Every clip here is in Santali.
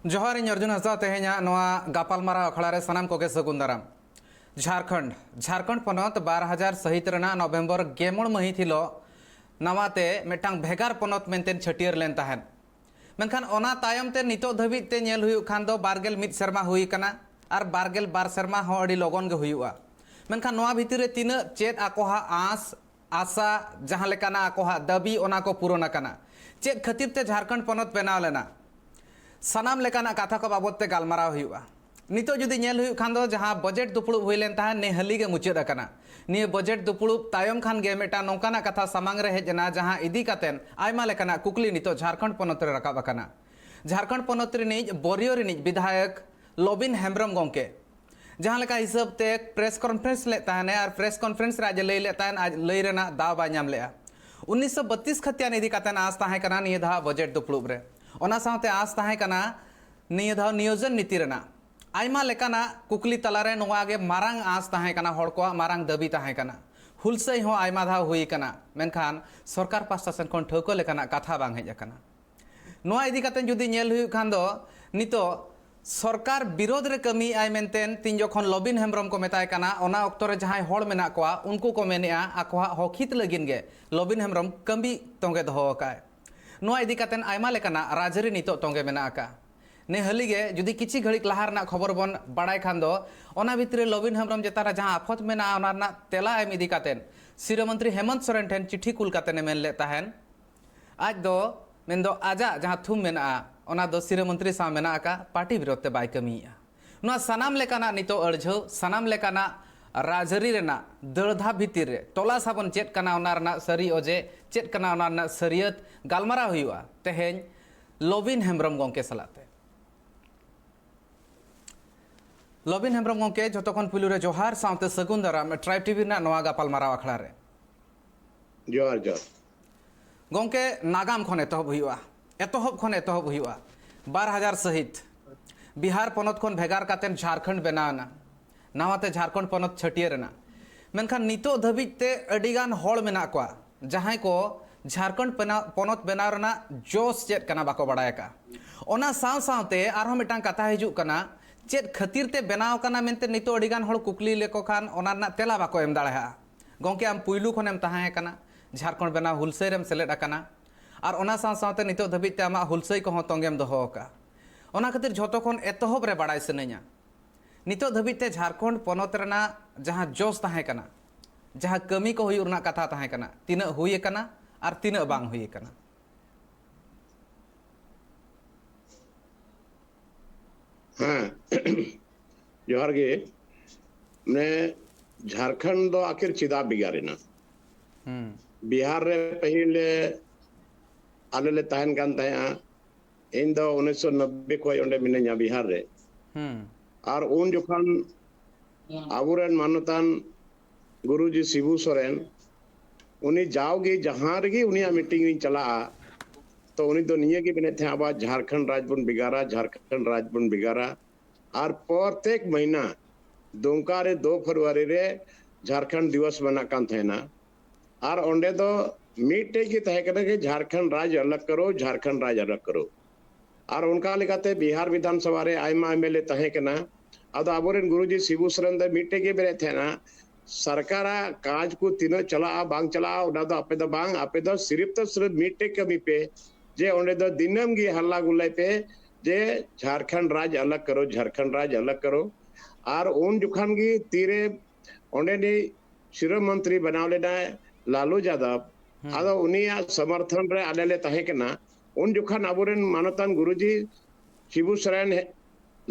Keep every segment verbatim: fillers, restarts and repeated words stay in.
ᱡᱚᱦᱟᱨ, ᱤᱧ ᱚᱨᱡᱩᱱ ᱦᱟᱸᱥᱫᱟ᱾ ᱛᱮᱦᱮᱧᱟᱜ ᱱᱚᱣᱟ ᱜᱟᱯᱟᱞᱢᱟᱨᱟᱣ ᱟᱠᱷᱲᱟ ᱨᱮ ᱥᱟᱱᱟᱢ ᱠᱚᱜᱮ ᱥᱟᱹᱜᱩᱱ ᱫᱟᱨᱟᱢ᱾ ᱡᱷᱟᱲᱠᱷᱚᱸᱰ, ᱡᱷᱟᱲᱠᱷᱚᱸᱰ ᱯᱚᱱᱚᱛ ᱵᱟᱨ ᱦᱟᱡᱟᱨ ᱥᱟᱹᱦᱤᱛ ᱨᱮᱱᱟᱜ ᱱᱚᱵᱷᱮᱢᱵᱚᱨ ᱜᱮᱞ ᱢᱚᱬᱮ ᱢᱟᱹᱦᱤᱛ ᱦᱤᱞᱳᱜ ᱱᱟᱣᱟᱛᱮ ᱢᱤᱫᱴᱟᱝ ᱵᱷᱮᱜᱟᱨ ᱯᱚᱱᱚᱛ ᱢᱮᱱᱛᱮ ᱪᱷᱟᱹᱴᱭᱟᱹᱨ ᱞᱮᱱ ᱛᱟᱦᱮᱸᱫ᱾ ᱢᱮᱱᱠᱷᱟᱱ ᱚᱱᱟ ᱛᱟᱭᱚᱢ ᱛᱮ ᱱᱤᱛᱚᱜ ᱫᱷᱟᱹᱵᱤᱡ ᱛᱮ ᱧᱮᱞ ᱦᱩᱭᱩᱜ ᱠᱷᱟᱱ ᱫᱚ ᱵᱟᱨ ᱜᱮᱞ ᱢᱤᱫ ᱥᱮᱨᱢᱟ ᱦᱩᱭ ᱟᱠᱟᱱᱟ, ᱟᱨ ᱵᱟᱨ ᱜᱮᱞ ᱵᱟᱨ ᱥᱮᱨᱢᱟ ᱦᱚᱸ ᱟᱹᱰᱤ ᱞᱚᱜᱚᱱ ᱜᱮ ᱦᱩᱭᱩᱜᱼᱟ᱾ ᱢᱮᱱᱠᱷᱟᱱ ᱱᱚᱣᱟ ᱵᱷᱤᱛᱤᱨ ᱨᱮ ᱛᱤᱱᱟᱹᱜ ᱪᱮᱫ ᱟᱠᱚᱣᱟᱜ ᱟᱸᱥ, ᱟᱥᱟ, ᱡᱟᱦᱟᱸ ᱞᱮᱠᱟᱱᱟᱜ ᱟᱠᱚᱣᱟᱜ ᱫᱟᱹᱵᱤ, ᱚᱱᱟ ᱠᱚ ᱯᱩᱨᱚᱱ ᱟᱠᱟᱱᱟ? ᱪᱮᱫ ᱠᱷᱟᱹᱛᱤᱨ ᱛᱮ ᱡᱷᱟᱲᱠᱷᱚᱸᱰ ᱯᱚᱱᱚᱛ ᱵᱮᱱᱟᱣ ᱞᱮᱱᱟ? ᱥᱟᱱᱟᱢ ᱞᱮᱠᱟᱱᱟᱜ ᱠᱟᱛᱷᱟ ᱠᱚ ᱵᱟᱵᱚᱫ ᱛᱮ ᱜᱟᱞᱢᱟᱨᱟᱣ ᱦᱩᱭᱩᱜᱼᱟ᱾ ᱱᱤᱛᱚᱜ ᱡᱩᱫᱤ ᱧᱮᱞ ᱦᱩᱭᱩᱜ ᱠᱷᱟᱱ ᱫᱚ, ᱡᱟᱦᱟᱸ ᱵᱟᱡᱮᱴ ᱫᱩᱯᱲᱩᱵ ᱦᱩᱭ ᱞᱮᱱ ᱛᱟᱦᱮᱸᱫ, ᱱᱮ ᱦᱟᱹᱞᱤ ᱜᱮ ᱢᱩᱪᱟᱹᱫ ᱟᱠᱟᱱᱟ᱾ ᱱᱤᱭᱟᱹ ᱵᱟᱡᱮᱴ ᱫᱩᱯᱲᱩᱵ ᱛᱟᱭᱚᱢ ᱠᱷᱟᱱ ᱜᱮ ᱢᱤᱫᱴᱟᱝ ᱱᱚᱝᱠᱟᱱᱟᱜ ᱠᱟᱛᱷᱟ ᱥᱟᱢᱟᱝ ᱨᱮ ᱦᱮᱡ ᱮᱱᱟ, ᱡᱟᱦᱟᱸ ᱤᱫᱤ ᱠᱟᱛᱮᱱ ᱟᱭᱢᱟ ᱞᱮᱠᱟᱱᱟᱜ ᱠᱩᱠᱞᱤ ᱱᱤᱛᱚᱜ ᱡᱷᱟᱲᱠᱷᱚᱸᱰ ᱯᱚᱱᱚᱛ ᱨᱮ ᱨᱟᱠᱟᱵ ᱟᱠᱟᱱᱟ᱾ ᱡᱷᱟᱲᱠᱷᱚᱸᱰ ᱯᱚᱱᱚᱛ ᱨᱤᱱᱤᱡ ᱵᱚᱨᱭᱚ ᱨᱤᱱᱤᱡ ᱵᱤᱫᱷᱟᱭᱚᱠ ᱞᱚᱵᱤᱱ ᱦᱮᱢᱵᱨᱚᱢ ᱜᱚᱢᱠᱮ ᱡᱟᱦᱟᱸ ᱞᱮᱠᱟ ᱦᱤᱥᱟᱹᱵ ᱛᱮ ᱯᱨᱮᱥ ᱠᱚᱱᱯᱷᱟᱨᱮᱱᱥ ᱞᱮᱫ ᱛᱟᱦᱮᱱᱮ, ᱟᱨ ᱯᱨᱮᱥ ᱠᱚᱱᱯᱷᱟᱨᱮᱱᱥ ᱨᱮ ᱟᱡ ᱮ ᱞᱟᱹᱭ ᱞᱮᱫ ᱛᱟᱦᱮᱱ, ᱟᱡ ᱞᱟᱹᱭ ᱨᱮᱱᱟᱜ ᱫᱟᱣ ᱵᱟᱭ ᱧᱟᱢ ᱞᱮᱫᱼᱟ᱾ ᱩᱱᱤᱥᱥᱚ ᱵᱟᱛᱤᱥ ᱠᱷᱟᱹᱛᱤᱭᱟᱱ ᱤᱫᱤ ᱠᱟᱛᱮ ᱟᱸᱥ ᱛᱟᱦᱮᱸ ᱠᱟᱱᱟ ᱱᱤᱭᱟᱹ ᱫᱷᱟᱣ ᱵᱟᱡᱮᱴ ᱫᱩᱯᱲᱩᱵ ᱨᱮ᱾ ᱚᱱᱟ ᱥᱟᱶᱛᱮ ᱟᱸᱥ ᱛᱟᱦᱮᱸ ᱠᱟᱱᱟ ᱱᱤᱭᱟᱹ ᱫᱷᱟᱣ ᱱᱤᱭᱳᱡᱚᱱ ᱱᱤᱛᱤ ᱨᱮᱱᱟᱜ᱾ ᱟᱭᱢᱟ ᱞᱮᱠᱟᱱᱟᱜ ᱠᱩᱠᱞᱤ ᱛᱟᱞᱟᱨᱮ ᱱᱚᱣᱟ ᱜᱮ ᱢᱟᱨᱟᱝ ᱟᱸᱥ ᱛᱟᱦᱮᱸ ᱠᱟᱱᱟ, ᱦᱚᱲ ᱠᱚᱣᱟᱜ ᱢᱟᱨᱟᱝ ᱫᱟᱹᱵᱤ ᱛᱟᱦᱮᱸ ᱠᱟᱱᱟ᱾ ᱦᱩᱞᱥᱟᱹᱭ ᱦᱚᱸ ᱟᱭᱢᱟ ᱫᱷᱟᱣ ᱦᱩᱭ ᱠᱟᱱᱟ, ᱢᱮᱱᱠᱷᱟᱱ ᱥᱚᱨᱠᱟᱨ ᱯᱟᱥᱴᱟ ᱥᱮᱱ ᱠᱷᱚᱱ ᱴᱷᱟᱹᱣᱠᱟᱹ ᱞᱮᱠᱟᱱᱟᱜ ᱠᱟᱛᱷᱟ ᱵᱟᱝ ᱦᱮᱡ ᱟᱠᱟᱱᱟ᱾ ᱱᱚᱣᱟ ᱤᱫᱤ ᱠᱟᱛᱮ ᱡᱩᱫᱤ ᱧᱮᱞ ᱦᱩᱭᱩᱜ ᱠᱷᱟᱱ ᱫᱚ, ᱱᱤᱛᱚᱜ ᱥᱚᱨᱠᱟᱨ ᱵᱤᱨᱳᱫᱷ ᱨᱮ ᱠᱟᱹᱢᱤᱭᱮᱫ ᱟᱭ ᱢᱮᱱᱛᱮ ᱛᱤᱧ ᱡᱚᱠᱷᱚᱱ ᱞᱚᱵᱤᱱ ᱦᱮᱢᱵᱨᱚᱢ ᱠᱚ ᱢᱮᱛᱟᱭ ᱠᱟᱱᱟ, ᱚᱱᱟ ᱚᱠᱛᱚ ᱨᱮ ᱡᱟᱦᱟᱸᱭ ᱦᱚᱲ ᱢᱮᱱᱟᱜ ᱠᱚᱣᱟ, ᱩᱱᱠᱩ ᱠᱚ ᱢᱮᱱᱮᱫᱼᱟ ᱟᱠᱚᱣᱟᱜ ᱦᱚᱠ ᱦᱤᱛ ᱞᱟᱹᱜᱤᱫ ᱜᱮ ᱞᱚᱵᱤᱱ ᱦᱮᱢᱵᱨᱚᱢ ᱠᱟᱹᱢᱤ ᱛᱚᱸᱜᱮ ᱫᱚᱦᱚ ᱟᱠᱟᱫᱼᱟᱭ᱾ ᱱᱚᱣᱟ ᱤᱫᱤ ᱠᱟᱛᱮ ᱟᱭᱢᱟ ᱞᱮᱠᱟᱱᱟᱜ ᱨᱟᱡᱽᱟᱹᱨᱤ ᱱᱤᱛᱚᱜ ᱛᱚᱸᱜᱮ ᱢᱮᱱᱟᱜ ᱟᱠᱟᱫᱼᱟ᱾ ᱱᱮ ᱦᱟᱹᱞᱤ ᱜᱮ ᱡᱩᱫᱤ ᱠᱤᱪᱷᱤ ᱜᱷᱟᱹᱲᱤᱡ ᱞᱟᱦᱟ ᱨᱮᱱᱟᱜ ᱠᱷᱚᱵᱚᱨ ᱵᱚᱱ ᱵᱟᱲᱟᱭ ᱠᱷᱟᱱ ᱫᱚ, ᱚᱱᱟ ᱵᱷᱤᱛᱨᱤ ᱨᱮ ᱞᱚᱵᱤᱱ ᱦᱮᱢᱵᱨᱚᱢ ᱪᱮᱛᱟᱱ ᱨᱮ ᱡᱟᱦᱟᱸ ᱟᱯᱷᱚᱛ ᱢᱮᱱᱟᱜᱼᱟ, ᱚᱱᱟ ᱨᱮᱱᱟᱜ ᱛᱮᱞᱟ ᱮᱢ ᱤᱫᱤ ᱠᱟᱛᱮ ᱥᱤᱨᱟᱹ ᱢᱚᱱᱛᱨᱤ ᱦᱮᱢᱚᱱᱛ ᱥᱚᱨᱮᱱ ᱴᱷᱮᱱ ᱪᱤᱴᱷᱤ ᱠᱩᱞ ᱠᱟᱛᱮ ᱮ ᱢᱮᱱ ᱞᱮᱫ ᱛᱟᱦᱮᱱ, ᱟᱡ ᱫᱚ, ᱢᱮᱱᱫᱚ ᱟᱡᱟᱜ ᱡᱟᱦᱟᱸ ᱛᱷᱩᱢ ᱢᱮᱱᱟᱜᱼᱟ, ᱚᱱᱟ ᱫᱚ ᱥᱤᱨᱟᱹ ᱢᱚᱱᱛᱨᱤ ᱥᱟᱶ ᱢᱮᱱᱟᱜ ᱟᱠᱟᱫ, ᱯᱟᱨᱴᱤ ᱵᱤᱨᱳᱫᱷ ᱛᱮ ᱵᱟᱭ ᱠᱟᱹᱢᱤᱭᱮᱫᱼᱟ᱾ ᱱᱚᱣᱟ ᱥᱟᱱᱟᱢ ᱞᱮᱠᱟᱱᱟᱜ ᱱᱤᱛᱚᱜ ᱟᱹᱲᱡᱷᱟᱹᱣ, ᱥᱟᱱᱟᱢ ᱞᱮᱠᱟᱱᱟᱜ ᱨᱟᱡᱽᱟᱹᱨᱤ ᱨᱮᱱᱟᱜ ᱫᱟᱹᱲ ᱫᱷᱟᱯ ᱵᱷᱤᱛᱤᱨ ᱨᱮ ᱛᱚᱞᱟᱥ ᱟᱵᱚᱱ ᱪᱮᱫ ᱠᱟᱱᱟ ᱚᱱᱟ ᱨᱮᱱᱟᱜ ᱥᱟᱹᱨᱤ ᱚᱡᱮ, ᱪᱮᱫ ᱠᱟᱱᱟ ᱚᱱᱟ ᱨᱮᱱᱟᱜ ᱥᱟᱹᱨᱤᱭᱟᱹᱛ, ᱜᱟᱞᱢᱟᱨᱟᱣ ᱦᱩᱭᱩᱜᱼᱟ ᱛᱮᱦᱮᱧ ᱞᱚᱵᱤᱱ ᱦᱮᱢᱵᱨᱚᱢ ᱜᱚᱢᱠᱮ ᱥᱟᱞᱟᱜ ᱛᱮ᱾ ᱞᱚᱵᱤᱱ ᱦᱮᱢᱵᱨᱚᱢ ᱜᱚᱢᱠᱮ, ᱡᱷᱚᱛᱚ ᱠᱷᱚᱱ ᱯᱩᱭᱞᱩ ᱨᱮ ᱡᱚᱦᱟᱨ, ᱥᱟᱶᱛᱮ ᱥᱟᱹᱜᱩᱱ ᱫᱟᱨᱟᱢ ᱴᱨᱟᱭᱤᱵᱽ ᱴᱤᱵᱷᱤ ᱨᱮᱱᱟᱜ ᱱᱚᱣᱟ ᱜᱟᱯᱟᱞᱢᱟᱨᱟᱣ ᱟᱠᱷᱲᱟ ᱨᱮ᱾ ᱡᱚᱦᱟᱨ, ᱡᱚᱦᱟᱨ᱾ ᱜᱚᱢᱠᱮ, ᱱᱟᱜᱟᱢ ᱠᱷᱚᱱ ᱮᱛᱚᱦᱚᱵ ᱦᱩᱭᱩᱜᱼᱟ, ᱮᱛᱚᱦᱚᱵ ᱠᱷᱚᱱ ᱮᱛᱚᱦᱚᱵ ᱦᱩᱭᱩᱜᱼᱟ᱾ ᱵᱟᱨ ᱦᱟᱡᱟᱨ ᱥᱟᱹᱦᱤᱛ, ᱵᱤᱦᱟᱨ ᱯᱚᱱᱚᱛ ᱠᱷᱚᱱ ᱵᱷᱮᱜᱟᱨ ᱠᱟᱛᱮ ᱡᱷᱟᱲᱠᱷᱚᱸᱰ ᱵᱮᱱᱟᱣ ᱮᱱᱟ, ᱱᱟᱣᱟᱛᱮ ᱡᱷᱟᱲᱠᱷᱚᱸᱰ ᱯᱚᱱᱚᱛ ᱪᱷᱟᱹᱴᱭᱟᱹᱨ ᱮᱱᱟ᱾ ᱢᱮᱱᱠᱷᱟᱱ ᱱᱤᱛᱚᱜ ᱫᱷᱟᱹᱵᱤᱡ ᱛᱮ ᱟᱹᱰᱤᱜᱟᱱ ᱦᱚᱲ ᱢᱮᱱᱟᱜ ᱠᱚᱣᱟ, ᱡᱟᱦᱟᱸᱭ ᱠᱚ ᱡᱷᱟᱲᱠᱷᱚᱸᱰ ᱯᱮᱱᱟ-, ᱯᱚᱱᱚᱛ ᱵᱮᱱᱟᱣ ᱨᱮᱱᱟᱜ ᱡᱚᱥ ᱪᱮᱫ ᱠᱟᱱᱟ ᱵᱟᱠᱚ ᱵᱟᱲᱟᱭ ᱟᱠᱟᱫᱼᱟ᱾ ᱚᱱᱟ ᱥᱟᱶ ᱥᱟᱶᱛᱮ ᱟᱨᱦᱚᱸ ᱢᱤᱫᱴᱟᱝ ᱠᱟᱛᱷᱟ ᱦᱤᱡᱩᱜ ᱠᱟᱱᱟ, ᱪᱮᱫ ᱠᱷᱟᱹᱛᱤᱨ ᱛᱮ ᱵᱮᱱᱟᱣ ᱠᱟᱱᱟ ᱢᱮᱱᱛᱮ ᱱᱤᱛᱚᱜ ᱟᱹᱰᱤ ᱜᱟᱱ ᱦᱚᱲ ᱠᱩᱠᱞᱤ ᱞᱮᱠᱚ ᱠᱷᱟᱱ ᱚᱱᱟ ᱨᱮᱱᱟᱜ ᱛᱮᱞᱟ ᱵᱟᱠᱚ ᱮᱢ ᱫᱟᱲᱮᱭᱟᱜᱼᱟ᱾ ᱜᱚᱢᱠᱮ, ᱟᱢ ᱯᱩᱭᱞᱩ ᱠᱷᱚᱱᱮᱢ ᱛᱟᱦᱮᱸ ᱠᱟᱱᱟ, ᱡᱷᱟᱲᱠᱷᱚᱸᱰ ᱵᱮᱱᱟᱣ ᱦᱩᱞᱥᱟᱹᱭ ᱨᱮᱢ ᱥᱮᱞᱮᱫ ᱟᱠᱟᱱᱟ, ᱟᱨ ᱚᱱᱟ ᱥᱟᱶ ᱥᱟᱶᱛᱮ ᱱᱤᱛᱚᱜ ᱫᱷᱟᱹᱵᱤᱡ ᱛᱮ ᱟᱢᱟᱜ ᱦᱩᱞᱥᱟᱹᱭ ᱠᱚᱦᱚᱸ ᱛᱚᱸᱜᱮᱢ ᱫᱚᱦᱚ ᱟᱠᱟᱫᱼᱟ᱾ ᱚᱱᱟ ᱠᱷᱟᱹᱛᱤᱨ ᱡᱷᱚᱛᱚ ᱠᱷᱚᱱ ᱮᱛᱚᱦᱚᱵ ᱨᱮ ᱵᱟᱲᱟᱭ ᱥᱟᱱᱟᱧᱟ, ᱱᱤᱛᱚᱜ ᱫᱷᱟᱹᱵᱤᱡ ᱛᱮ ᱡᱷᱟᱲᱠᱷᱚᱸᱰ ᱯᱚᱱᱚᱛ ᱨᱮᱱᱟᱜ ᱡᱟᱦᱟᱸ ᱡᱚᱥ ᱛᱟᱦᱮᱸ ᱠᱟᱱᱟ, ᱡᱟᱦᱟᱸ ᱠᱟᱹᱢᱤ ᱠᱚ ᱦᱩᱭᱩᱜ ᱨᱮᱱᱟᱜ ᱠᱟᱛᱷᱟ ᱛᱟᱦᱮᱸ ᱠᱟᱱᱟ, ᱛᱤᱱᱟᱹᱜ ᱦᱩᱭ ᱟᱠᱟᱱᱟ ᱟᱨ ᱛᱤᱱᱟᱹᱜ ᱵᱟᱝ ᱦᱩᱭ ᱟᱠᱟᱱᱟ? ᱦᱮᱸ, ᱡᱚᱦᱟᱨ ᱜᱮ᱾ ᱢᱟᱱᱮ, ᱡᱷᱟᱲᱠᱷᱚᱸᱰ ᱫᱚ ᱟᱹᱠᱷᱤᱨ ᱪᱮᱫᱟᱜ ᱵᱷᱮᱜᱟᱨ ᱮᱱᱟ? ᱦᱩᱸ᱾ ᱵᱤᱦᱟᱨ ᱨᱮ ᱯᱟᱹᱦᱤᱞ ᱞᱮ, ᱟᱞᱮ ᱞᱮ ᱛᱟᱦᱮᱱ ᱠᱟᱱ ᱛᱟᱦᱮᱸᱜᱼᱟ᱾ ᱤᱧ ᱫᱚ ᱩᱱᱤᱥᱥᱚ ᱱᱚᱵᱵᱳᱭ ᱠᱷᱚᱱ ᱚᱸᱰᱮ ᱢᱤᱱᱟᱹᱧᱟ, ᱵᱤᱦᱟᱨ ᱨᱮ᱾ ᱦᱩᱸ᱾ ᱟᱨ ᱩᱱ ᱡᱚᱠᱷᱚᱱ ᱟᱵᱚᱨᱮᱱ ᱢᱟᱱᱚᱛᱟᱱ ᱜᱩᱨᱩᱡᱤ ᱥᱤᱵᱩ ᱥᱚᱨᱮᱱ, ᱩᱱᱤ ᱡᱟᱣᱜᱮ ᱡᱟᱦᱟᱸ ᱨᱮᱜᱮ ᱩᱱᱤᱭᱟᱜ ᱢᱤᱴᱤᱝ ᱤᱧ ᱪᱟᱞᱟᱜᱼᱟ, ᱛᱚ ᱩᱱᱤ ᱫᱚ ᱱᱤᱭᱟᱹ ᱜᱮ ᱢᱮᱱᱮᱫ ᱛᱟᱦᱮᱸᱫ, "ᱟᱵᱚᱣᱟᱜ ᱡᱷᱟᱲᱠᱷᱚᱸᱰ ᱨᱟᱡᱽ ᱵᱚᱱ ᱵᱷᱮᱜᱟᱨᱟ, ᱡᱷᱟᱲᱠᱷᱚᱸᱰ ᱨᱟᱡᱽ ᱵᱚᱱ ᱵᱷᱮᱜᱟᱨᱟ᱾" ᱟᱨ ᱯᱨᱚᱛᱮᱠ ᱢᱟᱹᱦᱱᱟᱹ ᱫᱩᱢᱠᱟ ᱨᱮ ᱫᱩ ᱯᱷᱮᱵᱽᱨᱩᱣᱟᱨᱤ ᱨᱮ ᱡᱷᱟᱲᱠᱷᱚᱸᱰ ᱫᱤᱵᱚᱥ ᱢᱟᱱᱟᱜ ᱠᱟᱱ ᱛᱟᱦᱮᱱᱟ᱾ ᱟᱨ ᱚᱸᱰᱮ ᱫᱚ ᱢᱤᱫᱴᱮᱡ ᱜᱮ ᱛᱟᱦᱮᱸ ᱠᱟᱱᱟ ᱡᱮ ᱡᱷᱟᱲᱠᱷᱚᱸᱰ ᱨᱟᱡᱽ ᱟᱞᱟᱜᱽ ᱠᱟᱨᱳ, ᱡᱷᱟᱲᱠᱷᱚᱸᱰ ᱨᱟᱡᱽ ᱟᱞᱟᱜᱽ ᱠᱟᱨᱳ᱾ ᱟᱨ ᱚᱱᱠᱟ ᱞᱮᱠᱟᱛᱮ ᱵᱤᱦᱟᱨ ᱵᱤᱫᱷᱟᱱ ᱥᱚᱵᱷᱟ ᱨᱮ ᱟᱭᱢᱟ ᱮᱢ ᱮᱞ ᱮ ᱛᱟᱦᱮᱸ ᱠᱟᱱᱟ᱾ ᱟᱫᱚ ᱟᱵᱚᱨᱮᱱ ᱜᱩᱨᱩᱡᱤ ᱥᱤᱵᱩ ᱥᱚᱨᱮᱱ ᱫᱚ ᱢᱤᱫᱴᱮᱡ ᱜᱮ ᱢᱮᱱᱮᱫ ᱛᱟᱦᱮᱱᱟ, ᱥᱚᱨᱠᱟᱨᱟᱜ ᱠᱟᱡᱽ ᱠᱚ ᱛᱤᱱᱟᱹᱜ ᱪᱟᱞᱟᱜᱼᱟ ᱵᱟᱝ ᱪᱟᱞᱟᱜᱼᱟ, ᱚᱱᱟ ᱫᱚ ᱟᱯᱮ ᱫᱚ ᱵᱟᱝ, ᱟᱯᱮ ᱫᱚ ᱥᱤᱨᱤᱯ ᱛᱚ ᱥᱤᱨᱤᱯ ᱢᱤᱫᱴᱮᱡ ᱠᱟᱹᱢᱤ ᱯᱮ, ᱡᱮ ᱚᱸᱰᱮ ᱫᱚ ᱫᱤᱱᱟᱹᱢ ᱜᱮ ᱦᱟᱞᱞᱟ ᱜᱩᱞᱟᱭ ᱯᱮ ᱡᱮ ᱡᱷᱟᱲᱠᱷᱚᱸᱰ ᱨᱟᱡᱽ ᱟᱞᱟᱜᱽ ᱠᱟᱨᱳ, ᱡᱷᱟᱲᱠᱷᱚᱸᱰ ᱨᱟᱡᱽ ᱟᱞᱟᱜᱽ ᱠᱟᱨᱳ᱾ ᱟᱨ ᱩᱱ ᱡᱚᱠᱷᱚᱱ ᱜᱮ ᱛᱤᱨᱮ ᱚᱸᱰᱮᱱᱤᱡ ᱥᱤᱨᱟᱹ ᱢᱚᱱᱛᱨᱤ ᱵᱮᱱᱟᱣ ᱞᱮᱱᱟᱭ ᱞᱟᱞᱩ ᱡᱟᱫᱚᱵ, ᱦᱩᱸ᱾ ᱟᱫᱚ ᱩᱱᱤᱭᱟᱜ ᱥᱚᱢᱚᱨᱛᱷᱚᱱ ᱨᱮ ᱟᱞᱮ ᱞᱮ ᱛᱟᱦᱮᱸ ᱠᱟᱱᱟ᱾ ᱩᱱ ᱡᱚᱠᱷᱚᱱ ᱟᱵᱚᱨᱮᱱ ᱢᱟᱱᱚᱛᱟᱱ ᱜᱩᱨᱩᱡᱤ ᱥᱤᱵᱩ ᱥᱚᱨᱮᱱ ᱦᱮ-,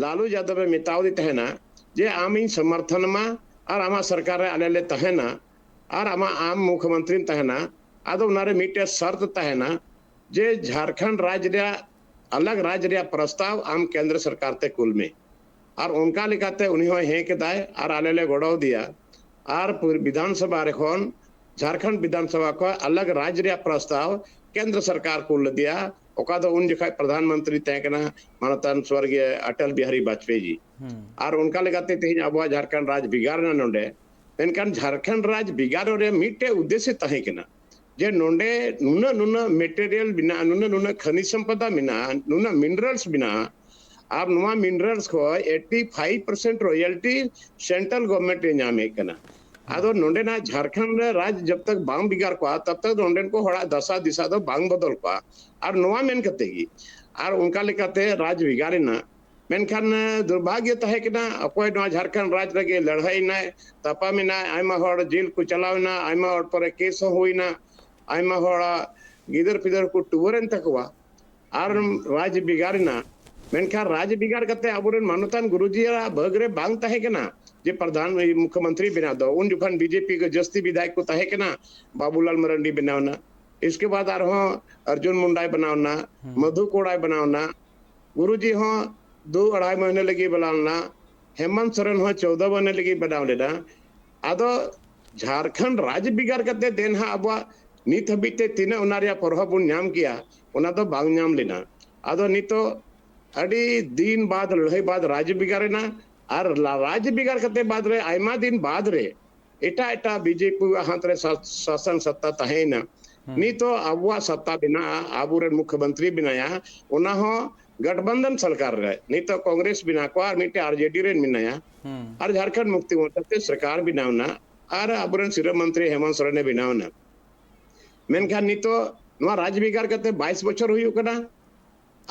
ᱞᱟᱞᱩ ᱡᱟᱫᱚᱵ ᱮ ᱢᱮᱛᱟᱣᱫᱮ ᱛᱟᱦᱮᱱᱟ ᱡᱮ, "ᱟᱢ ᱤᱧ ᱥᱚᱢᱚᱨᱛᱷᱚᱱ ᱟᱢᱟ ᱟᱨ ᱟᱢᱟᱜ ᱥᱚᱨᱠᱟᱨ ᱨᱮ ᱟᱞᱮ ᱞᱮ ᱛᱟᱦᱮᱱᱟ ᱟᱨ ᱟᱢᱟᱜ, ᱟᱢ ᱢᱩᱠᱷᱭᱚᱢᱚᱱᱛᱨᱤᱢ ᱛᱟᱦᱮᱱᱟ᱾" ᱟᱫᱚ ᱚᱱᱟᱨᱮ ᱢᱤᱫᱴᱮᱡ ᱥᱟᱨᱛ ᱛᱟᱦᱮᱱᱟ ᱡᱮ ᱡᱷᱟᱲᱠᱷᱚᱸᱰ ᱨᱟᱡᱽ ᱨᱮᱭᱟᱜ, ᱟᱞᱟᱜᱽ ᱨᱟᱡᱽ ᱨᱮᱭᱟᱜ ᱯᱨᱚᱥᱛᱟᱵ ᱟᱢ ᱠᱮᱱᱫᱨᱚ ᱥᱚᱨᱠᱟᱨ ᱛᱮ ᱠᱩᱞ ᱢᱮ᱾ ᱟᱨ ᱚᱱᱠᱟ ᱞᱮᱠᱟᱛᱮ ᱩᱱᱤ ᱦᱚᱸᱭ ᱦᱮᱸ ᱠᱮᱫᱟᱭ ᱟᱨ ᱟᱞᱮ ᱞᱮ ᱜᱚᱲᱚ ᱟᱫᱮᱭᱟ᱾ ᱟᱨ ᱯᱩᱨ-, ᱵᱤᱫᱷᱟᱱ ᱥᱚᱵᱷᱟ ᱨᱮ ᱠᱷᱚᱱ, ᱡᱷᱟᱲᱠᱷᱚᱸᱰ ᱵᱤᱫᱷᱟᱱ ᱥᱚᱵᱷᱟ ᱠᱷᱚᱱ ᱟᱞᱟᱜᱽ ᱨᱟᱡᱽ ᱨᱮᱭᱟᱜ ᱯᱨᱚᱥᱛᱟᱵ ᱠᱮᱱᱫᱨᱚ ᱥᱚᱨᱠᱟᱨ ᱠᱩᱞ ᱞᱮᱫᱮᱭᱟ, ᱚᱠᱟ ᱫᱚ ᱩᱱ ᱡᱚᱠᱷᱚᱱ ᱯᱨᱚᱫᱷᱟᱱ ᱢᱚᱱᱛᱨᱤ ᱛᱟᱦᱮᱸ ᱠᱟᱱᱟ ᱢᱟᱱᱚᱛᱟᱱ ᱥᱣᱚᱨᱜᱤᱭᱚ ᱚᱴᱚᱞ ᱵᱤᱦᱟᱨᱤ ᱵᱟᱡᱽᱯᱮᱭᱤ ᱡᱤ᱾ ᱦᱩᱸ᱾ ᱟᱨ ᱚᱱᱠᱟ ᱞᱮᱠᱟᱛᱮ ᱛᱮᱦᱮᱧ ᱟᱵᱚᱣᱟᱜ ᱡᱷᱟᱲᱠᱷᱚᱸᱰ ᱨᱟᱡᱽ ᱵᱷᱮᱜᱟᱨ ᱮᱱᱟ ᱱᱚᱰᱮ᱾ ᱢᱮᱱᱠᱷᱟᱱ ᱡᱷᱟᱲᱠᱷᱚᱸᱰ ᱨᱟᱡᱽ ᱵᱷᱮᱜᱟᱨ ᱨᱮᱭᱟᱜ ᱢᱤᱫᱴᱮᱡ ᱩᱫᱽᱫᱮᱥᱥᱚ ᱛᱟᱦᱮᱸ ᱠᱟᱱᱟ, ᱡᱮ ᱱᱚᱰᱮ ᱱᱩᱱᱟᱹᱜ ᱱᱩᱱᱟᱹᱜ ᱢᱮᱴᱮᱨᱤᱭᱟᱞ ᱢᱮᱱᱟᱜᱼᱟ, ᱱᱩᱱᱟᱹᱜ ᱱᱩᱱᱟᱹᱜ ᱠᱷᱟᱱᱤᱡᱽ ᱥᱚᱢᱯᱚᱫᱟ ᱢᱮᱱᱟᱜᱼᱟ, ᱱᱩᱱᱟᱹᱜ ᱢᱤᱱᱟᱨᱟᱞᱥ ᱢᱮᱱᱟᱜᱼᱟ, ᱟᱨ ᱱᱚᱣᱟ ᱢᱤᱱᱟᱨᱟᱞᱥ ᱠᱷᱚᱱ eighty five percent royalty central government ᱮ ᱧᱟᱢᱮᱫ ᱠᱟᱱᱟ᱾ ᱟᱫᱚ ᱱᱚᱰᱮᱱᱟᱜ ᱡᱷᱟᱲᱠᱷᱚᱸᱰ ᱨᱮ ᱨᱟᱡᱽ ᱡᱟᱵ ᱛᱟᱠ ᱵᱟᱝ ᱵᱷᱮᱜᱟᱨ ᱠᱚᱜᱼᱟ, ᱛᱟᱵ ᱛᱟᱠ ᱫᱚ ᱱᱚᱰᱮᱱ ᱠᱚ ᱦᱚᱲᱟᱜ ᱫᱟᱥᱟ ᱫᱤᱥᱟ ᱫᱚ ᱵᱟᱝ ᱵᱚᱫᱚᱞ ᱠᱚᱜᱼᱟ᱾ ᱟᱨ ᱱᱚᱣᱟ ᱢᱮᱱ ᱠᱟᱛᱮ ᱜᱮ, ᱟᱨ ᱚᱱᱠᱟ ᱞᱮᱠᱟᱛᱮ ᱨᱟᱡᱽ ᱵᱷᱮᱜᱟᱨ ᱮᱱᱟ᱾ ᱢᱮᱱᱠᱷᱟᱱ, ᱮ, ᱫᱩᱨᱵᱷᱟᱜᱭᱚ ᱛᱟᱦᱮᱸ ᱠᱟᱱᱟ, ᱚᱠᱚᱭ ᱱᱚᱣᱟ ᱡᱷᱟᱲᱠᱷᱚᱸᱰ ᱨᱟᱡᱽ ᱞᱟᱹᱜᱤᱫ ᱞᱟᱹᱲᱦᱟᱹᱭ ᱮᱱᱟᱭ, ᱛᱟᱯᱟᱢ ᱮᱱᱟᱭ, ᱟᱭᱢᱟ ᱦᱚᱲ ᱡᱮᱞ ᱠᱚ ᱪᱟᱞᱟᱣ ᱮᱱᱟ, ᱟᱭᱢᱟ ᱦᱚᱲ ᱯᱚᱨᱮ ᱠᱮᱥ ᱦᱚᱸ ᱦᱩᱭ ᱮᱱᱟ, ᱟᱭᱢᱟ ᱦᱚᱲᱟᱜ ᱜᱤᱫᱟᱹᱨ ᱯᱤᱫᱟᱹᱨ ᱠᱚ ᱴᱩᱣᱟᱹᱨ ᱮᱱ ᱛᱟᱠᱚᱣᱟ, ᱟᱨ ᱨᱟᱡᱽ ᱵᱷᱮᱜᱟᱨ ᱮᱱᱟ᱾ ᱢᱮᱱᱠᱷᱟᱱ ᱨᱟᱡᱽ ᱵᱷᱮᱜᱟᱨ ᱠᱟᱛᱮ ᱟᱵᱚᱨᱮᱱ ᱢᱟᱱᱚᱛᱟᱱ ᱜᱩᱨᱩᱡᱤᱭᱟᱜ ᱵᱷᱟᱹᱜᱽ ᱨᱮ ᱵᱟᱝ ᱛᱟᱦᱮᱸ ᱠᱟᱱᱟ ᱡᱮ ᱯᱨᱚᱫᱷᱟᱱ ᱢᱩᱠᱷᱭᱚᱢᱚᱱᱛᱨᱤ ᱵᱮᱱᱟᱣ ᱫᱚ᱾ ᱩᱱ ᱡᱚᱠᱷᱚᱱ ᱵᱤᱡᱮᱯᱤ ᱠᱚ ᱡᱟᱹᱥᱛᱤ ᱵᱤᱫᱷᱟᱭᱚᱠ ᱠᱚ ᱛᱟᱦᱮᱸ ᱠᱟᱱᱟ, ᱵᱟᱵᱩᱞᱟᱞ ᱢᱟᱨᱟᱱᱰᱤ ᱵᱮᱱᱟᱣ ᱮᱱᱟ, ᱤᱥᱠᱮ ᱵᱟᱫ ᱟᱨᱦᱚᱸ ᱚᱨᱡᱩᱱ ᱢᱩᱱᱰᱟᱭ ᱵᱮᱱᱟᱣ ᱮᱱᱟ, ᱢᱚᱫᱷᱩ ᱠᱚᱲᱟᱭ ᱵᱮᱱᱟᱣ ᱮᱱᱟ, ᱜᱩᱨᱩᱡᱤ ᱦᱚᱸ ᱫᱩ ᱟᱲᱟᱭ ᱢᱟᱹᱦᱱᱟᱹ ᱞᱟᱹᱜᱤᱫ ᱵᱮᱱᱟᱣ ᱞᱮᱱᱟ, ᱦᱮᱢᱚᱱᱛ ᱥᱚᱨᱮᱱ ᱦᱚᱸ ᱪᱳᱣᱫᱟ ᱢᱟᱹᱦᱱᱟᱹ ᱞᱟᱹᱜᱤᱫ ᱵᱮᱱᱟᱣ ᱞᱮᱱᱟ᱾ ᱟᱫᱚ ᱡᱷᱟᱲᱠᱷᱚᱸᱰ ᱨᱟᱡᱽ ᱵᱷᱮᱜᱟᱨ ᱠᱟᱛᱮ ᱫᱮᱱ ᱦᱟᱸᱜ ᱟᱵᱚᱣᱟᱜ ᱱᱤᱛ ᱦᱟᱹᱵᱤᱡ ᱛᱮ ᱛᱤᱱᱟᱹᱜ ᱚᱱᱟ ᱨᱮᱭᱟᱜ ᱯᱨᱚᱵᱷᱟᱵ ᱵᱚᱱ ᱧᱟᱢ ᱠᱮᱭᱟ, ᱚᱱᱟ ᱫᱚ ᱵᱟᱝ ᱧᱟᱢ ᱞᱮᱱᱟ᱾ ᱟᱫᱚ ᱱᱤᱛᱚᱜ ᱟᱹᱰᱤ ᱫᱤᱱ ᱵᱟᱫ, ᱞᱟᱹᱲᱦᱟᱹᱭ ᱵᱟᱫ ᱨᱟᱡᱽ ᱵᱷᱮᱜᱟᱨ ᱮᱱᱟ, ᱟᱨ ᱞᱟ-, ᱨᱟᱡᱽ ᱵᱷᱮᱜᱟᱨ ᱠᱟᱛᱮ ᱵᱟᱫ ᱨᱮ, ᱟᱭᱢᱟ ᱫᱤᱱ ᱵᱟᱫ ᱨᱮ ᱮᱴᱟᱜ ᱮᱴᱟᱜ ᱵᱤᱡᱮᱯᱤ ᱦᱟᱛ ᱨᱮ ᱥᱟ-, ᱥᱟᱥᱚᱱ ᱥᱚᱛᱛᱟ ᱛᱟᱦᱮᱸᱭᱮᱱᱟ᱾ ᱱᱤᱛᱚᱜ ᱟᱵᱚᱣᱟᱜ ᱥᱚᱛᱛᱟ ᱵᱮᱱᱟᱜᱼᱟ, ᱟᱵᱚᱨᱮᱱ ᱢᱩᱠᱷᱭᱚᱢᱚᱱᱛᱨᱤ ᱵᱮᱱᱟᱭᱟ, ᱚᱱᱟ ᱦᱚᱸ ᱜᱚᱴᱵᱚᱱᱫᱷᱚᱱ ᱥᱚᱨᱠᱟᱨ ᱨᱮ᱾ ᱱᱤᱛᱚᱜ ᱠᱚᱝᱜᱨᱮᱥ ᱵᱮᱱᱟᱣ ᱠᱚᱣᱟ ᱟᱨ ᱢᱤᱫᱴᱮᱱ ᱟᱨᱡᱮᱰᱤ ᱨᱮᱱ ᱢᱮᱱᱟᱭᱟ, ᱟᱨ ᱡᱷᱟᱲᱠᱷᱚᱸᱰ ᱢᱩᱠᱛᱤ ᱢᱳᱨᱪᱟ ᱛᱮ ᱥᱚᱨᱠᱟᱨ ᱵᱮᱱᱟᱣ ᱮᱱᱟ, ᱟᱨ ᱟᱵᱚᱨᱮᱱ ᱥᱤᱨᱟᱹ ᱢᱚᱱᱛᱨᱤ ᱦᱮᱢᱚᱱᱛ ᱥᱚᱨᱮᱱᱮ ᱵᱮᱱᱟᱣ ᱮᱱᱟ᱾ ᱢᱮᱱᱠᱷᱟᱱ ᱱᱤᱛᱚᱜ ᱱᱚᱣᱟ ᱨᱟᱡᱽ ᱵᱷᱮᱜᱟᱨ ᱠᱟᱛᱮ ᱵᱟᱭᱤᱥ ᱵᱚᱪᱷᱚᱨ ᱦᱩᱭᱩᱜ ᱠᱟᱱᱟ,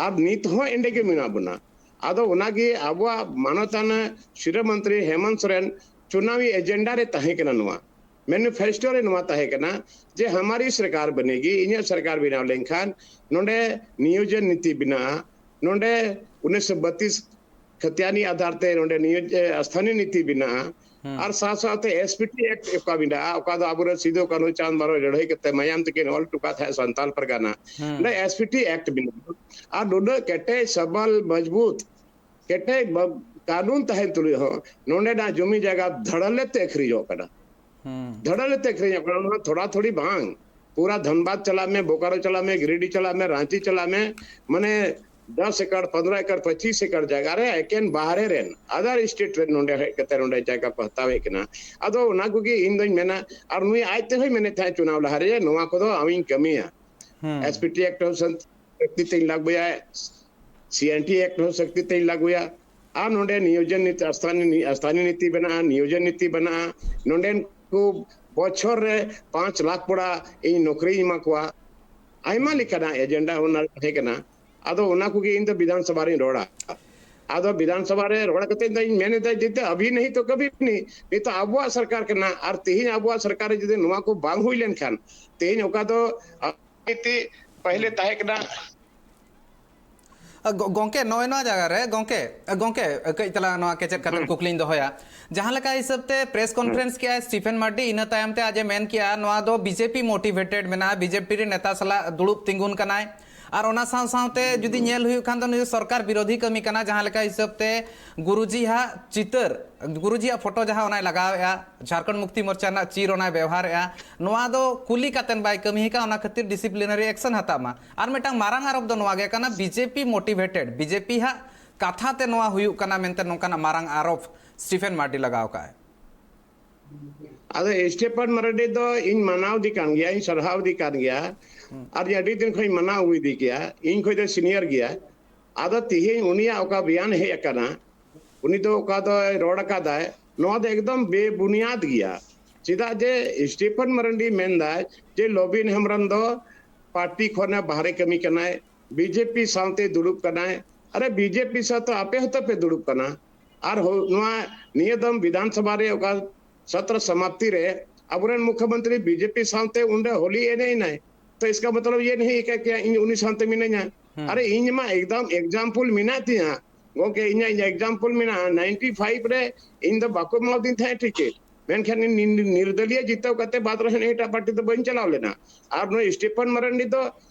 ᱟᱨ ᱱᱤᱛ ᱦᱚᱸ ᱮᱸᱰᱮ ᱜᱮ ᱢᱮᱱᱟᱜ ᱵᱚᱱᱟ᱾ ᱟᱫᱚ ᱚᱱᱟᱜᱮ ᱟᱵᱚᱣᱟᱜ ᱢᱟᱱᱚᱛᱟᱱ ᱥᱤᱨᱟᱹ ᱢᱚᱱᱛᱨᱤ ᱦᱮᱢᱚᱱᱛ ᱥᱚᱨᱮᱱ ᱪᱩᱱᱟᱣᱤ ᱮᱡᱮᱱᱰᱟ ᱨᱮ ᱛᱟᱦᱮᱸ ᱠᱟᱱᱟ, ᱱᱚᱣᱟ ᱢᱮᱱᱤᱯᱷᱮᱥᱴᱳ ᱨᱮ ᱱᱚᱣᱟ ᱛᱟᱦᱮᱸ ᱠᱟᱱᱟ ᱡᱮ ᱦᱟᱢᱟᱨᱤ ᱥᱚᱨᱠᱟᱨ ᱵᱚᱱᱮᱜᱤ, ᱤᱧᱟᱹᱜ ᱥᱚᱨᱠᱟᱨ ᱵᱮᱱᱟᱣ ᱞᱮᱱᱠᱷᱟᱱ ᱱᱚᱰᱮ ᱱᱤᱭᱳᱡᱚᱱ ᱱᱤᱛᱤ ᱵᱮᱱᱟᱜᱼᱟ, ᱱᱚᱰᱮ ᱩᱱᱤᱥᱥᱚ ᱵᱟᱛᱤᱥ ᱠᱷᱟᱛᱤᱭᱟᱱᱤ ᱟᱫᱷᱟᱨ ᱛᱮ ᱱᱚᱰᱮ ᱱᱤᱭᱳᱡ-, ᱮ, ᱥᱛᱷᱟᱱᱤᱭᱚ ᱱᱤᱛᱤ ᱵᱮᱱᱟᱜᱼᱟ᱾ ᱟᱨ ᱥᱟᱶ ᱥᱟᱶᱛᱮ ᱮᱥᱯᱤᱴᱤ ᱮᱠᱴ ᱚᱠᱟ ᱢᱮᱱᱟᱜᱼᱟ, ᱚᱠᱟ ᱫᱚ ᱟᱵᱚᱨᱮᱱ ᱥᱤᱫᱩ ᱠᱟᱹᱱᱦᱩ ᱪᱟᱸᱫᱽ ᱵᱷᱟᱭᱨᱳ ᱞᱟᱹᱲᱦᱟᱹᱭ ᱠᱟᱛᱮ ᱢᱟᱭᱟᱢ ᱛᱮᱠᱤᱱ ᱚᱞ ᱦᱚᱴᱚ ᱠᱟᱫ ᱛᱟᱦᱮᱸᱫ ᱥᱟᱱᱛᱟᱞ ᱯᱟᱨᱜᱟᱱᱟ᱾ ᱚᱸᱰᱮ ᱮᱥᱯᱤᱴᱤ ᱮᱠᱴ ᱢᱮᱱᱟᱜᱼᱟ᱾ ᱟᱨ ᱱᱩᱱᱟᱹᱜ ᱠᱮᱴᱮᱡ ᱥᱟᱵᱚᱞ ᱢᱚᱡᱽᱵᱩᱛ ᱠᱮᱴᱮᱡ ᱵᱟ-, ᱠᱟᱹᱱᱩᱱ ᱛᱟᱦᱮᱱ ᱛᱩᱞᱩᱡ ᱦᱚᱸ ᱱᱚᱰᱮᱱᱟᱜ ᱡᱚᱢᱤ ᱡᱟᱭᱜᱟ ᱫᱷᱟᱲᱟᱞᱮ ᱛᱮ ᱟᱹᱠᱷᱨᱤᱧᱚᱜ ᱠᱟᱱᱟ᱾ ᱫᱷᱟᱲᱟᱞᱮ ᱛᱮ ᱟᱹᱠᱷᱨᱤᱧᱚᱜ ᱠᱟᱱᱟ, ᱱᱚᱣᱟ ᱛᱷᱚᱲᱟ ᱛᱷᱚᱲᱤ ᱵᱟᱝ᱾ ᱯᱩᱨᱟ ᱫᱷᱟᱱᱵᱟᱫᱽ ᱪᱟᱞᱟᱜ ᱢᱮ, ᱵᱳᱠᱟᱨᱳ ᱪᱟᱞᱟᱜ ᱢᱮ, ᱜᱤᱨᱤᱰᱤ ᱪᱟᱞᱟᱜ ᱢᱮ, ᱨᱟᱸᱪᱤ ᱪᱟᱞᱟᱜ ᱢᱮ, ᱢᱟᱱᱮ ᱫᱚᱥ ᱮᱠᱚᱨ, ᱯᱚᱱᱫᱽᱨᱚ ᱮᱠᱚᱨ, ᱯᱚᱸᱪᱤᱥ ᱮᱠᱚᱨ ᱡᱟᱭᱜᱟ ᱨᱮ ᱮᱠᱮᱱ ᱵᱟᱦᱨᱮ ᱨᱮᱱ, other state ᱨᱮᱱ ᱱᱚᱰᱮ ᱦᱮᱡ ᱠᱟᱛᱮ ᱱᱚᱰᱮ ᱡᱟᱭᱜᱟ ᱠᱚ ᱦᱟᱛᱟᱣᱮᱫ ᱠᱟᱱᱟ᱾ ᱟᱫᱚ ᱚᱱᱟ ᱠᱚᱜᱮ ᱤᱧ ᱫᱚᱧ ᱢᱮᱱᱟ, ᱟᱨ ᱱᱩᱭ ᱟᱡ ᱛᱮᱦᱚᱸᱭ ᱢᱮᱱᱮᱫ ᱛᱟᱦᱮᱸᱫ ᱪᱩᱱᱟᱣ ᱞᱟᱦᱟᱨᱮ, ᱱᱚᱣᱟ ᱠᱚᱫᱚ ᱟᱢᱤᱧ ᱠᱟᱹᱢᱤᱭᱟ᱾ ᱦᱩᱸ᱾ S P T Act ᱦᱚᱸ ᱥᱚᱠᱛᱤ ᱛᱮᱧ ᱞᱟᱹᱜᱩᱭᱟ, C N T Act ᱦᱚᱸ ᱥᱚᱠᱛᱤ ᱛᱮᱧ ᱞᱟᱹᱜᱩᱭᱟ, ᱟᱨ ᱱᱚᱰᱮ ᱱᱤᱭᱳᱡᱚᱱ ᱱᱤᱛᱤ, ᱟᱥᱛᱷᱟᱱᱤ, ᱟᱥᱛᱷᱟᱱᱤ ᱱᱤᱛᱤ ᱵᱮᱱᱟᱜᱼᱟ, ᱱᱤᱭᱳᱡᱚᱱ ᱱᱤᱛᱤ ᱵᱮᱱᱟᱜᱼᱟ, ᱱᱚᱰᱮᱱ ᱠᱚ ᱵᱚᱪᱷᱚᱨ ᱨᱮ ᱯᱟᱸᱪ ᱞᱟᱠᱷ ᱠᱚᱲᱟ ᱤᱧ ᱱᱚᱠᱨᱤᱧ ᱮᱢᱟ ᱠᱚᱣᱟ᱾ ᱟᱭᱢᱟ ᱞᱮᱠᱟᱱᱟᱜ ᱮᱡᱮᱱᱰᱟ ᱚᱱᱟ ᱨᱮ ᱛᱟᱦᱮᱸ ᱠᱟᱱᱟ᱾ ᱟᱫᱚ ᱚᱱᱟ ᱠᱚᱜᱮ ᱤᱧ ᱫᱚ ᱵᱤᱫᱷᱟᱱ ᱥᱚᱵᱷᱟ ᱨᱤᱧ ᱨᱚᱲᱟ᱾ ᱟᱫᱚ ᱵᱤᱫᱷᱟᱱ ᱥᱚᱵᱷᱟ ᱨᱮ ᱨᱚᱲ ᱠᱟᱛᱮ ᱫᱚᱧ ᱢᱮᱱ ᱮᱫᱟ ᱡᱮ ᱟᱵᱷᱤ ᱱᱟᱦᱤ ᱛᱚ ᱠᱟᱵᱷᱤ ᱱᱟᱦᱤ, ᱱᱤᱛᱚᱜ ᱟᱵᱚᱣᱟᱜ ᱥᱚᱨᱠᱟᱨ ᱠᱟᱱᱟ, ᱟᱨ ᱛᱮᱦᱮᱧ ᱟᱵᱚᱣᱟᱜ ᱥᱚᱨᱠᱟᱨ ᱨᱮ ᱡᱩᱫᱤ ᱱᱚᱣᱟ ᱠᱚ ᱵᱟᱝ ᱦᱩᱭ ᱞᱮᱱᱠᱷᱟᱱ, ᱛᱮᱦᱮᱧ ᱚᱠᱟ ᱫᱚ ᱨᱟᱡᱽᱱᱤᱛᱤ ᱯᱟᱦᱞᱮ ᱛᱟᱦᱮᱸ ᱠᱟᱱᱟ᱾ ᱟ, ᱜᱚ-, ᱜᱚᱝᱠᱮ, ᱱᱚᱜᱼᱚᱭ ᱱᱚᱣᱟ ᱡᱟᱭᱜᱟ ᱨᱮ, ᱜᱚᱝᱠᱮ, ᱟ, ᱜᱚᱝᱠᱮ, ᱠᱟᱹᱡ ᱛᱟᱞᱟᱝ ᱱᱚᱣᱟ ᱠᱮᱪᱮᱫ ᱠᱟᱛᱮ ᱦᱩᱸ᱾ ᱠᱩᱠᱞᱤᱧ ᱫᱚᱦᱚᱭᱟ᱾ ᱡᱟᱦᱟᱸ ᱞᱮᱠᱟ ᱦᱤᱥᱟᱹᱵ ᱛᱮ press conference ᱠᱮᱜᱼᱟᱭ ᱥᱴᱤᱯᱷᱮᱱ ᱢᱟᱨᱰᱤ, ᱤᱱᱟᱹ ᱛᱟᱭᱚᱢ ᱛᱮ ᱟᱡ ᱮ ᱢᱮᱱ ᱠᱮᱜᱼᱟ, ᱱᱚᱣᱟ ᱫᱚ B J P motivated ᱢᱮᱱᱟᱜᱼᱟ, B J P ᱨᱮ ᱱᱮᱛᱟ ᱥᱟᱞᱟᱜ ᱫᱩᱲᱩᱵ ᱛᱤᱸᱜᱩᱱ ᱠᱟᱱᱟᱭ᱾ ᱟᱨ ᱚᱱᱟ ᱥᱟᱶ ᱥᱟᱶᱛᱮ ᱡᱩᱫᱤ ᱧᱮᱞ ᱦᱩᱭᱩᱜ ᱠᱷᱟᱱ ᱫᱚ, ᱱᱩᱭ ᱫᱚ ᱥᱚᱨᱠᱟᱨ ᱵᱤᱨᱳᱫᱷᱤ ᱠᱟᱹᱢᱤ ᱠᱟᱱᱟ, ᱡᱟᱦᱟᱸ ᱞᱮᱠᱟ ᱦᱤᱥᱟᱹᱵ ᱛᱮ ᱜᱩᱨᱩᱡᱤ ᱦᱟᱜ ᱪᱤᱛᱟᱹᱨ, ᱜᱩᱨᱩᱡᱤᱭᱟᱜ ᱯᱷᱳᱴᱳ ᱡᱟᱦᱟᱸ ᱚᱱᱟᱭ ᱞᱟᱜᱟᱣᱮᱜᱼᱟ, ᱡᱷᱟᱲᱠᱷᱚᱸᱰ ᱢᱩᱠᱛᱤ ᱢᱳᱨᱪᱟ ᱨᱮᱱᱟᱜ ᱪᱤᱨ ᱚᱱᱟᱭ ᱵᱮᱣᱦᱟᱨᱮᱜᱼᱟ, ᱱᱚᱣᱟ ᱫᱚ ᱠᱩᱞᱤ ᱠᱟᱛᱮᱱ ᱵᱟᱭ ᱠᱟᱹᱢᱤ ᱟᱠᱟᱫ, ᱚᱱᱟ ᱠᱷᱟᱹᱛᱤᱨ disciplinary action ᱦᱟᱛᱟᱣ ᱢᱟ᱾ ᱟᱨ ᱢᱤᱫᱴᱟᱝ ᱢᱟᱨᱟᱝ ᱟᱨᱳᱯ ᱫᱚ ᱱᱚᱣᱟ ᱜᱮ ᱠᱟᱱᱟ, B J P motivated, B J P ᱦᱟᱜ ᱠᱟᱛᱷᱟ ᱛᱮ ᱱᱚᱣᱟ ᱦᱩᱭᱩᱜ ᱠᱟᱱᱟ ᱢᱮᱱᱛᱮ ᱱᱚᱝᱠᱟᱱᱟᱜ ᱢᱟᱨᱟᱝ ᱟᱨᱳᱯ ᱥᱴᱤᱯᱷᱮᱱ ᱢᱟᱨᱰᱤ ᱞᱟᱜᱟᱣ ᱠᱟᱜᱼᱟᱭ᱾ ᱟᱫᱚ ᱥᱴᱤᱯᱷᱮᱱ ᱢᱟᱨᱰᱤ ᱫᱚ ᱤᱧ ᱢᱟᱱᱟᱣ ᱤᱫᱤ ᱠᱟᱱ ᱜᱮᱭᱟ, ᱤᱧ ᱥᱟᱨᱦᱟᱣ ᱤᱫᱤ ᱠᱟᱱ ᱜᱮᱭᱟ᱾ ᱟᱨ ᱤᱧ ᱟᱹᱰᱤ ᱫᱤᱱ ᱠᱷᱚᱱ ᱤᱧ ᱢᱟᱱᱟᱣ ᱟᱹᱜᱩ ᱤᱫᱤ ᱜᱮᱭᱟ, ᱤᱧ ᱠᱷᱚᱱ ᱫᱚ senior ᱜᱮᱭᱟ᱾ ᱟᱫᱚ ᱛᱮᱦᱮᱧ ᱩᱱᱤᱭᱟᱜ ᱚᱠᱟ ᱵᱮᱭᱟᱱ ᱦᱮᱡ ᱟᱠᱟᱱᱟ, ᱩᱱᱤ ᱫᱚ ᱚᱠᱟ ᱫᱚᱭ ᱨᱚᱲ ᱟᱠᱟᱫᱟᱭ, ᱱᱚᱣᱟ ᱫᱚ ᱮᱠᱫᱚᱢ ᱵᱮᱵᱩᱱᱤᱭᱟᱫ ᱜᱮᱭᱟ᱾ ᱪᱮᱫᱟᱜ ᱡᱮ ᱥᱴᱤᱯᱷᱮᱱ ᱢᱟᱨᱰᱤ ᱢᱮᱱᱫᱟᱭ ᱡᱮ ᱞᱚᱵᱤᱱ ᱦᱮᱢᱵᱨᱚᱢ ᱫᱚ ᱯᱟᱨᱴᱤ ᱠᱷᱚᱱᱮ ᱵᱟᱦᱨᱮ ᱠᱟᱹᱢᱤ ᱠᱟᱱᱟᱭ, B ᱡᱮ ᱯᱤ ᱥᱟᱶᱛᱮ ᱫᱩᱲᱩᱵ ᱠᱟᱱᱟᱭ᱾ ᱟᱨᱮ, B ᱡᱮ ᱯᱤ ᱥᱟᱶ ᱛᱚ ᱟᱯᱮ ᱦᱚᱸᱛᱚ ᱯᱮ ᱫᱩᱲᱩᱵ ᱠᱟᱱᱟ᱾ ᱟᱨ ᱦᱚ-, ᱱᱚᱣᱟ ᱱᱤᱭᱟᱹ ᱫᱚᱢ ᱵᱤᱫᱷᱟᱱ ᱥᱚᱵᱷᱟ ᱨᱮ ᱚᱠᱟ ᱥᱚᱛᱨᱚ ᱥᱚᱢᱟᱯᱛᱤ ᱨᱮ ᱟᱵᱚᱨᱮᱱ ᱢᱩᱠᱷᱭᱚᱢᱚᱱᱛᱨᱤ B ᱡᱮ ᱯᱤ ᱥᱟᱶᱛᱮ ᱚᱸᱰᱮ ᱦᱳᱞᱤ ᱮᱱᱮᱡ ᱮᱱᱟᱭ, ᱛᱚ ᱤᱥᱠᱟ ᱢᱚᱛᱞᱚᱵ ᱤᱭᱟᱹ ᱱᱟᱦᱤ ᱠᱟ ᱠᱤ ᱤᱧ ᱩᱱᱤ ᱥᱟᱶᱛᱮ ᱢᱤᱱᱟᱹᱧᱟ᱾ ᱟᱨᱮ, ᱤᱧ ᱢᱟ ᱮᱠᱫᱚᱢ example ᱢᱮᱱᱟᱜ ᱛᱤᱧᱟ ᱜᱚᱝᱠᱮ, ᱤᱧᱟᱹᱜ example ᱢᱮᱱᱟᱜᱼᱟ᱾ Ninety five ᱨᱮ ᱤᱧ ᱫᱚ ᱵᱟᱠᱚ ᱮᱢᱟᱣᱫᱤᱧ ᱛᱟᱦᱮᱸᱫ ᱴᱤᱠᱤᱴ, ᱢᱮᱱᱠᱷᱟᱱ ᱤᱧ ᱱᱤᱨ-, ᱱᱤᱨᱫᱚᱞᱤᱭᱟᱹ ᱡᱤᱛᱟᱹᱣ ᱠᱟᱛᱮ ᱵᱟᱫ ᱨᱮᱦᱚᱸ ᱮᱴᱟᱜ ᱯᱟᱨᱴᱤ ᱫᱚ ᱵᱟᱹᱧ ᱪᱟᱞᱟᱣ ᱞᱮᱱᱟ᱾ ᱟᱨ ᱱᱩᱭ ᱥᱴᱤᱯᱷᱮᱱ ᱢᱟᱨᱟᱱᱰᱤ ᱫᱚ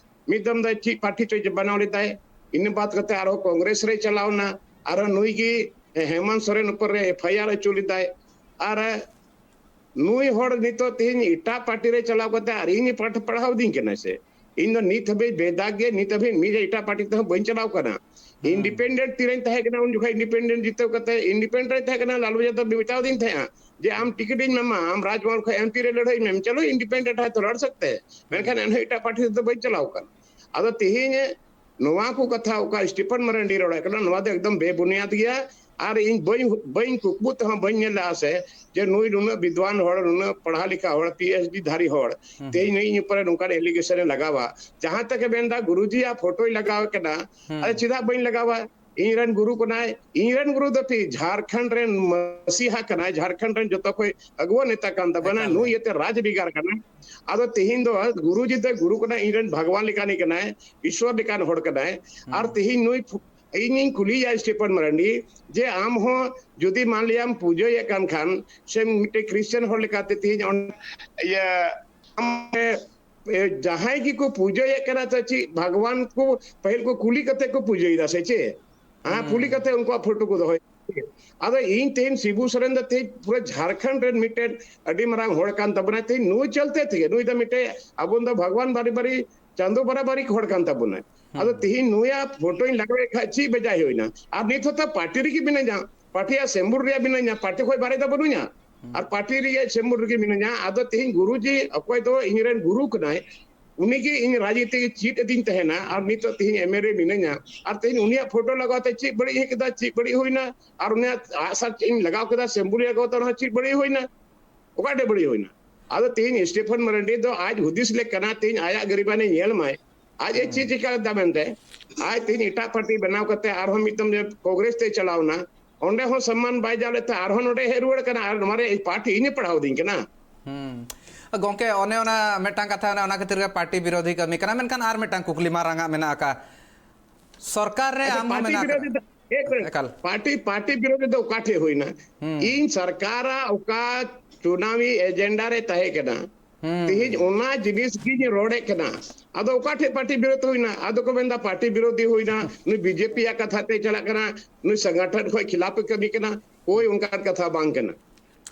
ᱢᱤᱫ ᱫᱚᱢ ᱫᱚ ᱪᱮᱫ ᱯᱟᱨᱴᱤ ᱪᱚᱭ ᱵᱮᱱᱟᱣ ᱞᱮᱫᱟᱭ, ᱤᱱᱟᱹ ᱵᱟᱫ ᱠᱟᱛᱮ ᱟᱨᱦᱚᱸ ᱠᱚᱝᱜᱨᱮᱥ ᱨᱮᱭ ᱪᱟᱞᱟᱣ ᱮᱱᱟ, ᱟᱨᱦᱚᱸ ᱱᱩᱭ ᱜᱮ ᱦᱮᱢᱚᱱᱛ ᱥᱚᱨᱮᱱ ᱩᱯᱚᱨ ᱨᱮ F I R ᱚᱪᱚ ᱞᱮᱫᱟᱭ᱾ ᱟᱨ ᱱᱩᱭ ᱦᱚᱲ ᱱᱤᱛᱚᱜ ᱛᱮᱦᱮᱧ ᱮᱴᱟᱜ ᱯᱟᱨᱴᱤ ᱨᱮ ᱪᱟᱞᱟᱣ ᱠᱟᱛᱮ ᱟᱨ ᱤᱧ ᱯᱟᱴ-, ᱯᱟᱲᱦᱟᱣ ᱫᱤᱧ ᱠᱟᱱᱟᱭ ᱥᱮ? ᱤᱧ ᱫᱚ ᱱᱤᱛ ᱦᱟᱹᱵᱤᱡ ᱵᱮᱫᱟᱜ ᱜᱮ, ᱱᱤᱛ ᱦᱟᱹᱵᱤᱡ ᱢᱤᱫ ᱮᱴᱟᱜ ᱯᱟᱨᱴᱤ ᱛᱮᱦᱚᱸ ᱵᱟᱹᱧ ᱪᱟᱞᱟᱣ ᱠᱟᱱᱟ᱾ ᱤᱱᱰᱤᱯᱮᱱᱰᱮᱱᱴ ᱛᱤᱨᱮᱧ ᱛᱟᱦᱮᱸ ᱠᱟᱱᱟ, ᱩᱱ ᱡᱚᱠᱷᱚᱱ ᱤᱱᱰᱤᱯᱮᱱᱰᱮᱱᱴ ᱡᱤᱛᱟᱹᱣ ᱠᱟᱛᱮ ᱤᱱᱰᱤᱯᱮᱱᱰᱮᱱᱴ ᱨᱮᱧ ᱛᱟᱦᱮᱸ ᱠᱟᱱᱟ, ᱞᱟᱞᱩ ᱡᱟᱫᱚᱵ ᱢᱮᱛᱟᱣ ᱫᱤᱧ ᱛᱟᱦᱮᱸᱜᱼᱟ ᱡᱮ ᱟᱢ ᱴᱤᱠᱤᱴ ᱤᱧ ᱮᱢᱟᱢᱟ, ᱟᱢ ᱨᱟᱡᱽᱵᱷᱚᱵᱚᱱ ᱠᱷᱚᱱ ᱮᱢᱯᱤ ᱨᱮ ᱞᱟᱹᱲᱦᱟᱹᱭ ᱢᱮ, ᱪᱚᱞᱚ ᱤᱱᱰᱤᱯᱮᱱᱰᱮᱱᱴ ᱦᱚᱭᱛᱚ ᱞᱟᱲ ᱥᱟᱠᱛᱮ ᱦᱮᱸ᱾ ᱢᱮᱱᱠᱷᱟᱱ ᱮᱱᱦᱚᱸ ᱮᱴᱟᱜ ᱯᱟᱨᱴᱤ ᱥᱮᱫ ᱫᱚ ᱵᱟᱹᱧ ᱪᱟᱞᱟᱣ ᱠᱟᱱᱟ᱾ ᱟᱫᱚ ᱛᱮᱦᱮᱧ ᱱᱚᱣᱟ ᱠᱚ ᱠᱟᱛᱷᱟ ᱚᱠᱟ ᱥᱴᱤᱯᱷᱟᱱ ᱢᱟᱨᱟᱱᱰᱤ ᱨᱚᱲᱮᱫ ᱠᱟᱱᱟ, ᱱᱚᱣᱟ ᱫᱚ ᱮᱠᱫᱚᱢ ᱵᱮᱵᱩᱱᱤᱭᱟᱫ ᱜᱮᱭᱟ᱾ ᱟᱨ ᱤᱧ ᱵᱟᱹᱧ, ᱵᱟᱹᱧ ᱠᱩᱠᱢᱩ ᱛᱮᱦᱚᱸ ᱵᱟᱹᱧ ᱧᱮᱞ ᱞᱮᱫᱼᱟ ᱥᱮ ᱡᱮ ᱱᱩᱭ ᱱᱩᱱᱟᱹᱜ ᱵᱤᱫᱣᱟᱱ ᱦᱚᱲ, ᱱᱩᱱᱟᱹᱜ ᱯᱟᱲᱦᱟᱣ ᱞᱮᱠᱷᱟ ᱦᱚᱲ, ᱯᱤ ᱮᱭᱤᱪ ᱰᱤ ᱫᱷᱟᱨᱤ ᱦᱚᱲ, ᱦᱩᱸ, ᱛᱮᱦᱮᱧ ᱱᱩᱭ ᱤᱧ ᱩᱯᱚᱨᱮ ᱱᱚᱝᱠᱟᱱ ᱮᱞᱤᱜᱮᱥᱚᱱ ᱮ ᱞᱟᱜᱟᱣᱟ, ᱡᱟᱦᱟᱸ ᱛᱮᱜᱮ ᱢᱮᱱᱫᱟ ᱜᱩᱨᱩᱡᱤᱭᱟᱜ ᱯᱷᱳᱴᱳᱭ ᱞᱟᱜᱟᱣ ᱠᱟᱱᱟ᱾ ᱦᱩᱸ᱾ ᱟᱫᱚ ᱪᱮᱫᱟᱜ ᱵᱟᱹᱧ ᱞᱟᱜᱟᱣᱟ? ᱤᱧ ᱨᱮᱱ ᱜᱩᱨᱩ ᱠᱟᱱᱟᱭ, ᱤᱧ ᱨᱮᱱ ᱜᱩᱨᱩ ᱫᱚ ᱪᱮᱫ ᱡᱷᱟᱲᱠᱷᱚᱸᱰ ᱨᱮᱱ ᱢᱟᱹᱥᱤᱦᱟ ᱠᱟᱱᱟᱭ, ᱡᱷᱟᱲᱠᱷᱚᱸᱰ ᱨᱮᱱ ᱡᱚᱛᱚ ᱠᱷᱚᱱ ᱟᱹᱜᱩᱣᱟᱹ ᱱᱮᱛᱟ ᱠᱟᱱ ᱛᱟᱵᱚᱱᱟ, ᱮᱠᱟᱞ ᱱᱩᱭ ᱜᱮ᱾ ᱤᱭᱟᱹᱛᱮ ᱨᱟᱡᱽ ᱵᱷᱮᱜᱟᱨ ᱠᱟᱱᱟ᱾ ᱟᱫᱚ ᱛᱮᱦᱮᱧ ᱫᱚ ᱜᱩᱨᱩᱡᱤ ᱫᱚ ᱜᱩᱨᱩ ᱠᱟᱱᱟᱭ, ᱤᱧ ᱨᱮᱱ ᱵᱷᱟᱜᱽᱣᱟᱱ ᱞᱮᱠᱟᱱᱤᱡ ᱠᱟᱱᱟᱭ, ᱤᱥᱣᱚᱨ ᱞᱮᱠᱟᱱ ᱦᱚᱲ ᱠᱟᱱᱟᱭ᱾ ᱦᱩᱸ᱾ ᱟᱨ ᱛᱮᱦᱮᱧ ᱱᱩᱭ ᱯᱷᱩ-, ᱤᱧᱤᱧ ᱠᱩᱞᱤᱭᱮᱭᱟ ᱥᱴᱤᱯᱷᱟᱱ ᱢᱟᱨᱟᱱᱰᱤ ᱡᱮ ᱟᱢ ᱦᱚᱸ ᱡᱩᱫᱤ ᱢᱟᱱ ᱞᱤᱭᱟᱢ ᱯᱩᱡᱟᱹᱭᱮᱫ ᱠᱟᱱ ᱠᱷᱟᱱ, ᱥᱮ ᱢᱤᱫᱴᱮᱡ ᱠᱷᱨᱤᱥᱪᱟᱱ ᱦᱚᱲ ᱞᱮᱠᱟᱛᱮ ᱛᱮᱦᱮᱧ ᱚᱸᱰᱮ, ᱤᱭᱟᱹ, ᱟᱢ, ᱮ, ᱡᱟᱦᱟᱸᱭ ᱜᱮᱠᱚ ᱯᱩᱡᱟᱹᱭᱮᱫ ᱠᱟᱱᱟ, ᱛᱚ ᱪᱮᱫ ᱵᱷᱟᱜᱽᱣᱟᱱ ᱠᱚ ᱯᱟᱹᱦᱤᱞ ᱠᱚ ᱠᱩᱞᱤ ᱠᱟᱛᱮ ᱠᱚ ᱯᱩᱡᱟᱹᱭᱮᱫᱟ ᱥᱮ ᱪᱮᱫ? ᱦᱮᱸ, ᱦᱩᱸ᱾ ᱠᱩᱞᱤ ᱠᱟᱛᱮ ᱩᱱᱠᱩᱣᱟᱜ ᱯᱷᱳᱴᱳ ᱠᱚ ᱫᱚᱦᱚᱭ᱾ ᱟᱫᱚ ᱤᱧ ᱛᱮᱦᱮᱧ ᱥᱤᱵᱩ ᱥᱚᱨᱮᱱ ᱫᱚ ᱛᱮᱦᱮᱧ ᱯᱩᱨᱟᱹ ᱡᱷᱟᱲᱠᱷᱚᱸᱰ ᱨᱮᱱ ᱢᱤᱫᱴᱮᱱ ᱟᱹᱰᱤ ᱢᱟᱨᱟᱝ ᱦᱚᱲ ᱠᱟᱱ ᱛᱟᱵᱚᱱᱟᱭ᱾ ᱛᱮᱦᱮᱧ ᱱᱩᱭ ᱪᱚᱞᱛᱮ ᱛᱮᱜᱮ, ᱱᱩᱭ ᱫᱚ ᱢᱤᱫᱴᱮᱡ ᱟᱵᱚ ᱫᱚ ᱵᱷᱟᱜᱽᱣᱟᱱ ᱵᱟᱨᱤ ᱵᱟᱨᱤ, ᱪᱟᱸᱫᱚ ᱵᱟᱨᱟᱵᱟᱨᱤ ᱦᱚᱲ ᱠᱟᱱ ᱛᱟᱵᱚᱱᱟᱭ᱾ ᱟᱫᱚ ᱦᱩᱸ᱾ ᱛᱮᱦᱮᱧ ᱱᱩᱭᱟᱜ ᱯᱷᱳᱴᱳᱧ ᱞᱟᱜᱟᱣᱮᱫ ᱠᱷᱟᱡ ᱪᱮᱫ ᱵᱮᱡᱟᱭ ᱦᱩᱭᱱᱟ? ᱟᱨ ᱱᱤᱛ ᱦᱚᱸᱛᱚ ᱯᱟᱨᱴᱤ ᱨᱮᱜᱮ ᱢᱤᱱᱟᱹᱧᱟ, ᱯᱟᱨᱴᱤᱭᱟᱜ ᱥᱮᱢᱵᱩᱞ ᱨᱮᱭᱟᱜ ᱢᱤᱱᱟᱹᱧᱟ, ᱯᱟᱨᱴᱤ ᱠᱷᱚᱡ ᱵᱟᱨᱦᱮ ᱫᱚ ᱵᱟᱹᱱᱩᱧᱟ᱾ ᱦᱩᱸ᱾ ᱟᱨ ᱯᱟᱨᱴᱤ ᱨᱮᱭᱟᱜ ᱥᱮᱢᱵᱩᱞ ᱨᱮᱜᱮ ᱢᱤᱱᱟᱹᱧᱟ᱾ ᱟᱫᱚ ᱛᱮᱦᱮᱧ ᱜᱩᱨᱩᱡᱤ ᱚᱠᱚᱭ ᱫᱚ ᱤᱧ ᱨᱮᱱ ᱜᱩᱨᱩ ᱠᱟᱱᱟᱭ, ᱩᱱᱤᱜᱮ ᱤᱧ ᱨᱟᱡᱽᱱᱤᱛᱤ ᱪᱮᱫ ᱟᱹᱫᱤᱧ ᱛᱟᱦᱮᱱᱟ, ᱟᱨ ᱱᱤᱛᱚᱜ ᱛᱮᱦᱮᱧ ᱮᱢ ᱮ ᱨᱮ ᱢᱤᱱᱟᱹᱧᱟ, ᱟᱨ ᱛᱮᱦᱮᱧ ᱩᱱᱤᱭᱟᱜ ᱯᱷᱳᱴᱳ ᱞᱟᱜᱟᱣ ᱛᱮ ᱪᱮᱫ ᱵᱟᱹᱲᱤᱡ ᱦᱮᱡ ᱠᱮᱫᱟ, ᱪᱮᱫ ᱵᱟᱹᱲᱤᱡ ᱦᱩᱭᱱᱟ? ᱟᱨ ᱩᱱᱤᱭᱟᱜ ᱟᱜᱼᱥᱟᱨ ᱪᱮᱫ ᱤᱧ ᱞᱟᱜᱟᱣ ᱠᱮᱫᱟ, ᱥᱮᱢᱵᱩᱞ ᱞᱟᱜᱟᱣ ᱛᱮ ᱚᱱᱟ ᱦᱚᱸ ᱪᱮᱫ ᱵᱟᱹᱲᱤᱡ ᱦᱩᱭᱱᱟ? ᱚᱠᱟᱴᱷᱮᱡ ᱵᱟᱹᱲᱤᱡ ᱦᱩᱭᱱᱟ? ᱟᱫᱚ ᱛᱮᱦᱮᱧ ᱥᱴᱤᱯᱷᱟᱱ ᱢᱟᱨᱟᱱᱰᱤ ᱫᱚ ᱟᱡ ᱦᱩᱫᱤᱥ ᱞᱮ ᱠᱟᱱᱟ, ᱛᱮᱦᱮᱧ ᱟᱭᱟᱜ ᱜᱟᱹᱨᱤᱵᱟᱱᱮ ᱧᱮᱞ ᱢᱟᱭ, ᱟᱡ ᱮ ᱦᱩᱸ᱾ ᱪᱮᱫ ᱪᱤᱠᱟ ᱞᱮᱫᱟ ᱢᱮᱱᱛᱮ, ᱟᱡ ᱛᱮᱦᱮᱧ ᱮᱴᱟᱜ ᱯᱟᱨᱴᱤ ᱵᱮᱱᱟᱣ ᱠᱟᱛᱮ ᱟᱨᱦᱚᱸ ᱢᱤᱫᱴᱟᱝ ᱠᱚᱝᱜᱨᱮᱥ ᱛᱮ ᱪᱟᱞᱟᱣ ᱮᱱᱟ, ᱚᱸᱰᱮ ᱦᱚᱸ ᱥᱚᱢᱢᱟᱱ ᱵᱟᱭ ᱧᱟᱢ ᱞᱮᱫ ᱛᱮ ᱟᱨᱦᱚᱸ ᱱᱚᱰᱮ ᱦᱮᱡ ᱨᱩᱣᱟᱹᱲ ᱠᱟᱱᱟ, ᱟᱨ ᱱᱚᱣᱟ ᱨᱮ ᱯᱟᱨᱴᱤ ᱤᱧᱮ ᱯᱟᱲᱦᱟᱣ ᱫᱤᱧ ᱠᱟᱱᱟ᱾ ᱦᱩᱸ᱾ ᱜᱚᱝᱠᱮ, ᱚᱱᱮ ᱚᱱᱟ ᱢᱤᱫᱴᱟᱝ ᱠᱟᱛᱷᱟ, ᱚᱱᱮ ᱚᱱᱟ ᱠᱷᱟᱹᱛᱤᱨ ᱜᱮ ᱯᱟᱨᱴᱤ ᱵᱤᱨᱳᱫᱷᱤ ᱠᱟᱹᱢᱤ ᱠᱟᱱᱟ᱾ ᱢᱮᱱᱠᱷᱟᱱ ᱟᱨ ᱢᱤᱫᱴᱟᱝ ᱠᱩᱠᱞᱤ ᱢᱟᱨᱟᱝ ᱟᱜ ᱢᱮᱱᱟᱜ ᱟᱠᱟᱫ, ᱥᱚᱨᱠᱟᱨ ᱨᱮ ᱟᱪᱪᱷᱟ, ᱟᱢ ᱦᱚᱸ ᱯᱟᱨᱴᱤ ᱢᱮᱱᱟᱜ ᱵᱤᱨᱳᱫᱷᱤ ᱟᱠᱟᱫ᱾ ᱫᱚ, ᱮ, ᱮᱠᱟᱞ᱾ ᱯᱟᱨᱴᱤ, ᱯᱟᱨᱴᱤ ᱵᱤᱨᱳᱫᱷᱤ ᱫᱚ ᱚᱠᱟ ᱴᱷᱮᱡ ᱦᱩᱭᱱᱟ? ᱦᱩᱸ᱾ ᱤᱧ ᱥᱚᱨᱠᱟᱨᱟᱜ ᱚᱠᱟ ᱪᱩᱱᱟᱣᱤ ᱮᱡᱮᱱᱰᱟ ᱨᱮ ᱛᱟᱦᱮᱸ ᱠᱟᱱᱟ, ᱦᱩᱸ᱾ ᱛᱮᱦᱮᱧ ᱚᱱᱟ ᱡᱤᱱᱤᱥ ᱜᱤᱧ ᱨᱚᱲᱮᱫ ᱠᱟᱱᱟ᱾ ᱟᱫᱚ ᱚᱠᱟ ᱴᱷᱮᱡ ᱯᱟᱨᱴᱤ ᱵᱤᱨᱳᱫᱷᱤ ᱦᱩᱭᱱᱟ? ᱟᱫᱚ ᱠᱚ ᱢᱮᱱᱫᱟ ᱯᱟᱨᱴᱤ ᱵᱤᱨᱳᱫᱷᱤ ᱦᱩᱭᱱᱟ, ᱱᱩᱭ ᱵᱤᱡᱮᱯᱤ ᱭᱟᱜ ᱠᱟᱛᱷᱟ ᱛᱮ ᱪᱟᱞᱟᱜ ᱠᱟᱱᱟ, ᱱᱩᱭ ᱥᱚᱝᱜᱚᱴᱷᱚᱱ ᱠᱷᱚᱡ ᱠᱷᱤᱞᱟᱯ ᱮ ᱠᱟᱹᱢᱤ ᱠᱟᱱᱟ᱾ ᱦᱳᱭ, ᱚᱱᱠᱟᱱ ᱠᱟᱛᱷᱟ ᱵᱟᱝ ᱠᱟᱱᱟ᱾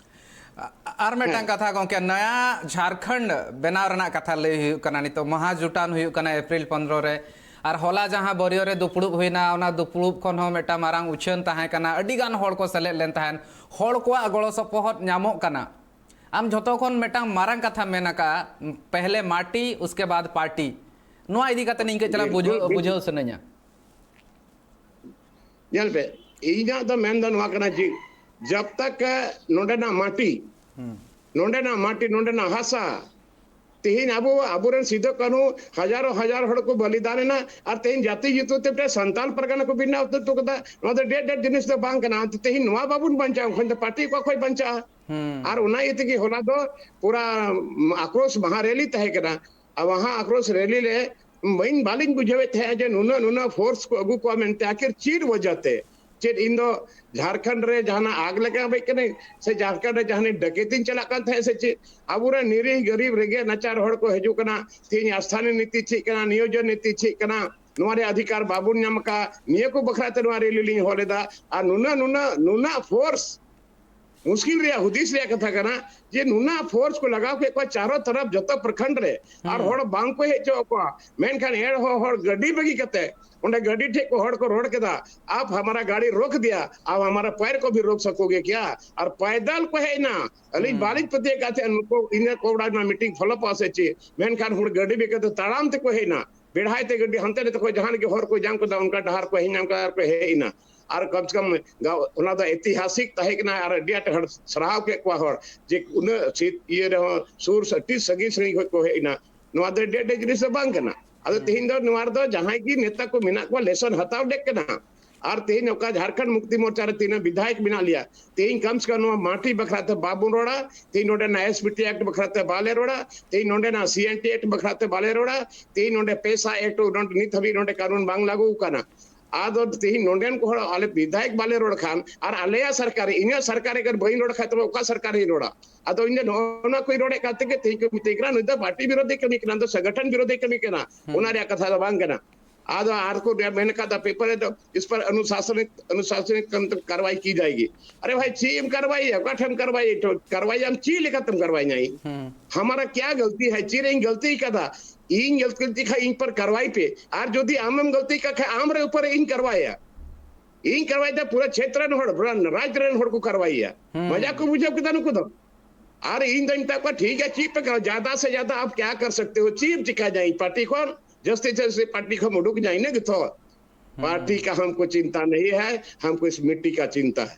ᱟᱨ ᱢᱤᱫᱴᱟᱝ ᱠᱟᱛᱷᱟ ᱜᱚᱝᱠᱮ, ᱱᱟᱭᱟ ᱡᱷᱟᱨᱠᱷᱚᱸᱰ ᱵᱮᱱᱟᱣ ᱨᱮᱱᱟᱜ ᱠᱟᱛᱷᱟ ᱞᱟᱹᱭ ᱦᱩᱭᱩᱜ ᱠᱟᱱᱟ, ᱱᱤᱛᱚᱜ ᱢᱚᱦᱟ ᱡᱩᱴᱟᱱ ᱦᱩᱭᱩᱜ ᱠᱟᱱᱟ ᱮᱯᱨᱤᱞ ᱯᱚᱱᱫᱽᱨᱚ ᱨᱮ, ᱟᱨ ᱦᱚᱞᱟ ᱡᱟᱦᱟᱸ ᱵᱟᱹᱨᱤᱭᱟᱹ ᱨᱮ ᱫᱩᱯᱲᱩᱵ ᱦᱩᱭᱱᱟ, ᱚᱱᱟ ᱫᱩᱯᱲᱩᱵ ᱠᱷᱚᱱ ᱦᱚᱸ ᱢᱤᱫᱴᱟᱝ ᱢᱟᱨᱟᱝ ᱩᱪᱷᱟᱹᱱ ᱛᱟᱦᱮᱸ ᱠᱟᱱᱟ, ᱟᱹᱰᱤ ᱜᱟᱱ ᱦᱚᱲ ᱠᱚ ᱥᱮᱞᱮᱫ ᱞᱮᱱ ᱛᱟᱦᱮᱸᱫ, ᱦᱚᱲ ᱠᱚᱣᱟᱜ ᱜᱚᱲᱚ ᱥᱚᱯᱚᱦᱚᱫ ᱧᱟᱢᱚᱜ ᱠᱟᱱᱟ᱾ ᱟᱢ ᱡᱷᱚᱛᱚ ᱠᱷᱚᱱ ᱢᱤᱫᱴᱟᱝ ᱢᱟᱨᱟᱝ ᱠᱟᱛᱷᱟ ᱢᱮᱱ ᱟᱠᱟᱫᱼᱟ, "ᱯᱮᱦᱞᱮ ᱢᱟᱴᱤ, ᱩᱥᱠᱮ ᱵᱟᱫ ᱯᱟᱨᱴᱤ᱾" ᱱᱚᱣᱟ ᱤᱫᱤ ᱠᱟᱛᱮ ᱤᱧ ᱠᱟᱹᱡ ᱪᱟᱞᱟᱝ ᱵᱩᱡᱷᱟᱹᱣ ᱵᱩᱡᱷᱟᱹᱣ ᱥᱟᱱᱟᱧᱟ᱾ ᱧᱮᱞ ᱯᱮ, ᱤᱧᱟᱹᱜ ᱫᱚ ᱢᱮᱱ ᱫᱚ ᱱᱚᱣᱟ ᱠᱟᱱᱟ ᱡᱮ ᱡᱟᱵ ᱛᱟᱠ ᱱᱚᱰᱮᱱᱟᱜ ᱢᱟᱴᱤ, ᱱᱚᱰᱮᱱᱟᱜ ᱢᱟᱴᱤ, ᱱᱚᱰᱮᱱᱟᱜ ᱦᱟᱥᱟ, ᱛᱮᱦᱮᱧ ᱟᱵᱚ, ᱟᱵᱚᱨᱮᱱ ᱥᱤᱫᱩ ᱠᱟᱹᱱᱦᱩ ᱦᱟᱡᱟᱨᱚ ᱦᱟᱡᱟᱨ ᱦᱚᱲ ᱠᱚ ᱵᱚᱞᱤᱫᱟᱱ ᱮᱱᱟ, ᱟᱨ ᱛᱮᱦᱮᱧ ᱡᱟᱹᱛᱤ ᱧᱩᱛᱩᱢ ᱛᱮ ᱢᱤᱫᱴᱮᱱ ᱥᱟᱱᱛᱟᱞ ᱯᱟᱨᱜᱟᱱᱟ ᱠᱚ ᱵᱮᱱᱟᱣ ᱦᱚᱴᱚ ᱠᱟᱫᱟ᱾ ᱱᱚᱣᱟ ᱫᱚ ᱰᱮᱰ ᱰᱮᱰ ᱡᱤᱱᱤᱥ ᱫᱚ ᱵᱟᱝ ᱠᱟᱱᱟ᱾ ᱛᱮᱦᱮᱧ ᱱᱚᱣᱟ ᱵᱟᱵᱚᱱ ᱵᱟᱧᱪᱟᱣᱟ, ᱮᱱᱠᱷᱟᱱ ᱫᱚ ᱯᱟᱨᱴᱤ ᱚᱠᱟ ᱠᱷᱚᱱ ᱵᱟᱧᱪᱟᱜᱼᱟ? ᱟᱨ ᱚᱱᱟ ᱤᱭᱟᱹ ᱛᱮᱜᱮ ᱦᱚᱞᱟ ᱫᱚ ᱯᱩᱨᱟ ᱟᱠᱨᱳᱥ ᱢᱟᱦᱟ ᱨᱮᱞᱤ ᱛᱟᱦᱮᱸ ᱠᱟᱱᱟ᱾ ᱟᱨ ᱢᱟᱦᱟ ᱟᱠᱨᱳᱥ ᱨᱮᱞᱤ ᱨᱮ ᱵᱟᱹᱧ, ᱵᱟᱹᱞᱤᱧ ᱵᱩᱡᱷᱟᱹᱣᱮᱫ ᱛᱟᱦᱮᱸᱫ ᱡᱮ ᱱᱩᱱᱟᱹᱜ, ᱱᱩᱱᱟᱹᱜ ᱯᱷᱳᱨᱥ ᱠᱚ ᱟᱹᱜᱩ ᱠᱚᱣᱟ ᱢᱮᱱᱛᱮ᱾ ᱟᱹᱠᱷᱤᱨ ᱪᱮᱫ ᱣᱟᱡᱟᱛᱮ? ᱪᱮᱫ ᱤᱧ ᱫᱚ ᱡᱷᱟᱨᱠᱷᱚᱸᱰ ᱨᱮ ᱡᱟᱦᱟᱱᱟᱜ ᱟᱜᱽ ᱞᱟᱜᱟᱣ ᱦᱮᱡ ᱠᱟᱹᱱᱟᱹᱧ, ᱥᱮ ᱡᱷᱟᱨᱠᱷᱚᱸᱰ ᱨᱮ ᱡᱟᱦᱟᱱᱤᱡ ᱰᱟᱹᱠᱟᱹᱛᱤᱧ ᱪᱟᱞᱟᱜ ᱠᱟᱱ ᱛᱟᱦᱮᱸᱫ ᱥᱮ ᱪᱮᱫ? ᱟᱵᱚᱨᱮᱱ ᱱᱤᱨᱤᱦ ᱜᱟᱹᱨᱤᱵ ᱨᱮᱸᱜᱮᱡ ᱱᱟᱪᱟᱨ ᱦᱚᱲ ᱠᱚ ᱦᱤᱡᱩᱜ ᱠᱟᱱᱟ, ᱛᱮᱦᱮᱧ ᱥᱛᱷᱟᱱᱤᱭ ᱱᱤᱛᱤ ᱪᱮᱫ ᱠᱟᱱᱟ, ᱱᱤᱭᱳᱡᱚᱱ ᱱᱤᱛᱤ ᱪᱮᱫ ᱠᱟᱱᱟ, ᱱᱚᱣᱟ ᱨᱮ ᱚᱫᱷᱤᱠᱟᱨ ᱵᱟᱵᱚᱱ ᱧᱟᱢ ᱟᱠᱟᱫ, ᱱᱤᱭᱟᱹ ᱠᱚ ᱵᱟᱠᱷᱨᱟ ᱛᱮ ᱱᱚᱣᱟ ᱨᱮᱞᱤ ᱞᱤᱧ ᱦᱚᱦᱚ ᱞᱮᱫᱟ᱾ ᱟᱨ ᱱᱩᱱᱟᱹᱜ, ᱱᱩᱱᱟᱹᱜ, ᱱᱩᱱᱟᱹᱜ ᱯᱷᱳᱨᱥ, ᱢᱩᱥᱠᱤᱞ ᱨᱮᱭᱟᱜ ᱦᱩᱫᱤᱥ ᱨᱮᱭᱟᱜ ᱠᱟᱛᱷᱟ ᱠᱟᱱᱟ ᱡᱮ ᱱᱩᱱᱟᱹᱜ ᱯᱷᱳᱨᱥ ᱠᱚ ᱞᱟᱜᱟᱣ ᱠᱮᱫ ᱠᱚᱣᱟ ᱪᱟᱨᱚ ᱛᱚᱨᱚᱯ ᱡᱚᱛᱚ ᱯᱨᱚᱠᱷᱚᱸᱰ ᱨᱮ, ᱟᱨ ᱦᱚᱲ ᱵᱟᱝ ᱠᱚ ᱦᱮᱡ ᱦᱚᱪᱚ ᱟᱠᱚᱣᱟ᱾ ᱢᱮᱱᱠᱷᱟᱱ ᱮᱱ ᱨᱮᱦᱚᱸ ᱦᱚᱲ ᱜᱟᱹᱰᱤ ᱵᱟᱹᱜᱤ ᱠᱟᱛᱮ ᱚᱸᱰᱮ ᱜᱟᱹᱰᱤ ᱴᱷᱮᱡ ᱠᱚ ᱦᱚᱲ ᱠᱚ ᱨᱚᱲ ᱠᱮᱫᱟ, "ᱟᱯ ᱦᱟᱢᱟᱨᱟ ᱜᱟᱹᱰᱤ ᱨᱳᱠ ᱫᱤᱭᱟ, ᱟᱯ ᱦᱟᱢᱟᱨᱟ ᱯᱟᱭᱨ ᱠᱚ ᱵᱷᱤ ᱨᱳᱠ ᱥᱟᱠᱳᱜᱮ ᱠᱭᱟ?" ᱟᱨ ᱯᱟᱭᱫᱟᱞ ᱠᱚ ᱦᱮᱡ ᱮᱱᱟ᱾ ᱟᱹᱞᱤᱧ ᱵᱟᱹᱞᱤᱧ ᱯᱟᱹᱛᱭᱟᱹᱜ ᱠᱟᱱ ᱛᱟᱦᱮᱸᱫ ᱱᱩᱠᱩ ᱤᱱᱟᱹ ᱠᱚ ᱚᱲᱟᱜ ᱨᱮᱱᱟᱜ ᱢᱤᱴᱤᱝ ᱯᱷᱚᱞᱚᱯᱚᱜᱼᱟ ᱥᱮ ᱪᱮᱫ, ᱢᱮᱱᱠᱷᱟᱱ ᱦᱚᱲ ᱜᱟᱹᱰᱤ ᱵᱟᱹᱜᱤ ᱠᱟᱛᱮ ᱛᱟᱲᱟᱢ ᱛᱮᱠᱚ ᱦᱮᱡ ᱮᱱᱟ᱾ ᱵᱮᱲᱦᱟᱭ ᱛᱮ ᱜᱟᱹᱰᱤ ᱦᱟᱱᱛᱮ ᱱᱟᱛᱮ ᱠᱷᱚᱱ ᱡᱟᱦᱟᱸ ᱨᱮᱜᱮ ᱦᱚᱨ ᱠᱚ ᱧᱟᱢ ᱠᱮᱫᱟ, ᱚᱱᱠᱟ ᱰᱟᱦᱟᱨ ᱠᱚ ᱦᱮᱡ ᱧᱟᱢ ᱠᱮᱫᱟ ᱟᱨ ᱠᱚ ᱦᱮᱡ ᱮᱱᱟ᱾ ᱟᱨ ᱠᱚᱢ ᱥᱮ ᱠᱚᱢ ᱜᱟᱶ-, ᱚᱱᱟ ᱫᱚ ᱮᱛᱤᱦᱟᱥᱤᱠ ᱛᱟᱦᱮᱸ ᱠᱟᱱᱟ ᱟᱨ ᱟᱹᱰᱤ ᱟᱸᱴ ᱦᱚᱲ ᱥᱟᱨᱦᱟᱣ ᱠᱮᱫ ᱠᱚᱣᱟ ᱦᱚᱲ ᱡᱮ ᱩᱱᱟᱹᱜ ᱥᱤᱛ ᱤᱭᱟᱹ ᱨᱮᱦᱚᱸ ᱥᱩᱨ ᱥᱮ ᱟᱹᱰᱤ ᱥᱟᱺᱜᱤᱧ ᱥᱟᱺᱜᱤᱧ ᱠᱷᱚᱱ ᱠᱚ ᱦᱮᱡ ᱮᱱᱟ᱾ ᱱᱚᱣᱟ ᱫᱚ ᱟᱹᱰᱤ ᱟᱸᱴ ᱡᱤᱱᱤᱥ ᱫᱚ ᱵᱟᱝ ᱠᱟᱱᱟ᱾ ᱟᱫᱚ ᱛᱮᱦᱮᱧ ᱫᱚ ᱱᱚᱣᱟ ᱨᱮᱫᱚ ᱡᱟᱦᱟᱸᱭ ᱜᱮ ᱱᱮᱛᱟ ᱠᱚ ᱢᱮᱱᱟᱜ ᱠᱚᱣᱟ, ᱞᱮᱥᱚᱱ ᱦᱟᱛᱟᱣ ᱰᱮᱜ ᱠᱟᱱᱟ᱾ ᱟᱨ ᱛᱮᱦᱮᱧ ᱚᱠᱟ ᱡᱷᱟᱲᱠᱷᱚᱸᱰ ᱢᱩᱠᱛᱤ ᱢᱳᱨᱪᱟ ᱨᱮ ᱛᱤᱱᱟᱹᱜ ᱵᱤᱫᱷᱟᱭᱚᱠ ᱢᱮᱱᱟᱜ ᱞᱮᱭᱟ, ᱛᱮᱦᱮᱧ ᱠᱚᱢ ᱥᱮ ᱠᱚᱢ ᱱᱚᱣᱟ ᱢᱟᱴᱤ ᱵᱟᱠᱷᱨᱟ ᱛᱮ ᱵᱟᱵᱚᱱ ᱨᱚᱲᱟ, ᱛᱮᱦᱮᱧ ᱱᱚᱰᱮᱱᱟᱜ ᱮᱥ ᱯᱤ ᱴᱤ ᱮᱠᱴ ᱵᱟᱠᱷᱨᱟ ᱛᱮ ᱵᱟᱞᱮ ᱨᱚᱲᱟ, ᱛᱮᱦᱮᱧ ᱱᱚᱰᱮᱱᱟᱜ ᱥᱤ ᱮᱱ ᱴᱤ ᱮᱠᱴ ᱵᱟᱠᱷᱨᱟ ᱛᱮ ᱵᱟᱞᱮ ᱨᱚᱲᱟ, ᱛᱮᱦᱮᱧ ᱱᱚᱰᱮ ᱯᱮᱥᱟ ᱮᱠᱴ ᱱᱚᱰᱮ ᱱᱤᱛ ᱦᱟᱹᱵᱤᱡ ᱱᱚᱰᱮ ᱠᱟᱹᱱᱩᱱ ᱵᱟᱝ ᱞᱟᱹᱜᱩ ᱟᱠᱟᱱᱟ᱾ ᱟᱫᱚ ᱛᱮᱦᱮᱧ ᱱᱚᱰᱮᱱ ᱠᱚ ᱦᱚᱲ ᱟᱞᱮ ᱵᱤᱫᱷᱟᱭᱚᱠ ᱵᱟᱞᱮ ᱨᱚᱲ ᱠᱷᱟᱱ ᱟᱨ ᱟᱞᱮᱭᱟᱜ ᱥᱚᱨᱠᱟᱨ, ᱤᱧᱟᱹᱜ ᱥᱚᱨᱠᱟᱨ ᱨᱮ ᱵᱟᱹᱧ ᱨᱚᱲ ᱠᱷᱟᱱ ᱛᱚᱵᱮ ᱚᱠᱟ ᱥᱚᱨᱠᱟᱨ ᱨᱤᱧ ᱨᱚᱲᱟ? ᱟᱫᱚ ᱤᱧ ᱫᱚ ᱱᱚᱜᱼᱚ ᱱᱚᱣᱟ ᱠᱚᱧ ᱨᱚᱲᱮᱫ ᱠᱟᱱ ᱛᱮᱜᱮ ᱛᱮᱦᱮᱧ ᱠᱚ ᱢᱤᱛᱟᱹᱧ ᱠᱟᱱᱟ, "ᱱᱩᱭ ᱫᱚ ᱯᱟᱨᱴᱤ ᱵᱤᱨᱳᱫᱷᱤ ᱠᱟᱹᱢᱤ ᱠᱟᱱᱟ, ᱱᱩᱭ ᱫᱚ ᱥᱚᱝᱜᱚᱴᱷᱚᱱ ᱵᱤᱨᱳᱫᱷᱤ ᱠᱟᱹᱢᱤ ᱠᱟᱱᱟ᱾" ᱚᱱᱟ ᱨᱮᱭᱟᱜ ᱠᱟᱛᱷᱟ ᱫᱚ ᱵᱟᱝ ᱠᱟᱱᱟ᱾ ᱟᱫᱚ ᱟᱨ ᱠᱚ ᱢᱮᱱ ᱠᱟᱫᱟ ᱯᱮᱯᱟᱨ ᱨᱮᱫᱚ, ᱤᱥ ᱯᱟᱨ ᱟᱱᱩᱥᱟᱥᱚᱱᱤᱠ ᱟᱱᱩᱥᱟᱥᱚᱱᱤᱠ ᱠᱟᱨᱣᱟᱭ ᱠᱤ ᱡᱟᱭᱮᱜᱤ᱾ ᱟᱨᱮ ᱵᱷᱟᱭ, ᱪᱮᱫ ᱮᱢ ᱠᱟᱨᱣᱟᱭᱟ? ᱚᱠᱟ ᱴᱷᱮᱱ ᱮᱢ ᱠᱟᱨᱣᱟᱭᱟ? ᱠᱟᱨᱣᱟᱭᱟᱢ ᱪᱮᱫ ᱞᱮᱠᱟᱛᱮᱢ ᱠᱟᱨᱣᱟᱭᱟ? ᱦᱩᱸ᱾ ᱦᱟᱢᱟᱨᱟ ᱠᱭᱟ ᱜᱟᱞᱛᱤ ᱦᱟᱭ? ᱪᱮᱫ ᱨᱮ ᱤᱧ ᱜᱟᱞᱛᱤ ᱠᱟᱫᱟ? ᱤᱧ ᱜᱟᱞᱛᱤ ᱠᱷᱟᱡ ᱤᱧ ᱯᱟᱨ ᱠᱟᱨᱣᱟᱭ ᱯᱮ, ᱟᱨ ᱡᱩᱫᱤ ᱟᱢᱮᱢ ᱜᱟᱞᱛᱤ ᱠᱟᱜ ᱠᱷᱟᱡ ᱟᱢ ᱨᱮ ᱩᱯᱚᱨ ᱤᱧ ᱠᱟᱨᱣᱟᱭᱟ᱾ ᱤᱧ ᱠᱟᱨᱣᱟᱭ ᱫᱟ ᱯᱩᱨᱟᱹ ᱪᱷᱮᱛᱨᱚ ᱨᱮᱱ ᱦᱚᱲ, ᱯᱩᱨᱟᱹ ᱨᱟᱡᱽ ᱨᱮᱱ ᱦᱚᱲ ᱠᱚ ᱠᱟᱨᱣᱟᱭᱟ᱾ ᱦᱩᱸ᱾ ᱢᱟᱡᱟᱠ ᱠᱚ ᱵᱩᱡᱷᱟᱹᱣ ᱠᱮᱫᱟ ᱱᱩᱠᱩ ᱫᱚ᱾ ᱟᱨ ᱤᱧ ᱫᱚᱧ ᱢᱮᱛᱟ ᱠᱚᱣᱟ, ᱴᱷᱤᱠ ᱜᱮᱭᱟ, ᱪᱮᱫ ᱯᱮ ᱠᱟᱨᱣᱟ, ᱡᱟᱫᱟ ᱥᱮ ᱡᱟᱫᱟ ᱟᱯ ᱠᱭᱟ ᱠᱟᱨ ᱥᱟᱠᱛᱮ ᱦᱳ? ᱪᱮᱫ ᱮᱢ ᱪᱤᱠᱟ ᱡᱟᱭ ᱯᱟᱨᱴᱤ ᱠᱷᱚᱱ? ᱡᱟᱹᱥᱛᱤ ᱡᱟᱹᱥᱛᱤ ᱯᱟᱨᱴᱤ ᱠᱷᱚᱱ ᱩᱰᱩᱠ ᱡᱟᱭ, ᱤᱱᱟᱹ ᱜᱮᱛᱚ᱾ ᱦᱩᱸ᱾ ᱯᱟᱨᱴᱤ ᱠᱟ ᱦᱟᱢᱠᱳ ᱪᱤᱱᱛᱟ ᱱᱟᱦᱤ ᱦᱟᱭ, ᱦᱟᱢᱠᱳ ᱤᱥ ᱢᱤᱴᱴᱤ ᱠᱟ ᱪᱤᱱᱛᱟ ᱦᱟᱭ᱾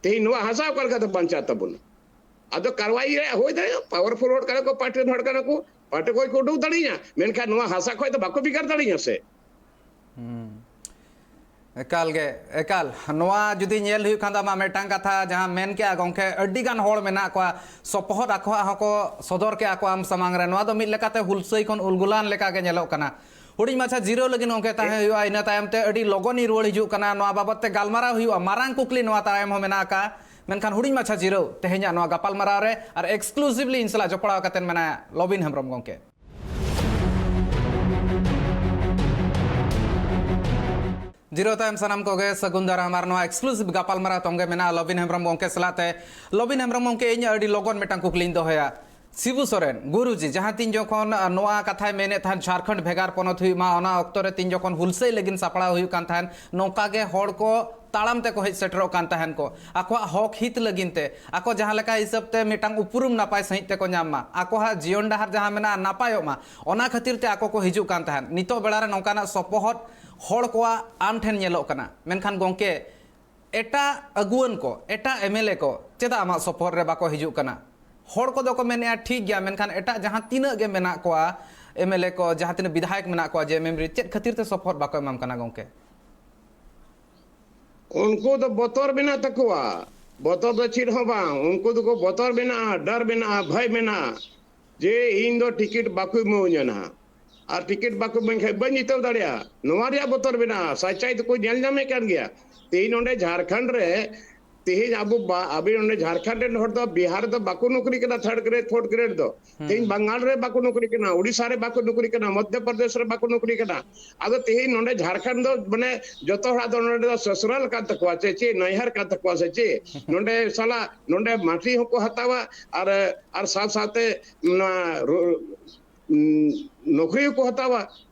ᱛᱮᱦᱮᱧ ᱱᱚᱣᱟ ᱦᱟᱥᱟ ᱚᱠᱟ ᱞᱮᱠᱟᱛᱮ ᱵᱟᱧᱪᱟᱜ ᱛᱟᱵᱚᱱᱟ? ᱟᱫᱚ ᱠᱟᱨᱣᱟᱭ ᱨᱮᱭᱟᱜ ᱦᱩᱭ ᱫᱟᱲᱮᱭᱟᱜᱼᱟ, ᱯᱟᱣᱟᱨᱯᱷᱩᱞ ᱦᱚᱲ ᱠᱟᱱᱟ ᱠᱚ, ᱯᱟᱨᱴᱤ ᱨᱮᱱ ᱦᱚᱲ ᱠᱟᱱᱟ ᱠᱚ, ᱯᱟᱨᱴᱤ ᱠᱷᱚᱱ ᱠᱚ ᱩᱰᱩᱠ ᱫᱟᱲᱮᱭᱟᱜᱼᱟ, ᱢᱮᱱᱠᱷᱟᱱ ᱱᱚᱣᱟ ᱦᱟᱥᱟ ᱠᱷᱚᱱ ᱫᱚ ᱵᱟᱠᱚ ᱵᱷᱮᱜᱟᱨ ᱫᱟᱲᱮᱭᱟᱜᱼᱟ ᱥᱮ᱾ ᱦᱩᱸ᱾ ᱮᱠᱟᱞ ᱜᱮ, ᱮᱠᱟᱞ᱾ ᱱᱚᱣᱟ ᱡᱩᱫᱤ ᱧᱮᱞ ᱦᱩᱭᱩᱜ ᱠᱷᱟᱱ ᱫᱚ, ᱟᱢᱟᱜ ᱢᱤᱫᱴᱟᱝ ᱠᱟᱛᱷᱟ ᱡᱟᱦᱟᱸ ᱢᱮᱱ ᱠᱮᱜᱼᱟ ᱜᱚᱢᱠᱮ, ᱟᱹᱰᱤ ᱜᱟᱱ ᱦᱚᱲ ᱢᱮᱱᱟᱜ ᱠᱚᱣᱟ, ᱥᱚᱯᱚᱦᱚᱫ ᱟᱠᱚᱣᱟᱜ ᱦᱚᱸᱠᱚ ᱥᱚᱫᱚᱨ ᱠᱮᱜᱼᱟ ᱠᱚ ᱟᱢ ᱥᱟᱢᱟᱝ ᱨᱮ᱾ ᱱᱚᱣᱟ ᱫᱚ ᱢᱤᱫ ᱞᱮᱠᱟᱛᱮ ᱦᱩᱞᱥᱟᱹᱭ ᱠᱷᱚᱱ ᱩᱞᱜᱩᱞᱟᱱ ᱞᱮᱠᱟ ᱜᱮ ᱧᱮᱞᱚᱜ ᱠᱟᱱᱟ᱾ ᱦᱩᱰᱤᱧ ᱢᱟᱪᱷᱟ ᱡᱤᱨᱟᱹᱣ ᱞᱟᱹᱜᱤᱫ ᱜᱚᱢᱠᱮ ᱛᱟᱦᱮᱸ ᱦᱩᱭᱩᱜᱼᱟ, ᱤᱱᱟᱹ ᱛᱟᱭᱚᱢ ᱛᱮ ᱟᱹᱰᱤ ᱞᱚᱜᱚᱱᱤᱧ ᱨᱩᱣᱟᱹᱲ ᱦᱤᱡᱩᱜ ᱠᱟᱱᱟ᱾ ᱱᱚᱣᱟ ᱵᱟᱵᱚᱛ ᱛᱮ ᱜᱟᱞᱢᱟᱨᱟᱣ ᱦᱩᱭᱩᱜᱼᱟ, ᱢᱟᱨᱟᱝ ᱠᱩᱠᱞᱤ ᱱᱚᱣᱟ ᱛᱟᱭᱚᱢ ᱦᱚᱸ ᱢᱮᱱᱟᱜ ᱟᱠᱟᱫᱼᱟ᱾ ᱢᱮᱱᱠᱷᱟᱱ ᱦᱩᱰᱤᱧ ᱢᱟᱪᱷᱟ ᱡᱤᱨᱟᱹᱣ ᱛᱮᱦᱮᱧᱟᱜ ᱱᱚᱣᱟ ᱜᱟᱯᱟᱞᱢᱟᱨᱟᱣ ᱨᱮ, ᱟᱨ exclusively ᱤᱧ ᱥᱟᱞᱟᱜ ᱡᱚᱯᱲᱟᱣ ᱠᱟᱛᱮ ᱢᱮᱱᱟᱭᱟ ᱞᱚᱵᱤᱱ ᱦᱮᱢᱵᱨᱚᱢ ᱜᱚᱢᱠᱮ᱾ ᱡᱤᱨᱟᱹᱣ ᱛᱟᱭᱚᱢ ᱥᱟᱱᱟᱢ ᱠᱚᱜᱮ ᱥᱟᱹᱜᱩᱱ ᱫᱟᱨᱟᱢ᱾ ᱟᱨ ᱱᱚᱣᱟ exclusive ᱜᱟᱯᱟᱞᱢᱟᱨᱟᱣ ᱛᱚᱝᱜᱮ ᱢᱮᱱᱟᱜᱼᱟ ᱞᱚᱵᱤᱱ ᱦᱮᱢᱵᱨᱚᱢ ᱜᱚᱢᱠᱮ ᱥᱟᱞᱟᱜ ᱛᱮ᱾ ᱞᱚᱵᱤᱱ ᱦᱮᱢᱵᱨᱚᱢ ᱜᱚᱢᱠᱮ, ᱤᱧ ᱟᱹᱰᱤ ᱞᱚᱜᱚᱱ ᱢᱤᱫᱴᱟᱝ ᱠᱩᱠᱞᱤᱧ ᱫᱚᱦᱚᱭᱟ᱾ ᱥᱤᱵᱩ ᱥᱚᱨᱮᱱ ᱜᱩᱨᱩᱡᱤ ᱡᱟᱦᱟᱸ ᱛᱤᱱ ᱡᱚᱠᱷᱚᱱ, ᱟ, ᱱᱚᱣᱟ ᱠᱟᱛᱷᱟᱭ ᱢᱮᱱᱮᱫ ᱛᱟᱦᱮᱸᱫ ᱡᱷᱟᱲᱠᱷᱚᱸᱰ ᱵᱷᱮᱜᱟᱨ ᱯᱚᱱᱚᱛ ᱦᱩᱭᱩᱜ ᱢᱟ, ᱚᱱᱟ ᱚᱠᱛᱚ ᱨᱮ ᱛᱤᱱ ᱡᱚᱠᱷᱚᱱ ᱦᱩᱞᱥᱟᱹᱭ ᱞᱟᱹᱜᱤᱫ ᱥᱟᱯᱲᱟᱣ ᱦᱩᱭᱩᱜ ᱠᱟᱱ ᱛᱟᱦᱮᱸᱫ, ᱱᱚᱝᱠᱟ ᱜᱮ ᱦᱚᱲ ᱠᱚ ᱛᱟᱲᱟᱢ ᱛᱮᱠᱚ ᱦᱮᱡ ᱥᱮᱴᱮᱨᱚᱜ ᱠᱟᱱ ᱛᱟᱦᱮᱸᱱ ᱠᱚ᱾ ᱟᱠᱚᱣᱟᱜ ᱦᱚᱠ ᱦᱤᱛ ᱞᱟᱹᱜᱤᱫ ᱛᱮ, ᱟᱠᱚ ᱡᱟᱦᱟᱸ ᱞᱮᱠᱟ ᱦᱤᱥᱟᱹᱵ ᱛᱮ ᱢᱤᱫᱴᱟᱝ ᱩᱯᱨᱩᱢ ᱱᱟᱯᱟᱭ ᱥᱟᱺᱦᱤᱡ ᱛᱮᱠᱚ ᱧᱟᱢ ᱢᱟ, ᱟᱠᱚᱣᱟᱜ ᱡᱤᱭᱚᱱ ᱰᱟᱦᱟᱨ ᱡᱟᱦᱟᱸ ᱢᱮᱱᱟᱜᱼᱟ ᱱᱟᱯᱟᱭᱚᱜ ᱢᱟ, ᱚᱱᱟ ᱠᱷᱟᱹᱛᱤᱨ ᱛᱮ ᱟᱠᱚ ᱠᱚ ᱦᱤᱡᱩᱜ ᱠᱟᱱ ᱛᱟᱦᱮᱸᱫ᱾ ᱱᱤᱛᱚᱜ ᱵᱮᱲᱟ ᱨᱮ ᱱᱚᱝᱠᱟᱱᱟᱜ ᱥᱚᱯᱚᱦᱚᱫ ᱦᱚᱲ ᱠᱚᱣᱟᱜ ᱟᱱ ᱴᱷᱮᱱ ᱧᱮᱞᱚᱜ ᱠᱟᱱᱟ᱾ ᱢᱮᱱᱠᱷᱟᱱ ᱜᱚᱢᱠᱮ, ᱮᱴᱟᱜ ᱟᱹᱜᱩᱣᱟᱹᱱ ᱠᱚ, ᱮᱴᱟᱜ ᱮᱢ ᱮᱞ ᱮ ᱠᱚ ᱪᱮᱫᱟᱜ ᱟᱢᱟᱜ ᱥᱚᱯᱚᱦᱚᱫ ᱨᱮ ᱵᱟᱠᱚ ᱦᱤᱡᱩᱜ ᱠᱟᱱᱟ? ᱦᱚᱲ ᱠᱚᱫᱚ ᱠᱚ ᱢᱮᱱᱮᱫᱼᱟ, ᱴᱷᱤᱠ ᱜᱮᱭᱟ, ᱢᱮᱱᱠᱷᱟᱱ ᱮᱴᱟᱜ ᱡᱟᱦᱟᱸ ᱛᱤᱱᱟᱹᱜ ᱜᱮ ᱢᱮᱱᱟᱜ ᱠᱚᱣᱟ, ᱮᱢ ᱮᱞ ᱮ ᱠᱚ, ᱡᱟᱦᱟᱸ ᱛᱤᱱᱟᱹᱜ ᱵᱤᱫᱷᱟᱭᱚᱠ ᱢᱮᱱᱟᱜ ᱠᱚᱣᱟ, ᱡᱮ ᱮᱢ ᱮᱢ ᱨᱮ, ᱪᱮᱫ ᱠᱷᱟᱹᱛᱤᱨ ᱛᱮ ᱥᱚᱯᱚᱦᱚᱫ ᱵᱟᱠᱚ ᱮᱢᱟᱢ ᱠᱟᱱᱟ ᱜᱚᱢᱠᱮ? ᱩᱱᱠᱩ ᱫᱚ ᱵᱚᱛᱚᱨ ᱢᱮᱱᱟᱜ ᱛᱟᱠᱚᱣᱟ᱾ ᱵᱚᱛᱚᱨ ᱫᱚ ᱪᱮᱫ ᱦᱚᱸ ᱵᱟᱝ, ᱩᱱᱠᱩ ᱫᱚᱠᱚ ᱵᱚᱛᱚᱨ ᱢᱮᱱᱟᱜᱼᱟ, ᱰᱟᱨ ᱢᱮᱱᱟᱜᱼᱟ, ᱵᱷᱚᱭ ᱢᱮᱱᱟᱜᱼᱟ, ᱡᱮ ᱤᱧ ᱫᱚ ᱴᱤᱠᱤᱴ ᱵᱟᱠᱚ ᱮᱢᱟᱹᱧᱟ ᱱᱟᱦᱟᱜ, ᱟᱨ ᱴᱤᱠᱤᱴ ᱵᱟᱠᱚ ᱮᱢᱟᱹᱧ ᱠᱷᱟᱡ ᱵᱟᱹᱧ ᱡᱤᱛᱟᱹᱣ ᱫᱟᱲᱮᱭᱟᱜᱼᱟ᱾ ᱱᱚᱣᱟ ᱨᱮᱭᱟᱜ ᱵᱚᱛᱚᱨ ᱢᱮᱱᱟᱜᱼᱟ᱾ ᱥᱟᱪᱟᱭ ᱫᱚᱠᱚ ᱧᱮᱞ ᱧᱟᱢᱮᱫ ᱠᱟᱱ ᱜᱮᱭᱟ᱾ ᱛᱮᱦᱮᱧ ᱱᱚᱰᱮ ᱡᱷᱟᱲᱠᱷᱚᱸᱰ ᱨᱮ ᱛᱮᱦᱮᱧ ᱟᱵᱚ ᱵᱟ-, ᱟᱵᱚ ᱱᱚᱰᱮ ᱡᱷᱟᱲᱠᱷᱚᱸᱰ ᱨᱮᱱ ᱦᱚᱲ ᱫᱚ ᱵᱤᱦᱟᱨ ᱨᱮᱫᱚ ᱵᱟᱠᱚ ᱱᱚᱠᱨᱤ ᱠᱟᱱᱟ, ᱛᱷᱟᱨᱰ ᱜᱨᱮᱰ, ᱯᱷᱳᱨᱛᱷ ᱜᱨᱮᱰ ᱫᱚ᱾ ᱛᱮᱦᱮᱧ ᱵᱟᱝᱜᱟᱞ ᱨᱮ ᱵᱟᱠᱚ ᱱᱚᱠᱨᱤ ᱠᱟᱱᱟ, ᱳᱰᱤᱥᱟ ᱨᱮ ᱵᱟᱠᱚ ᱱᱚᱠᱨᱤ ᱠᱟᱱᱟ, ᱢᱚᱫᱽᱫᱷᱚ ᱯᱨᱚᱫᱮᱥ ᱨᱮ ᱵᱟᱠᱚ ᱱᱚᱠᱨᱤ ᱠᱟᱱᱟ᱾ ᱟᱫᱚ ᱛᱮᱦᱮᱧ ᱱᱚᱰᱮ ᱡᱷᱟᱲᱠᱷᱚᱸᱰ ᱫᱚ ᱢᱟᱱᱮ ᱡᱚᱛᱚ ᱦᱚᱲᱟᱜ ᱫᱚ ᱱᱚᱰᱮ ᱫᱚ ᱥᱚᱥᱩᱨᱟᱞ ᱠᱟᱱ ᱛᱟᱠᱚᱣᱟ ᱥᱮ ᱪᱮᱫ, ᱱᱟᱹᱭᱦᱟᱹᱨ ᱠᱟᱱ ᱛᱟᱠᱚᱣᱟ ᱥᱮ ᱪᱮᱫ? ᱱᱚᱰᱮ ᱥᱟᱞᱟ, ᱱᱚᱰᱮ ᱢᱟᱴᱤ ᱦᱚᱸᱠᱚ ᱦᱟᱛᱟᱣᱟ ᱟᱨ, ᱟᱨ ᱥᱟᱶ ᱥᱟᱶᱛᱮ ᱱᱚᱣᱟ ᱨᱩ-, ᱩᱸ, ᱱᱚᱠᱨᱤ ᱦᱚᱸᱠᱚ ᱦᱟᱛᱟᱣᱟ᱾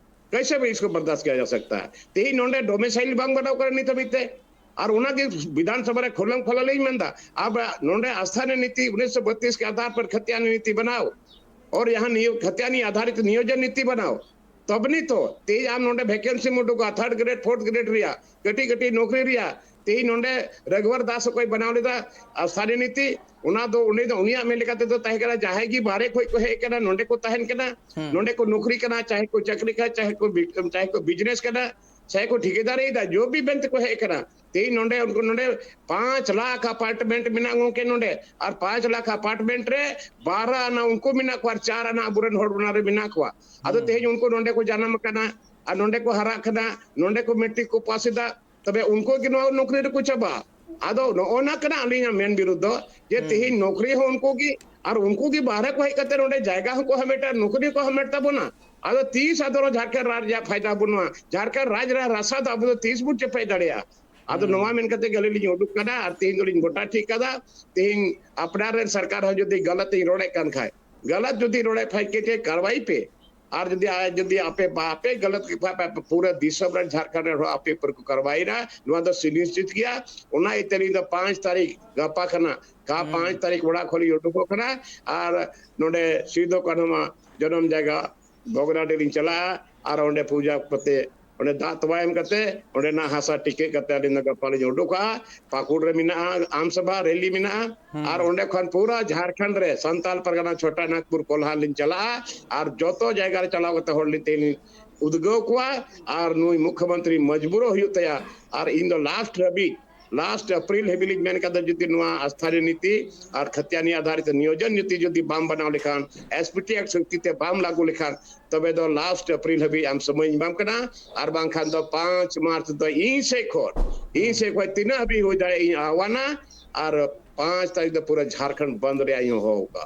ᱠᱟᱭᱥᱮ ᱵᱷᱟᱭ ᱤᱥᱠᱚ ᱵᱟᱨᱫᱟᱥᱛ ᱠᱤᱭᱟ ᱡᱟ ᱥᱟᱠᱛᱟ ᱦᱟᱭ? ᱛᱮᱦᱮᱧ ᱱᱚᱰᱮ ᱰᱚᱢᱤᱥᱟᱭᱤᱞ ᱵᱟᱝ ᱵᱮᱱᱟᱣ ᱠᱟᱱᱟ ᱱᱤᱛ ᱦᱟᱹᱵᱤᱡ ᱛᱮ᱾ ᱟᱨ ᱚᱱᱟᱜᱮ ᱵᱤᱫᱷᱟᱱ ᱥᱚᱵᱷᱟ ᱨᱮ ᱠᱷᱩᱞᱟᱢ ᱠᱷᱩᱞᱟ ᱞᱤᱧ ᱢᱮᱱᱫᱟ, ᱟᱵ ᱱᱚᱰᱮ ᱟᱥᱛᱷᱟᱱᱤᱭ ᱱᱤᱛᱤ ᱩᱱᱤᱥᱥᱚ ᱵᱟᱛᱤᱥ ᱠᱮ ᱟᱫᱷᱟᱨ ᱯᱟᱨ ᱠᱷᱟᱛᱤᱭᱟᱱᱤ ᱱᱤᱛᱤ ᱵᱟᱱᱟᱣ, ᱚᱨ ᱭᱟᱦᱟᱸ ᱱᱤᱭᱚ-, ᱠᱷᱟᱛᱤᱭᱟᱱᱤ ᱟᱫᱷᱟᱨᱤᱛ ᱱᱤᱭᱳᱡᱚᱱ ᱱᱤᱛᱤ ᱵᱟᱱᱟᱣ, ᱛᱚᱵᱱᱤ ᱛᱚ ᱛᱮᱦᱮᱧ ᱟᱢ ᱱᱚᱰᱮ ᱵᱷᱮᱠᱮᱱᱥᱤᱢ ᱩᱰᱩᱠᱟ ᱛᱷᱟᱨᱰ ᱜᱨᱮᱰ, ᱯᱷᱳᱨᱛᱷ ᱜᱨᱮᱰ ᱨᱮᱭᱟᱜ, ᱠᱟᱹᱴᱤᱡ ᱠᱟᱹᱴᱤᱡ ᱱᱚᱠᱨᱤ ᱨᱮᱭᱟᱜ᱾ ᱛᱮᱦᱮᱧ ᱱᱚᱰᱮ ᱨᱟᱜᱷᱩᱣᱟᱨ ᱫᱟᱥ ᱚᱠᱚᱭ ᱵᱮᱱᱟᱣ ᱞᱮᱫᱟ ᱟᱥᱛᱷᱟᱱᱤᱭ ᱱᱤᱛᱤ, ᱚᱱᱟ ᱫᱚ ᱩᱱᱤ ᱫᱚ ᱩᱱᱤᱭᱟᱜ ᱢᱮᱱ ᱞᱮᱠᱟ ᱛᱮᱫᱚ ᱛᱟᱦᱮᱸ ᱠᱟᱱᱟ, ᱡᱟᱦᱟᱸᱭ ᱜᱮ ᱵᱟᱦᱨᱮ ᱠᱷᱚᱡ ᱠᱚ ᱦᱮᱡ ᱠᱟᱱᱟ, ᱱᱚᱰᱮ ᱠᱚ ᱛᱟᱦᱮᱱ ᱠᱟᱱᱟ, ᱱᱚᱰᱮ ᱠᱚ ᱱᱚᱠᱨᱤ ᱠᱟᱱᱟ, ᱪᱟᱦᱮ ᱠᱚ ᱪᱟᱹᱠᱨᱤ ᱠᱟᱱᱟ, ᱪᱟᱦᱮ ᱠᱚ ᱵᱤ-, ᱪᱟᱦᱮ ᱠᱚ ᱵᱤᱡᱽᱱᱮᱥ ᱠᱟᱱᱟ, ᱪᱟᱦᱮ ᱠᱚ ᱴᱷᱤᱠᱮᱫᱟᱨᱤᱭᱮᱫᱟ, ᱡᱚ ᱵᱷᱤ ᱢᱮᱱ ᱛᱮᱠᱚ ᱦᱮᱡ ᱠᱟᱱᱟ᱾ ᱛᱮᱦᱮᱧ ᱱᱚᱰᱮ ᱩᱱᱠᱩ ᱱᱚᱰᱮ ᱯᱟᱸᱪ ᱞᱟᱠᱷ ᱟᱯᱟᱨᱴᱢᱮᱱᱴ ᱢᱮᱱᱟᱜ ᱜᱚᱝᱠᱮ ᱱᱚᱰᱮ, ᱟᱨ ᱯᱟᱸᱪ ᱞᱟᱠᱷ ᱟᱯᱟᱨᱴᱢᱮᱱᱴ ᱨᱮ ᱵᱟᱨᱟ ᱟᱱᱟ ᱩᱱᱠᱩ ᱢᱮᱱᱟᱜ ᱠᱚᱣᱟ ᱟᱨ ᱪᱟᱨ ᱟᱱᱟ ᱟᱵᱚᱨᱮᱱ ᱦᱚᱲ ᱚᱱᱟ ᱨᱮ ᱢᱮᱱᱟᱜ ᱠᱚᱣᱟ᱾ ᱟᱫᱚ ᱛᱮᱦᱮᱧ ᱩᱱᱠᱩ ᱱᱚᱰᱮ ᱠᱚ ᱡᱟᱱᱟᱢ ᱟᱠᱟᱱᱟ ᱟᱨ ᱱᱚᱰᱮ ᱠᱚ ᱦᱟᱨᱟᱜ ᱠᱟᱱᱟ, ᱱᱚᱰᱮ ᱠᱚ ᱢᱮᱴᱨᱤᱠ ᱠᱚ ᱯᱟᱥ ᱮᱫᱟ, ᱛᱚᱵᱮ ᱩᱱᱠᱩ ᱜᱮ ᱱᱚᱣᱟ ᱱᱚᱠᱨᱤ ᱨᱮᱠᱚ ᱪᱟᱵᱟᱜᱼᱟ᱾ ᱟᱫᱚ ᱱᱚᱜᱼᱚ ᱱᱟ ᱠᱟᱱᱟ ᱟᱹᱞᱤᱧᱟᱜ ᱢᱮᱱ ᱵᱤᱨᱩᱫᱷ ᱫᱚ, ᱡᱮ ᱛᱮᱦᱮᱧ ᱱᱚᱠᱨᱤ ᱦᱚᱸ ᱩᱱᱠᱩ ᱜᱮ, ᱟᱨ ᱩᱱᱠᱩ ᱜᱮ ᱵᱟᱦᱨᱮ ᱠᱚ ᱦᱮᱡ ᱠᱟᱛᱮ ᱱᱚᱰᱮ ᱡᱟᱭᱜᱟ ᱦᱚᱸᱠᱚ ᱦᱟᱢᱮᱴᱟ, ᱱᱚᱠᱨᱤ ᱠᱚ ᱦᱟᱢᱮᱴ ᱛᱟᱵᱚᱱᱟ᱾ ᱟᱫᱚ ᱛᱤᱥ ᱟᱫᱚ ᱡᱷᱟᱲᱠᱷᱚᱸᱰ ᱨᱟᱡᱽ ᱨᱮᱭᱟᱜ ᱯᱷᱟᱭᱫᱟ ᱵᱟᱹᱱᱩᱜᱼᱟ? ᱡᱷᱟᱲᱠᱷᱚᱸᱰ ᱨᱟᱡᱽ ᱨᱮᱭᱟᱜ ᱨᱟᱥᱟ ᱫᱚ ᱟᱵᱚ ᱫᱚ ᱛᱤᱥ ᱵᱚᱱ ᱪᱮᱯᱮᱡ ᱫᱟᱲᱮᱭᱟᱜᱼᱟ? ᱟᱫᱚ ᱱᱚᱣᱟ ᱢᱮᱱ ᱠᱟᱛᱮ ᱜᱮ ᱟᱹᱞᱤᱧ ᱞᱤᱧ ᱩᱰᱩᱠ ᱠᱟᱱᱟ ᱟᱨ ᱛᱮᱦᱮᱧ ᱫᱚᱞᱤᱧ ᱜᱚᱴᱟ ᱴᱷᱤᱠ ᱠᱟᱫᱟ᱾ ᱛᱮᱦᱮᱧ ᱟᱯᱱᱟᱨ ᱨᱮᱱ ᱥᱚᱨᱠᱟᱨ ᱦᱚᱸ ᱡᱩᱫᱤ ᱜᱟᱞᱟᱛ ᱤᱧ ᱨᱚᱲᱮᱫ ᱠᱟᱱ ᱠᱷᱟᱡ, ᱜᱟᱞᱟᱛ ᱡᱩᱫᱤ ᱨᱚᱲᱮᱫ ᱠᱷᱟᱡ ᱠᱮ ᱪᱮ ᱠᱟᱨᱣᱟᱭ ᱯᱮ, ᱟᱨ ᱡᱩᱫᱤ, ᱟᱨ ᱡᱩᱫᱤ ᱟᱯᱮ ᱵᱟᱯᱮ ᱜᱟᱞᱟᱛ ᱠᱮᱫ ᱠᱷᱟᱡ, ᱯᱮ ᱯᱩᱨᱟᱹ ᱫᱤᱥᱚᱢ ᱨᱮᱱ ᱡᱷᱟᱲᱠᱷᱚᱸᱰ ᱨᱮᱱ ᱦᱚᱲ ᱟᱯᱮ ᱩᱯᱚᱨ ᱠᱚ ᱠᱟᱨᱣᱟᱭᱮᱱᱟ, ᱱᱚᱣᱟ ᱫᱚ ᱥᱩᱱᱤᱥᱪᱤᱛ ᱜᱮᱭᱟ᱾ ᱚᱱᱟ ᱤᱭᱟᱹᱛᱮ ᱟᱹᱞᱤᱧ ᱫᱚ ᱯᱟᱸᱪ ᱛᱟᱹᱨᱤᱠᱷ, ᱜᱟᱯᱟ ᱠᱟᱱᱟ, ᱜᱟ ᱯᱟᱸᱪ ᱛᱟᱹᱨᱤᱠᱷ ᱚᱲᱟᱜ ᱠᱷᱚᱱ ᱞᱤᱧ ᱩᱰᱩᱠᱚᱜ ᱠᱟᱱᱟ ᱟᱨ ᱱᱚᱰᱮ ᱥᱤᱫᱩ ᱠᱟᱹᱱᱦᱩ ᱢᱟ ᱡᱚᱱᱚᱢ ᱡᱟᱭᱜᱟ ᱵᱷᱚᱜᱽᱱᱟᱰᱤ ᱞᱤᱧ ᱪᱟᱞᱟᱜᱼᱟ ᱟᱨ ᱚᱸᱰᱮ ᱯᱩᱡᱟ ᱠᱟᱛᱮ, ᱚᱸᱰᱮ ᱫᱟᱜ ᱛᱚᱣᱟ ᱮᱢ ᱠᱟᱛᱮ, ᱚᱸᱰᱮᱱᱟᱜ ᱦᱟᱥᱟ ᱴᱤᱠᱟᱹᱜ ᱠᱟᱛᱮ ᱟᱹᱞᱤᱧ ᱫᱚ ᱜᱟᱯᱟ ᱞᱤᱧ ᱩᱰᱩᱠᱚᱜᱼᱟ᱾ ᱯᱟᱹᱠᱩᱲ ᱨᱮ ᱢᱮᱱᱟᱜᱼᱟ ᱟᱢ ᱥᱚᱵᱷᱟ ᱨᱮᱞᱤ ᱢᱮᱱᱟᱜᱼᱟ, ᱟᱨ ᱚᱸᱰᱮ ᱠᱷᱚᱱ ᱯᱩᱨᱟᱹ ᱡᱷᱟᱲᱠᱷᱚᱸᱰ ᱨᱮ ᱥᱟᱱᱛᱟᱞ ᱯᱟᱨᱜᱟᱱᱟ ᱪᱷᱳᱴᱟ ᱱᱟᱜᱽᱯᱩᱨ ᱠᱚᱞᱦᱟ ᱞᱤᱧ ᱪᱟᱞᱟᱜᱼᱟ ᱟᱨ ᱡᱚᱛᱚ ᱡᱟᱭᱜᱟ ᱨᱮ ᱪᱟᱞᱟᱣ ᱠᱟᱛᱮ ᱦᱚᱲ ᱞᱤᱧ ᱛᱮᱞᱤᱧ ᱩᱫᱽᱜᱟᱹᱣ ᱠᱚᱣᱟ᱾ ᱟᱨ ᱱᱩᱭ ᱢᱩᱠᱷᱭᱚᱢᱚᱱᱛᱨᱤ ᱢᱚᱡᱽᱵᱩᱨᱚᱜ ᱦᱩᱭᱩᱜ ᱛᱟᱭᱟ᱾ ᱟᱨ ᱤᱧ ᱫᱚ ᱞᱟᱥᱴ ᱦᱟᱹᱵᱤᱡ ᱞᱟᱥᱴ ᱮᱯᱨᱤᱞ ᱦᱟᱹᱵᱤᱡ ᱞᱤᱧ ᱢᱮᱱ ᱠᱟᱫᱟ, ᱡᱩᱫᱤ ᱱᱚᱣᱟ ᱥᱛᱷᱟᱱᱤᱭᱚ ᱱᱤᱛᱤ ᱟᱨ ᱠᱷᱟᱛᱤᱭᱟᱱᱤ ᱟᱫᱷᱟᱨᱤᱛ ᱱᱤᱭᱳᱡᱚᱱ ᱱᱤᱛᱤ ᱡᱩᱫᱤ ᱵᱟᱢ ᱵᱮᱱᱟᱣ ᱞᱮᱠᱷᱟᱱ, ᱮᱥᱯᱤᱴᱤ ᱮᱠᱴ ᱥᱚᱠᱛᱤ ᱛᱮ ᱵᱟᱢ ᱞᱟᱹᱜᱩ ᱞᱮᱠᱷᱟᱱ, ᱛᱚᱵᱮ ᱫᱚ ᱞᱟᱥᱴ ᱮᱯᱨᱤᱞ ᱦᱟᱹᱵᱤᱡ ᱟᱢ ᱥᱚᱢᱚᱭ ᱤᱧ ᱮᱢᱟᱢ ᱠᱟᱱᱟ᱾ ᱟᱨ ᱵᱟᱝᱠᱷᱟᱱ ᱫᱚ ᱯᱟᱸᱪ ᱢᱟᱨᱪ ᱫᱚ ᱤᱧ ᱥᱮᱫ ᱠᱷᱚᱱ, ᱤᱧ ᱥᱮᱫ ᱠᱷᱚᱱ ᱛᱤᱱᱟᱹᱜ ᱦᱟᱹᱵᱤᱡ ᱦᱩᱭ ᱫᱟᱲᱮᱭᱟᱜᱼᱟ ᱤᱧ ᱟᱦᱣᱟᱱᱟ᱾ ᱟᱨ ᱯᱟᱸᱪ ᱛᱟᱹᱨᱤᱠᱷ ᱫᱚ ᱯᱩᱨᱟᱹ ᱡᱷᱟᱲᱠᱷᱚᱸᱰ ᱵᱚᱱᱫ ᱨᱮᱭᱟᱜ ᱤᱧ ᱦᱚᱦᱚ ᱟᱠᱟᱫᱼᱟ᱾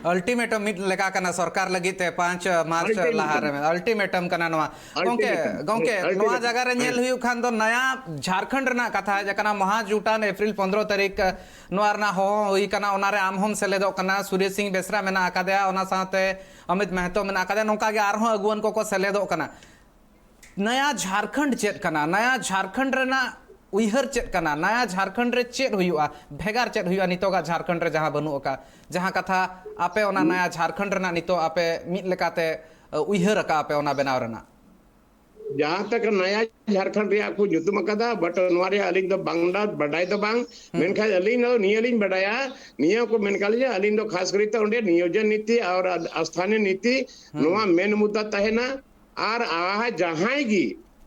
ᱟᱞᱴᱤᱢᱮᱴᱟᱢ ᱢᱤᱫ ᱞᱮᱠᱟ ᱠᱟᱱᱟ ᱥᱚᱨᱠᱟᱨ ᱞᱟᱹᱜᱤᱫ ᱛᱮ, ᱯᱟᱸᱪ ᱢᱟᱨᱪ ᱞᱟᱦᱟ ᱨᱮ ᱟᱞᱴᱤᱢᱮᱴᱟᱢ ᱠᱟᱱᱟ ᱱᱚᱣᱟ᱾ ᱜᱚᱝᱠᱮ, ᱜᱚᱝᱠᱮ, ᱱᱚᱣᱟ ᱡᱟᱭᱜᱟ ᱨᱮ ᱧᱮᱞ ᱦᱩᱭᱩᱜ ᱠᱷᱟᱱ ᱫᱚ ᱱᱟᱭᱟ ᱡᱷᱟᱨᱠᱷᱚᱸᱰ ᱨᱮᱱᱟᱜ ᱠᱟᱛᱷᱟ ᱡᱮ ᱠᱟᱱᱟ, ᱢᱚᱦᱟ ᱡᱩᱴᱟᱱ ᱮᱯᱨᱤᱞ ᱯᱚᱱᱫᱽᱨᱚ ᱛᱟᱹᱨᱤᱠᱷ ᱱᱚᱣᱟ ᱨᱮᱱᱟᱜ ᱦᱚᱦᱚ ᱦᱩᱭ ᱠᱟᱱᱟ, ᱚᱱᱟ ᱨᱮ ᱟᱢ ᱦᱚᱸᱢ ᱥᱮᱞᱮᱫᱚᱜ ᱠᱟᱱᱟ, ᱥᱩᱨᱮᱥ ᱥᱤᱝ ᱵᱮᱥᱨᱟ ᱢᱮᱱᱟᱜ ᱟᱠᱟᱫᱮᱭᱟ, ᱚᱱᱟ ᱥᱟᱶᱛᱮ ᱚᱢᱤᱛ ᱢᱮᱦᱛᱚ ᱢᱮᱱᱟᱜ ᱟᱠᱟᱫᱮᱭᱟ, ᱱᱚᱝᱠᱟ ᱜᱮ ᱟᱨᱦᱚᱸ ᱟᱹᱜᱩᱣᱟᱹᱱ ᱠᱚᱠᱚ ᱥᱮᱞᱮᱫᱚᱜ ᱠᱟᱱᱟ᱾ ᱱᱟᱭᱟ ᱡᱷᱟᱨᱠᱷᱚᱸᱰ ᱪᱮᱫ ᱠᱟᱱᱟ? ᱱᱟᱭᱟ ᱡᱷᱟᱨᱠᱷᱚᱸᱰ ᱨᱮᱱᱟᱜ ᱩᱭᱦᱟᱹᱨ ᱪᱮᱫ ᱠᱟᱱᱟ? ᱱᱟᱭᱟ ᱡᱷᱟᱨᱠᱷᱚᱸᱰ ᱨᱮ ᱪᱮᱫ ᱦᱩᱭᱩᱜᱼᱟ? ᱵᱷᱮᱜᱟᱨ ᱪᱮᱫ ᱦᱩᱭᱩᱜᱼᱟ ᱱᱤᱛᱚᱜᱟᱜ ᱡᱷᱟᱨᱠᱷᱚᱸᱰ ᱨᱮ ᱡᱟᱦᱟᱸ ᱵᱟᱹᱱᱩᱜ ᱟᱠᱟᱫ? ᱡᱟᱦᱟᱸ ᱠᱟᱛᱷᱟ ᱟᱯᱮ ᱚᱱᱟ ᱱᱟᱭᱟ ᱡᱷᱟᱨᱠᱷᱚᱸᱰ ᱨᱮᱱᱟᱜ ᱱᱤᱛᱚᱜ ᱟᱯᱮ ᱢᱤᱫ ᱞᱮᱠᱟᱛᱮ ᱩᱭᱦᱟᱹᱨ ᱟᱠᱟᱫ ᱟᱯᱮ ᱚᱱᱟ ᱵᱮᱱᱟᱣ ᱨᱮᱱᱟᱜ? ᱡᱟᱦᱟᱸ ᱛᱟᱠ ᱱᱟᱭᱟ ᱡᱷᱟᱨᱠᱷᱚᱸᱰ ᱨᱮᱭᱟᱜ ᱠᱚ ᱧᱩᱛᱩᱢ ᱟᱠᱟᱫᱟ, but ᱱᱚᱣᱟ ᱨᱮᱭᱟᱜ ᱟᱹᱞᱤᱧ ᱫᱚ ᱵᱟᱝᱞᱟ ᱵᱟᱰᱟᱭ ᱫᱚ ᱵᱟᱝ, ᱢᱮᱱᱠᱷᱟᱱ ᱟᱹᱞᱤᱧ ᱫᱚ ᱱᱤᱭᱟᱹ ᱞᱤᱧ ᱵᱟᱰᱟᱭᱟ, ᱱᱤᱭᱟᱹ ᱠᱚ ᱢᱮᱱ ᱠᱟᱜ ᱞᱤᱧᱟ, ᱟᱹᱞᱤᱧ ᱫᱚ ᱠᱷᱟᱥ ᱠᱟᱨᱛᱮ ᱚᱸᱰᱮ ᱱᱤᱭᱳᱡᱚᱱ ᱱᱤᱛᱤ ᱟᱨ ᱥᱛᱷᱟᱱᱤᱭᱚ ᱱᱤᱛᱤ, ᱱᱚᱣᱟ ᱢᱮᱱ ᱢᱩᱫᱽᱫᱟ ᱛᱟᱦᱮᱱᱟ᱾ ᱟᱨ ᱟᱦᱟ ᱡᱟᱦᱟᱸᱭ ᱜᱮ,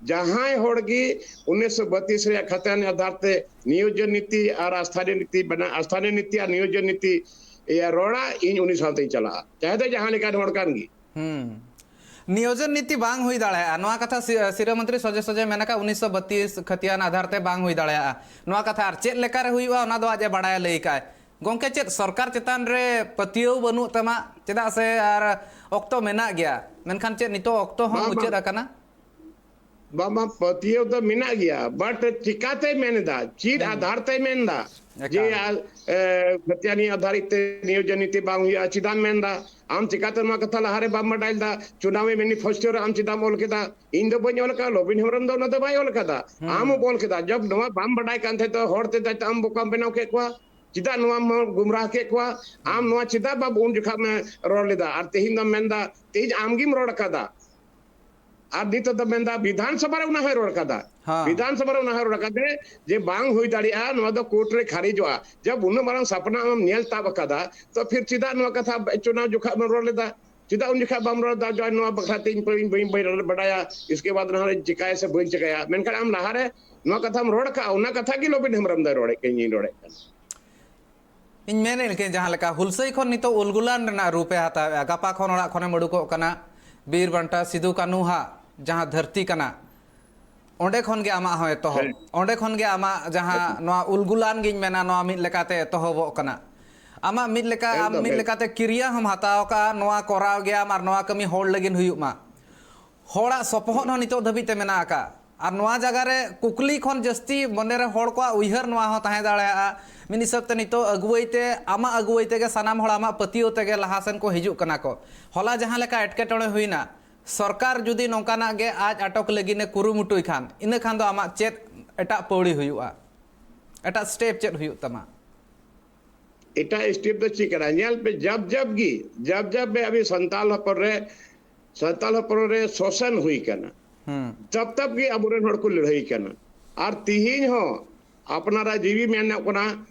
ᱡᱟᱦᱟᱸᱭ ᱦᱚᱲ ᱜᱮ ᱩᱱᱤᱥᱥᱚ ᱵᱟᱛᱤᱥ ᱨᱮᱭᱟᱜ ᱠᱷᱟᱛᱟᱱ ᱟᱫᱷᱟᱨ ᱛᱮ ᱱᱤᱭᱳᱡᱚᱱ ᱱᱤᱛᱤ ᱟᱨ ᱥᱛᱷᱟᱱᱤᱭᱚ ᱱᱤᱛᱤ ᱵᱮᱱᱟᱣ, ᱥᱛᱷᱟᱱᱤᱭᱚ ᱱᱤᱛᱤ ᱟᱨ ᱱᱤᱭᱳᱡᱚᱱ ᱱᱤᱛᱤ ᱤᱭᱟᱹ ᱨᱚᱲᱟ, ᱤᱧ ᱩᱱᱤ ᱥᱟᱶᱛᱮᱧ ᱪᱟᱞᱟᱜᱼᱟ, ᱪᱟᱦᱮ ᱫᱚ ᱡᱟᱦᱟᱸ ᱞᱮᱠᱟᱱ ᱦᱚᱲ ᱠᱟᱱ ᱜᱮ᱾ ᱦᱩᱸ᱾ ᱱᱤᱭᱳᱡᱚᱱ ᱱᱤᱛᱤ ᱵᱟᱝ ᱦᱩᱭ ᱫᱟᱲᱮᱭᱟᱜᱼᱟ, ᱱᱚᱣᱟ ᱠᱟᱛᱷᱟ ᱥᱤ-, ᱥᱤᱨᱟᱹ ᱢᱚᱱᱛᱨᱤ ᱥᱚᱡᱷᱮ ᱥᱚᱡᱷᱮ ᱢᱮᱱ ᱟᱠᱟᱫ, ᱩᱱᱤᱥᱥᱚ ᱵᱟᱛᱤᱥ ᱠᱷᱟᱹᱛᱤᱭᱟᱱ ᱟᱫᱷᱟᱨ ᱛᱮ ᱵᱟᱝ ᱦᱩᱭ ᱫᱟᱲᱮᱭᱟᱜᱼᱟ᱾ ᱱᱚᱣᱟ ᱠᱟᱛᱷᱟ ᱟᱨ ᱪᱮᱫ ᱞᱮᱠᱟᱨᱮ ᱦᱩᱭᱩᱜᱼᱟ, ᱚᱱᱟ ᱫᱚ ᱟᱡ ᱮ ᱵᱟᱲᱟᱭᱟ, ᱞᱟᱹᱭ ᱠᱟᱜᱼᱟᱭ᱾ ᱜᱚᱝᱠᱮ, ᱪᱮᱫ ᱥᱚᱨᱠᱟᱨ ᱪᱮᱛᱟᱱ ᱨᱮ ᱯᱟᱹᱛᱭᱟᱹᱣ ᱵᱟᱹᱱᱩᱜ ᱛᱟᱢᱟ? ᱪᱮᱫᱟᱜ ᱥᱮ ᱟᱨ ᱚᱠᱛᱚ ᱢᱮᱱᱟᱜ ᱜᱮᱭᱟ, ᱢᱮᱱᱠᱷᱟᱱ ᱪᱮᱫ ᱱᱤᱛᱚᱜ ᱚᱠᱛᱚ ᱦᱚᱸ ᱵᱟᱝ, ᱢᱩᱪᱟᱹᱫ ᱵᱟᱝ᱾ ᱟᱠᱟᱱᱟ? ᱵᱟᱝ, ᱵᱟᱝ, ᱯᱟᱹᱛᱭᱟᱹᱣ ᱫᱚ ᱢᱮᱱᱟᱜ ᱜᱮᱭᱟ, but ᱪᱤᱠᱟᱛᱮᱭ ᱢᱮᱱ ᱮᱫᱟ, ᱪᱮᱫ ᱦᱩᱸ᱾ ᱟᱫᱷᱟᱨ ᱛᱮᱭ ᱢᱮᱱ ᱮᱫᱟ ᱡᱮ ᱮᱠᱟᱞ᱾ ᱟ-, ᱮ, ᱠᱷᱟᱛᱤᱭᱟᱱᱤ ᱟᱫᱷᱟᱨ ᱛᱮ ᱱᱤᱭᱳᱡᱚᱱ ᱱᱤᱛᱤ ᱵᱟᱝ ᱦᱩᱭᱩᱜᱼᱟ, ᱪᱮᱫᱟᱜ ᱮᱢ ᱢᱮᱱ ᱮᱫᱟ? ᱟᱢ ᱪᱤᱠᱟᱛᱮ ᱱᱚᱣᱟ ᱠᱟᱛᱷᱟ ᱞᱟᱦᱟᱨᱮ ᱵᱟᱢ ᱵᱟᱰᱟᱭ ᱞᱮᱫᱟ? ᱪᱩᱱᱟᱣᱤ ᱢᱮᱱᱤᱯᱷᱮᱥᱴᱳ ᱨᱮ ᱟᱢ ᱪᱮᱫᱟᱜ ᱮᱢ ᱚᱞ ᱠᱮᱫᱟ? ᱤᱧ ᱫᱚ ᱵᱟᱹᱧ ᱚᱞ ᱟᱠᱟᱫᱟ, ᱞᱚᱵᱤᱱ ᱦᱮᱢᱵᱨᱚᱢ ᱫᱚ ᱚᱱᱟ ᱫᱚ ᱵᱟᱭ ᱚᱞ ᱟᱠᱟᱫᱟ᱾ ᱦᱩᱸ᱾ ᱟᱢ ᱦᱚᱸ ᱚᱞ ᱠᱮᱫᱟ, ᱡᱚᱵ ᱱᱚᱣᱟ ᱵᱟᱢ ᱵᱟᱰᱟᱭ ᱠᱟᱱ ᱛᱟᱦᱮᱸ ᱫᱚ ᱦᱚᱲ ᱛᱮ ᱫᱟᱭᱛᱮ ᱟᱢ ᱵᱚᱠᱟᱢ ᱵᱮᱱᱟᱣ ᱠᱮᱫ ᱠᱚᱣᱟ᱾ ᱪᱮᱫᱟᱜ ᱱᱚᱣᱟᱢ ᱜᱩᱢᱨᱟᱦ ᱠᱮᱫ ᱠᱚᱣᱟ? ᱟᱢ ᱱᱚᱣᱟ ᱪᱮᱫᱟᱜ ᱵᱟᱵ ᱩᱱ ᱡᱚᱠᱷᱟ ᱮᱢ ᱨᱚᱲ ᱞᱮᱫᱟ? ᱟᱨ ᱛᱮᱦᱮᱧ ᱫᱚᱢ ᱢᱮᱱᱫᱟ, ᱛᱮᱦᱮᱧ ᱟᱢ ᱜᱮᱢ ᱨᱚᱲ ᱟᱠᱟᱫᱟ᱾ ᱟᱨ ᱱᱤᱛᱚᱜ ᱫᱚ ᱢᱮᱱᱫᱟ ᱵᱤᱫᱷᱟᱱ ᱥᱚᱵᱷᱟ ᱨᱮ ᱚᱱᱟ ᱦᱚᱸᱭ ᱨᱚᱲ ᱟᱠᱟᱫᱟ᱾ ᱦᱮᱸ᱾ ᱵᱤᱫᱷᱟᱱ ᱥᱚᱵᱷᱟ ᱨᱮ ᱚᱱᱟ ᱦᱚᱸᱭ ᱨᱚᱲ ᱟᱠᱟᱫᱟ ᱡᱮ ᱵᱟᱝ ᱦᱩᱭ ᱫᱟᱲᱮᱭᱟᱜᱼᱟ, ᱱᱚᱣᱟ ᱫᱚ ᱠᱳᱨᱴ ᱨᱮ ᱠᱷᱟᱨᱤᱡᱚᱜᱼᱟ᱾ ᱡᱚᱵ ᱩᱱᱟᱹᱜ ᱢᱟᱨᱟᱝ ᱥᱟᱯᱱᱟ ᱟᱢᱮᱢ ᱧᱮᱞ ᱛᱟᱵ ᱟᱠᱟᱫᱟ, ᱛᱚ ᱯᱷᱤᱨ ᱪᱮᱫᱟᱜ ᱱᱚᱣᱟ ᱠᱟᱛᱷᱟ ᱪᱩᱱᱟᱣ ᱡᱚᱠᱷᱟ ᱮᱢ ᱨᱚᱲ ᱞᱮᱫᱟ? ᱪᱮᱫᱟᱜ ᱩᱱ ᱡᱚᱠᱷᱟᱡ ᱵᱟᱢ ᱨᱚᱲ ᱫᱟ, ᱡᱚᱭ ᱱᱚᱣᱟ ᱵᱟᱠᱷᱨᱟ ᱛᱮ ᱤᱧ ᱵᱟᱹᱧ, ᱵᱟᱹᱧ, ᱵᱟᱹᱧ ᱵᱟᱰᱟᱭᱟ, ᱤᱥᱠᱮ ᱵᱟᱫ ᱱᱟᱦᱟᱜ ᱪᱤᱠᱟᱹᱭᱟ ᱥᱮ ᱵᱟᱹᱧ ᱪᱤᱠᱟᱹᱭᱟ? ᱢᱮᱱᱠᱷᱟᱱ ᱟᱢ ᱞᱟᱦᱟᱨᱮ ᱱᱚᱣᱟ ᱠᱟᱛᱷᱟᱢ ᱨᱚᱲ ᱠᱟᱜᱼᱟ, ᱚᱱᱟ ᱠᱟᱛᱷᱟ ᱜᱮ ᱞᱚᱵᱤᱱ ᱦᱮᱢᱵᱨᱚᱢ ᱫᱚᱭ ᱨᱚᱲᱮᱫ ᱠᱟᱱ, ᱤᱧ ᱨᱚᱲᱮᱫ ᱠᱟᱱ᱾ ᱤᱧ ᱢᱮᱱᱮᱫ ᱞᱮᱠᱟᱧ, ᱡᱟᱦᱟᱸ ᱞᱮᱠᱟ ᱦᱩᱞᱥᱟᱹᱭ ᱠᱷᱚᱱ ᱱᱤᱛᱚᱜ ᱩᱞᱜᱩᱞᱟᱱ ᱨᱮᱱᱟᱜ ᱨᱩᱯ ᱮ ᱦᱟᱛᱟᱣᱮᱫᱼᱟ, ᱜᱟᱯᱟ ᱠᱷᱚᱱ ᱚᱲᱟᱜ ᱠᱷᱚᱱᱮᱢ ᱩᱰᱩᱠᱚᱜ ᱠᱟᱱᱟ, ᱵᱤᱨ ᱵᱟᱱᱴᱟ ᱥᱤᱫᱩ ᱠᱟᱹᱱᱦᱩ ᱦᱟᱜ ᱡᱟᱦᱟᱸ ᱫᱷᱟᱹᱨᱛᱤ ᱠᱟᱱᱟ, ᱚᱸᱰᱮ ᱠᱷᱚᱱ ᱜᱮ ᱟᱢᱟᱜ ᱦᱚᱸ ᱮᱛᱚᱦᱚᱵ, ᱦᱮᱸ᱾ ᱚᱸᱰᱮ ᱠᱷᱚᱱ ᱜᱮ ᱟᱢᱟᱜ ᱡᱟᱦᱟᱸ ᱱᱚᱣᱟ ᱩᱞᱜᱩᱞᱟᱱ ᱜᱤᱧ ᱢᱮᱱᱟ, ᱱᱚᱣᱟ ᱢᱤᱫ ᱞᱮᱠᱟᱛᱮ ᱮᱛᱚᱦᱚᱵᱚᱜ ᱠᱟᱱᱟ᱾ ᱟᱢᱟᱜ ᱢᱤᱫ ᱞᱮᱠᱟ, ᱟᱢ ᱮᱠᱫᱚᱢ, ᱢᱤᱫ ᱮᱠᱫᱚᱢ᱾ ᱞᱮᱠᱟᱛᱮ ᱠᱤᱨᱤᱭᱟ ᱦᱚᱸᱢ ᱦᱟᱛᱟᱣ ᱠᱟᱜᱼᱟ, ᱱᱚᱣᱟ ᱠᱚᱨᱟᱣ ᱜᱮᱭᱟᱢ ᱟᱨ ᱱᱚᱣᱟ ᱠᱟᱹᱢᱤ ᱦᱚᱲ ᱞᱟᱹᱜᱤᱫ ᱦᱩᱭᱩᱜ ᱢᱟ᱾ ᱦᱚᱲᱟᱜ ᱥᱚᱯᱚᱦᱚᱫ ᱦᱚᱸ ᱱᱤᱛᱚᱜ ᱫᱷᱟᱹᱵᱤᱡ ᱛᱮ ᱢᱮᱱᱟᱜ ᱟᱠᱟᱫ᱾ ᱟᱨ ᱱᱚᱣᱟ ᱡᱟᱭᱜᱟ ᱨᱮ ᱠᱩᱠᱞᱤ ᱠᱷᱚᱱ ᱡᱟᱹᱥᱛᱤ ᱢᱚᱱᱮᱨᱮ ᱦᱚᱲ ᱠᱚᱣᱟᱜ ᱩᱭᱦᱟᱹᱨ ᱱᱚᱣᱟ ᱦᱚᱸ ᱛᱟᱦᱮᱸ ᱫᱟᱲᱮᱭᱟᱜᱼᱟ, ᱢᱤᱫ ᱦᱤᱥᱟᱹᱵ ᱛᱮ ᱱᱤᱛᱚᱜ ᱟᱹᱜᱩᱣᱟᱹᱭ ᱛᱮ, ᱟᱢᱟᱜ ᱟᱹᱜᱩᱣᱟᱹᱭ ᱛᱮᱜᱮ ᱥᱟᱱᱟᱢ ᱦᱚᱲ ᱟᱢᱟᱜ ᱯᱟᱹᱛᱭᱟᱹᱣ ᱛᱮᱜᱮ ᱞᱟᱦᱟ ᱥᱮᱱ ᱠᱚ ᱦᱤᱡᱩᱜ ᱠᱟᱱᱟ ᱠᱚ᱾ ᱦᱚᱞᱟ ᱡᱟᱦᱟᱸ ᱞᱮᱠᱟ ᱮᱴᱠᱮᱴᱚᱬᱮ ᱦᱩᱭᱱᱟ, ᱥᱚᱨᱠᱟᱨ ᱡᱩᱫᱤ ᱱᱚᱝᱠᱟᱱᱟᱜ ᱜᱮ ᱟᱡ ᱟᱴᱚᱠ ᱞᱟᱹᱜᱤᱫ ᱮ ᱠᱩᱨᱩᱢᱩᱴᱩᱭ ᱠᱷᱟᱱ, ᱤᱱᱟᱹ ᱠᱷᱟᱱ ᱫᱚ ᱟᱢᱟᱜ ᱪᱮᱫ ᱮᱴᱟᱜ ᱯᱟᱹᱣᱲᱤ ᱦᱩᱭᱩᱜᱼᱟ? ᱮᱴᱟᱜ ᱥᱴᱮᱯ ᱪᱮᱫ ᱦᱩᱭᱩᱜ ᱛᱟᱢᱟ? ᱮᱴᱟᱜ ᱥᱴᱮᱯ ᱫᱚ ᱪᱮᱫ ᱠᱟᱱᱟ? ᱧᱮᱞ ᱯᱮ, ᱡᱟᱵ ᱡᱟᱵ ᱜᱮ, ᱡᱟᱵ ᱡᱟᱵ ᱜᱮ ᱟᱵᱚ ᱥᱟᱱᱛᱟᱞ ᱦᱚᱯᱚᱱ ᱨᱮ, ᱥᱟᱱᱛᱟᱞ ᱦᱚᱯᱚᱱ ᱨᱮ ᱥᱳᱥᱟᱱ ᱦᱩᱭ ᱠᱟᱱᱟ᱾ ᱦᱩᱸ᱾ ᱛᱟᱵ ᱛᱟᱵ ᱜᱮ ᱟᱵᱚᱨᱮᱱ ᱦᱚᱲ ᱠᱚ ᱞᱟᱹᱲᱦᱟᱹᱭ ᱠᱟᱱᱟ᱾ ᱟᱨ ᱛᱤᱦᱤᱧ ᱦᱚᱸ ᱟᱯᱱᱟᱨᱟᱜ ᱡᱤᱣᱤ ᱢᱮᱱᱚᱜ ᱠᱟᱱᱟ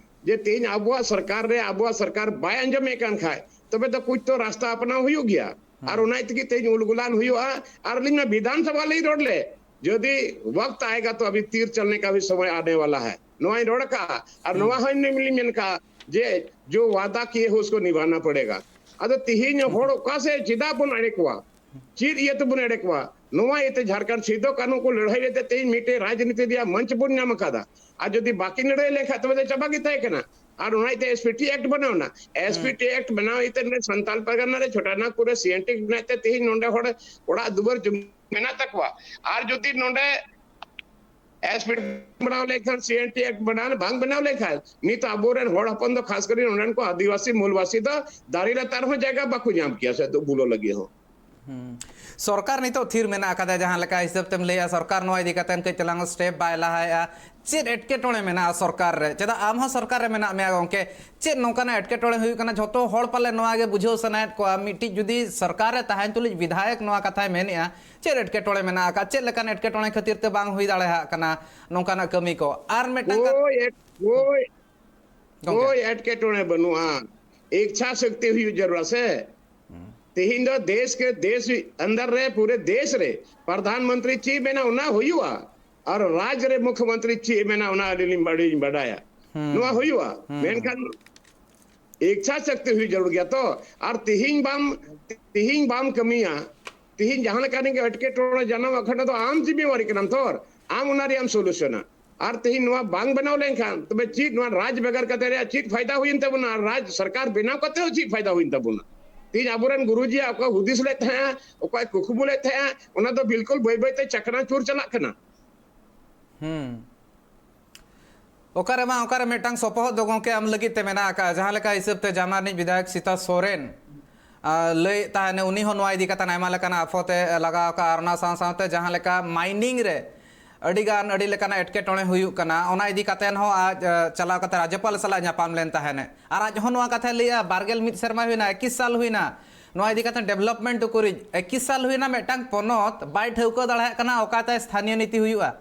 ᱡᱮ ᱛᱤᱦᱤᱧ ᱟᱵᱚᱣᱟᱜ ᱥᱚᱨᱠᱟᱨ ᱨᱮ, ᱟᱵᱚᱣᱟᱜ ᱥᱚᱨᱠᱟᱨ ᱵᱟᱭ ᱟᱸᱡᱚᱢᱮᱫ ᱠᱟᱱ ᱠᱷᱟᱡ, ᱛᱚᱵᱮ ᱫᱚ ᱠᱩᱪ ᱛᱚ ᱨᱟᱥᱛᱟ ᱟᱯᱱᱟᱣ ᱦᱩᱭᱩᱜ ᱜᱮᱭᱟ᱾ ᱟᱨ ᱚᱱᱟ ᱛᱮᱜᱮ ᱛᱮᱦᱮᱧ ᱩᱞᱜᱩᱞᱟᱱ ᱦᱩᱭᱩᱜᱼᱟ᱾ ᱟᱨ ᱟᱹᱞᱤᱧ ᱢᱟ ᱵᱤᱫᱷᱟᱱ ᱥᱚᱵᱷᱟ ᱞᱤᱧ ᱨᱚᱲ ᱞᱮ, ᱡᱩᱫᱤ ᱣᱟᱠᱛ ᱟᱭᱮᱜᱟ ᱛᱚ ᱟᱵᱷᱤ ᱛᱤᱨ ᱪᱟᱞᱱᱮ ᱠᱟ ᱵᱷᱤ ᱥᱚᱢᱚᱭ ᱟᱱᱮ ᱣᱟᱞᱟ ᱦᱟᱭ, ᱱᱚᱣᱟᱧ ᱨᱚᱲ ᱠᱟᱜᱼᱟ᱾ ᱟᱨ ᱱᱚᱣᱟ ᱦᱚᱸ ᱤᱧ ᱢᱮᱱ ᱠᱟᱜᱼᱟ ᱡᱮ ᱡᱳ ᱣᱟᱫᱟ ᱠᱤᱭᱮ ᱦᱳ ᱩᱥᱠᱳ ᱱᱤᱵᱷᱟᱱᱟ ᱯᱚᱲᱮᱜᱟ᱾ ᱟᱫᱚ ᱛᱤᱦᱤᱧ ᱦᱚᱲ ᱚᱠᱟ ᱥᱮᱫ ᱪᱮᱫᱟᱜ ᱵᱚᱱ ᱮᱲᱮ ᱠᱚᱣᱟ? ᱪᱮᱫ ᱤᱭᱟᱹ ᱛᱮᱵᱚᱱ ᱮᱲᱮ ᱠᱚᱣᱟ? ᱱᱚᱣᱟ ᱤᱭᱟᱹᱛᱮ ᱡᱷᱟᱲᱠᱷᱚᱸᱰ ᱥᱤᱫᱩ ᱠᱟᱹᱱᱦᱩ ᱠᱚ ᱞᱟᱹᱲᱦᱟᱹᱭ ᱞᱮᱫ ᱛᱮ ᱛᱮᱦᱮᱧ ᱢᱤᱫᱴᱮᱡ ᱨᱟᱡᱽᱱᱤᱛᱤ ᱨᱮᱭᱟᱜ ᱢᱚᱧᱪ ᱵᱚᱱ ᱧᱟᱢ ᱟᱠᱟᱫᱟ᱾ ᱟᱨ ᱡᱩᱫᱤ ᱵᱟᱹᱠᱤᱱ ᱞᱟᱹᱲᱦᱟᱹᱭ ᱞᱮᱱᱠᱷᱟᱱ ᱛᱚᱵᱮ ᱫᱚ ᱪᱟᱵᱟ ᱜᱮ ᱛᱟᱦᱮᱸ ᱠᱟᱱᱟ᱾ ᱟᱨ ᱚᱱᱟ ᱤᱭᱟᱹᱛᱮ ᱮᱥ ᱯᱤ ᱴᱤ ᱮᱠᱴ ᱵᱮᱱᱟᱣ ᱮᱱᱟ᱾ ᱮᱥ ᱯᱤ ᱴᱤ ᱮᱠᱴ ᱵᱮᱱᱟᱣ ᱤᱭᱟᱹᱛᱮ ᱱᱚᱰᱮ ᱥᱟᱱᱛᱟᱞ ᱯᱟᱨᱜᱟᱱᱟ ᱨᱮ ᱪᱷᱳᱴᱟ ᱱᱟᱜᱽᱯᱩᱨ ᱨᱮ ᱥᱤ ᱮᱱ ᱴᱤ ᱮᱠᱴ ᱵᱮᱱᱟᱣ ᱛᱮ ᱛᱮᱦᱮᱧ ᱱᱚᱰᱮ ᱦᱚᱲ ᱚᱲᱟᱜ ᱫᱩᱣᱟᱹᱨ ᱡᱚᱢᱤ ᱢᱮᱱᱟᱜ ᱛᱟᱠᱚᱣᱟ᱾ ᱟᱨ ᱡᱩᱫᱤ ᱱᱚᱰᱮ ᱮᱥ ᱯᱤ ᱴᱤ ᱮᱠᱴ ᱵᱮᱱᱟᱣ ᱞᱮᱠᱷᱟᱱ, ᱥᱤ ᱮᱱ ᱴᱤ ᱮᱠᱴ ᱵᱮᱱᱟᱣ ᱵᱟᱝ ᱵᱮᱱᱟᱣ ᱞᱮᱠᱷᱟᱱ, ᱱᱤᱛ ᱟᱵᱚᱨᱮᱱ ᱦᱚᱲ ᱦᱚᱯᱚᱱ ᱫᱚ ᱠᱷᱟᱥ ᱠᱚᱨᱮ ᱱᱚᱰᱮᱱ ᱠᱚ ᱟᱹᱫᱤᱵᱟᱹᱥᱤ ᱢᱩᱞᱵᱟᱥᱤ ᱫᱚ ᱫᱟᱨᱮ ᱞᱟᱛᱟᱨ ᱦᱚᱸ ᱡᱟᱭᱜᱟ ᱵᱟᱠᱚ ᱧᱟᱢ ᱠᱮᱭᱟ ᱥᱮ ᱫᱩ ᱵᱩᱞᱟᱹ ᱞᱟᱹᱜᱤᱫ ᱦᱚᱸ᱾ ᱦᱩᱸ᱾ ᱥᱚᱨᱠᱟᱨ ᱱᱤᱛᱚᱜ ᱛᱷᱤᱨ ᱢᱮᱱᱟᱜ ᱟᱠᱟᱫᱟ, ᱡᱟᱦᱟᱸ ᱞᱮᱠᱟ ᱦᱤᱥᱟᱹᱵ ᱛᱮᱢ ᱞᱟᱹᱭᱟ, ᱥᱚᱨᱠᱟᱨ ᱱᱚᱣᱟ ᱤᱫᱤ ᱠᱟᱛᱮ ᱠᱟᱹᱡ ᱪᱟᱞᱟᱝ ᱥᱴᱮᱯ ᱵᱟᱭ ᱞᱟᱦᱟᱭᱮᱫᱼᱟ᱾ ᱪᱮᱫ ᱮᱴᱠᱮᱴᱚᱬᱮ ᱢᱮᱱᱟᱜᱼᱟ ᱥᱚᱨᱠᱟᱨ ᱨᱮ? ᱪᱮᱫᱟᱜ ᱟᱢ ᱦᱚᱸ ᱥᱚᱨᱠᱟᱨ ᱨᱮ ᱢᱮᱱᱟᱜ ᱢᱮᱭᱟ ᱜᱚᱢᱠᱮ, ᱪᱮᱫ ᱱᱚᱝᱠᱟᱱᱟᱜ ᱮᱴᱠᱮᱴᱚᱬᱮ ᱦᱩᱭᱩᱜ ᱠᱟᱱᱟ? ᱡᱷᱚᱛᱚ ᱦᱚᱲ ᱯᱟᱞᱮ ᱱᱚᱣᱟ ᱜᱮ ᱵᱩᱡᱷᱟᱹᱣ ᱥᱟᱱᱟᱭᱮᱫ ᱠᱚᱣᱟ, ᱢᱤᱫᱴᱤᱡ ᱡᱩᱫᱤ ᱥᱚᱨᱠᱟᱨ ᱨᱮ ᱛᱟᱦᱮᱱ ᱛᱩᱞᱩᱡ ᱵᱤᱫᱷᱟᱭᱚᱠ ᱱᱚᱣᱟ ᱠᱟᱛᱷᱟᱭ ᱢᱮᱱᱮᱫᱼᱟ, ᱪᱮᱫ ᱮᱴᱠᱮᱴᱚᱬᱮ ᱢᱮᱱᱟᱜ ᱟᱠᱟᱫ? ᱪᱮᱫ ᱞᱮᱠᱟᱱ ᱮᱴᱠᱮᱴᱚᱬᱮ ᱠᱷᱟᱹᱛᱤᱨ ᱛᱮ ᱵᱟᱝ ᱦᱩᱭ ᱫᱟᱲᱮᱭᱟᱜ ᱠᱟᱱᱟ ᱱᱚᱝᱠᱟᱱᱟᱜ ᱠᱟᱹᱢᱤ ᱠᱚ? ᱟᱨ ᱢᱤᱫᱴᱟᱝ ᱠᱟᱛᱷᱟ, ᱠᱳᱭ ᱮᱴ-, ᱠᱳᱭ, ᱜᱚᱢᱠᱮ᱾ ᱠᱳᱭ ᱮᱴᱠᱮᱴᱚᱬᱮ ᱵᱟᱹᱱᱩᱜᱼᱟ᱾ ᱤᱪᱪᱷᱟ ᱥᱚᱠᱛᱤ ᱦᱩᱭᱩᱜ ᱡᱟᱹᱨᱩᱲᱟ ᱥᱮ᱾ ᱛᱮᱦᱮᱧ ᱫᱚ ᱫᱮᱥ ᱠᱮ ᱫᱮᱥ ᱟᱱᱫᱟᱨ ᱨᱮ, ᱯᱩᱨᱮ ᱫᱮᱥ ᱨᱮ ᱯᱨᱚᱫᱷᱟᱱ ᱢᱚᱱᱛᱨᱤ ᱪᱮᱫ ᱢᱮᱱᱟ, ᱚᱱᱟ ᱦᱩᱭᱩᱜᱼᱟ᱾ ᱟᱨ ᱨᱟᱡᱽ ᱨᱮ ᱢᱩᱠᱷᱭᱚᱢᱚᱱᱛᱨᱤ ᱪᱮᱫ ᱢᱮᱱᱟ, ᱚᱱᱟ ᱟᱹᱞᱤᱧ ᱞᱤᱧ ᱵᱟᱹᱲᱤᱡ ᱵᱟᱰᱟᱭᱟ᱾ ᱱᱚᱣᱟ ᱦᱩᱭᱩᱜᱼᱟ᱾ ᱢᱮᱱᱠᱷᱟᱱ ᱤᱪᱪᱷᱟ ᱥᱚᱠᱛᱤ ᱦᱩᱭ ᱡᱟᱹᱨᱩᱲ ᱜᱮᱭᱟ ᱛᱚ᱾ ᱟᱨ ᱛᱤᱦᱤᱧ ᱵᱟᱢ, ᱛᱤᱦᱤᱧ ᱵᱟᱢ ᱠᱟᱹᱢᱤᱭᱟ, ᱛᱤᱦᱤᱧ ᱡᱟᱦᱟᱸ ᱞᱮᱠᱟ ᱨᱮᱜᱮ ᱮᱴᱠᱮᱴᱚᱬᱮ ᱡᱟᱱᱟᱢᱚᱜ ᱠᱷᱟᱱ ᱫᱚ ᱟᱢ ᱡᱤᱢᱢᱮᱣᱟᱨᱤ ᱠᱟᱱᱟᱢ ᱛᱚ, ᱟᱢ ᱚᱱᱟ ᱨᱮᱭᱟᱜ ᱮᱢ ᱥᱚᱞᱩᱥᱚᱱᱟ᱾ ᱟᱨ ᱛᱤᱦᱤᱧ ᱱᱚᱣᱟ ᱵᱟᱝ ᱵᱮᱱᱟᱣ ᱞᱮᱱᱠᱷᱟᱱ ᱛᱚᱵᱮ ᱪᱮᱫ ᱱᱚᱣᱟ ᱨᱟᱡᱽ ᱵᱮᱜᱟᱨ ᱠᱟᱛᱮ ᱨᱮᱭᱟᱜ ᱪᱮᱫ ᱯᱷᱟᱭᱫᱟ ᱦᱩᱭᱮᱱ ᱛᱟᱵᱚᱱᱟ? ᱟᱨ ᱨᱟᱡᱽ ᱥᱚᱨᱠᱟᱨ ᱵᱮᱱᱟᱣ ᱠᱟᱛᱮ ᱦᱚᱸ ᱪᱮᱫ ᱯᱷᱟᱭᱫᱟ ᱦᱩᱭᱮᱱ ᱛᱟᱵᱚᱱᱟ? ᱛᱤᱦᱤᱧ ᱟᱵᱚᱨᱮᱱ ᱜᱩᱨᱩᱡᱤᱭᱟᱜ ᱚᱠᱚᱭ ᱦᱩᱫᱤᱥ ᱞᱮᱫ ᱛᱟᱦᱮᱸᱜᱼᱟ, ᱚᱠᱚᱭ ᱠᱩᱠᱢᱩ ᱞᱮᱫ ᱛᱟᱦᱮᱸᱜᱼᱟ, ᱚᱱᱟ ᱫᱚ ᱵᱤᱞᱠᱩᱞ ᱵᱟᱹᱭ ᱵᱟᱹᱭ ᱛᱮ ᱪᱟᱠᱷᱱᱟ ᱪᱩᱨ ᱪᱟᱞᱟᱜ ᱠᱟᱱᱟ᱾ ᱦᱩᱸ᱾ ᱚᱠᱟᱨᱮ ᱢᱟ ᱚᱠᱟᱨᱮ ᱢᱤᱫᱴᱟᱝ ᱥᱚᱯᱚᱦᱚᱫ ᱫᱚ ᱜᱚᱝᱠᱮ ᱟᱢ ᱞᱟᱹᱜᱤᱫ ᱛᱮ ᱢᱮᱱᱟᱜ ᱟᱠᱟᱫᱼᱟ, ᱡᱟᱦᱟᱸ ᱞᱮᱠᱟ ᱦᱤᱥᱟᱹᱵ ᱛᱮ ᱡᱟᱢᱱᱟ ᱨᱤᱱᱤᱡ ᱵᱤᱫᱷᱟᱭᱚᱠ ᱥᱤᱛᱟ ᱥᱚᱨᱮᱱ ᱟᱨ ᱞᱟᱹᱭᱮᱫ ᱛᱟᱦᱮᱱ, ᱩᱱᱤ ᱦᱚᱸ ᱱᱚᱣᱟ ᱤᱫᱤ ᱠᱟᱛᱮ ᱟᱭᱢᱟ ᱞᱮᱠᱟᱱᱟᱜ ᱟᱯᱷᱚᱛ ᱮ ᱞᱟᱜᱟᱣ ᱟᱠᱟᱫᱼᱟ᱾ ᱟᱨ ᱚᱱᱟ ᱥᱟᱶ ᱥᱟᱶᱛᱮ ᱡᱟᱦᱟᱸ ᱞᱮᱠᱟ ᱢᱟᱭᱱᱤᱝ ᱨᱮ ᱟᱹᱰᱤ ᱜᱟᱱ ᱟᱹᱰᱤ ᱞᱮᱠᱟᱱᱟᱜ ᱮᱴᱠᱮᱴᱚᱬᱮ ᱦᱩᱭᱩᱜ ᱠᱟᱱᱟ, ᱚᱱᱟ ᱤᱫᱤ ᱠᱟᱛᱮ ᱦᱚᱸ ᱟᱡ ᱮ, ᱪᱟᱞᱟᱣ ᱠᱟᱛᱮ ᱨᱟᱡᱽᱡᱚᱯᱟᱞ ᱥᱟᱞᱟᱜ ᱧᱟᱯᱟᱢ ᱞᱮᱱ ᱛᱟᱦᱮᱱ᱾ ᱟᱨ ᱟᱡ ᱦᱚᱸ ᱱᱚᱣᱟ ᱠᱟᱛᱷᱟᱭ ᱞᱟᱹᱭᱮᱜᱼᱟ, ᱵᱟᱨᱜᱮᱞ ᱢᱤᱫ ᱥᱮᱨᱢᱟ ᱦᱩᱭᱱᱟ, ᱮᱠᱤᱥ ᱥᱟᱞ ᱦᱩᱭᱱᱟ, ᱱᱚᱣᱟ ᱤᱫᱤ ᱠᱟᱛᱮ ᱰᱮᱵᱷᱞᱚᱯᱢᱮᱱᱴ ᱩᱠᱩᱨᱤᱡ? ᱮᱠᱤᱥ ᱥᱟᱞ ᱦᱩᱭᱱᱟ, ᱢᱤᱫᱴᱟᱝ ᱯᱚᱱᱚᱛ ᱵᱟᱭ ᱴᱷᱟᱹᱣᱠᱟᱹ ᱫᱟᱲᱮᱭᱟᱜ ᱠᱟᱱᱟ ᱚᱠᱟᱛᱮ ᱥᱛᱷᱟᱱᱤᱭᱚ ᱱᱤᱛᱤ ᱦᱩᱭᱩᱜᱼᱟ᱾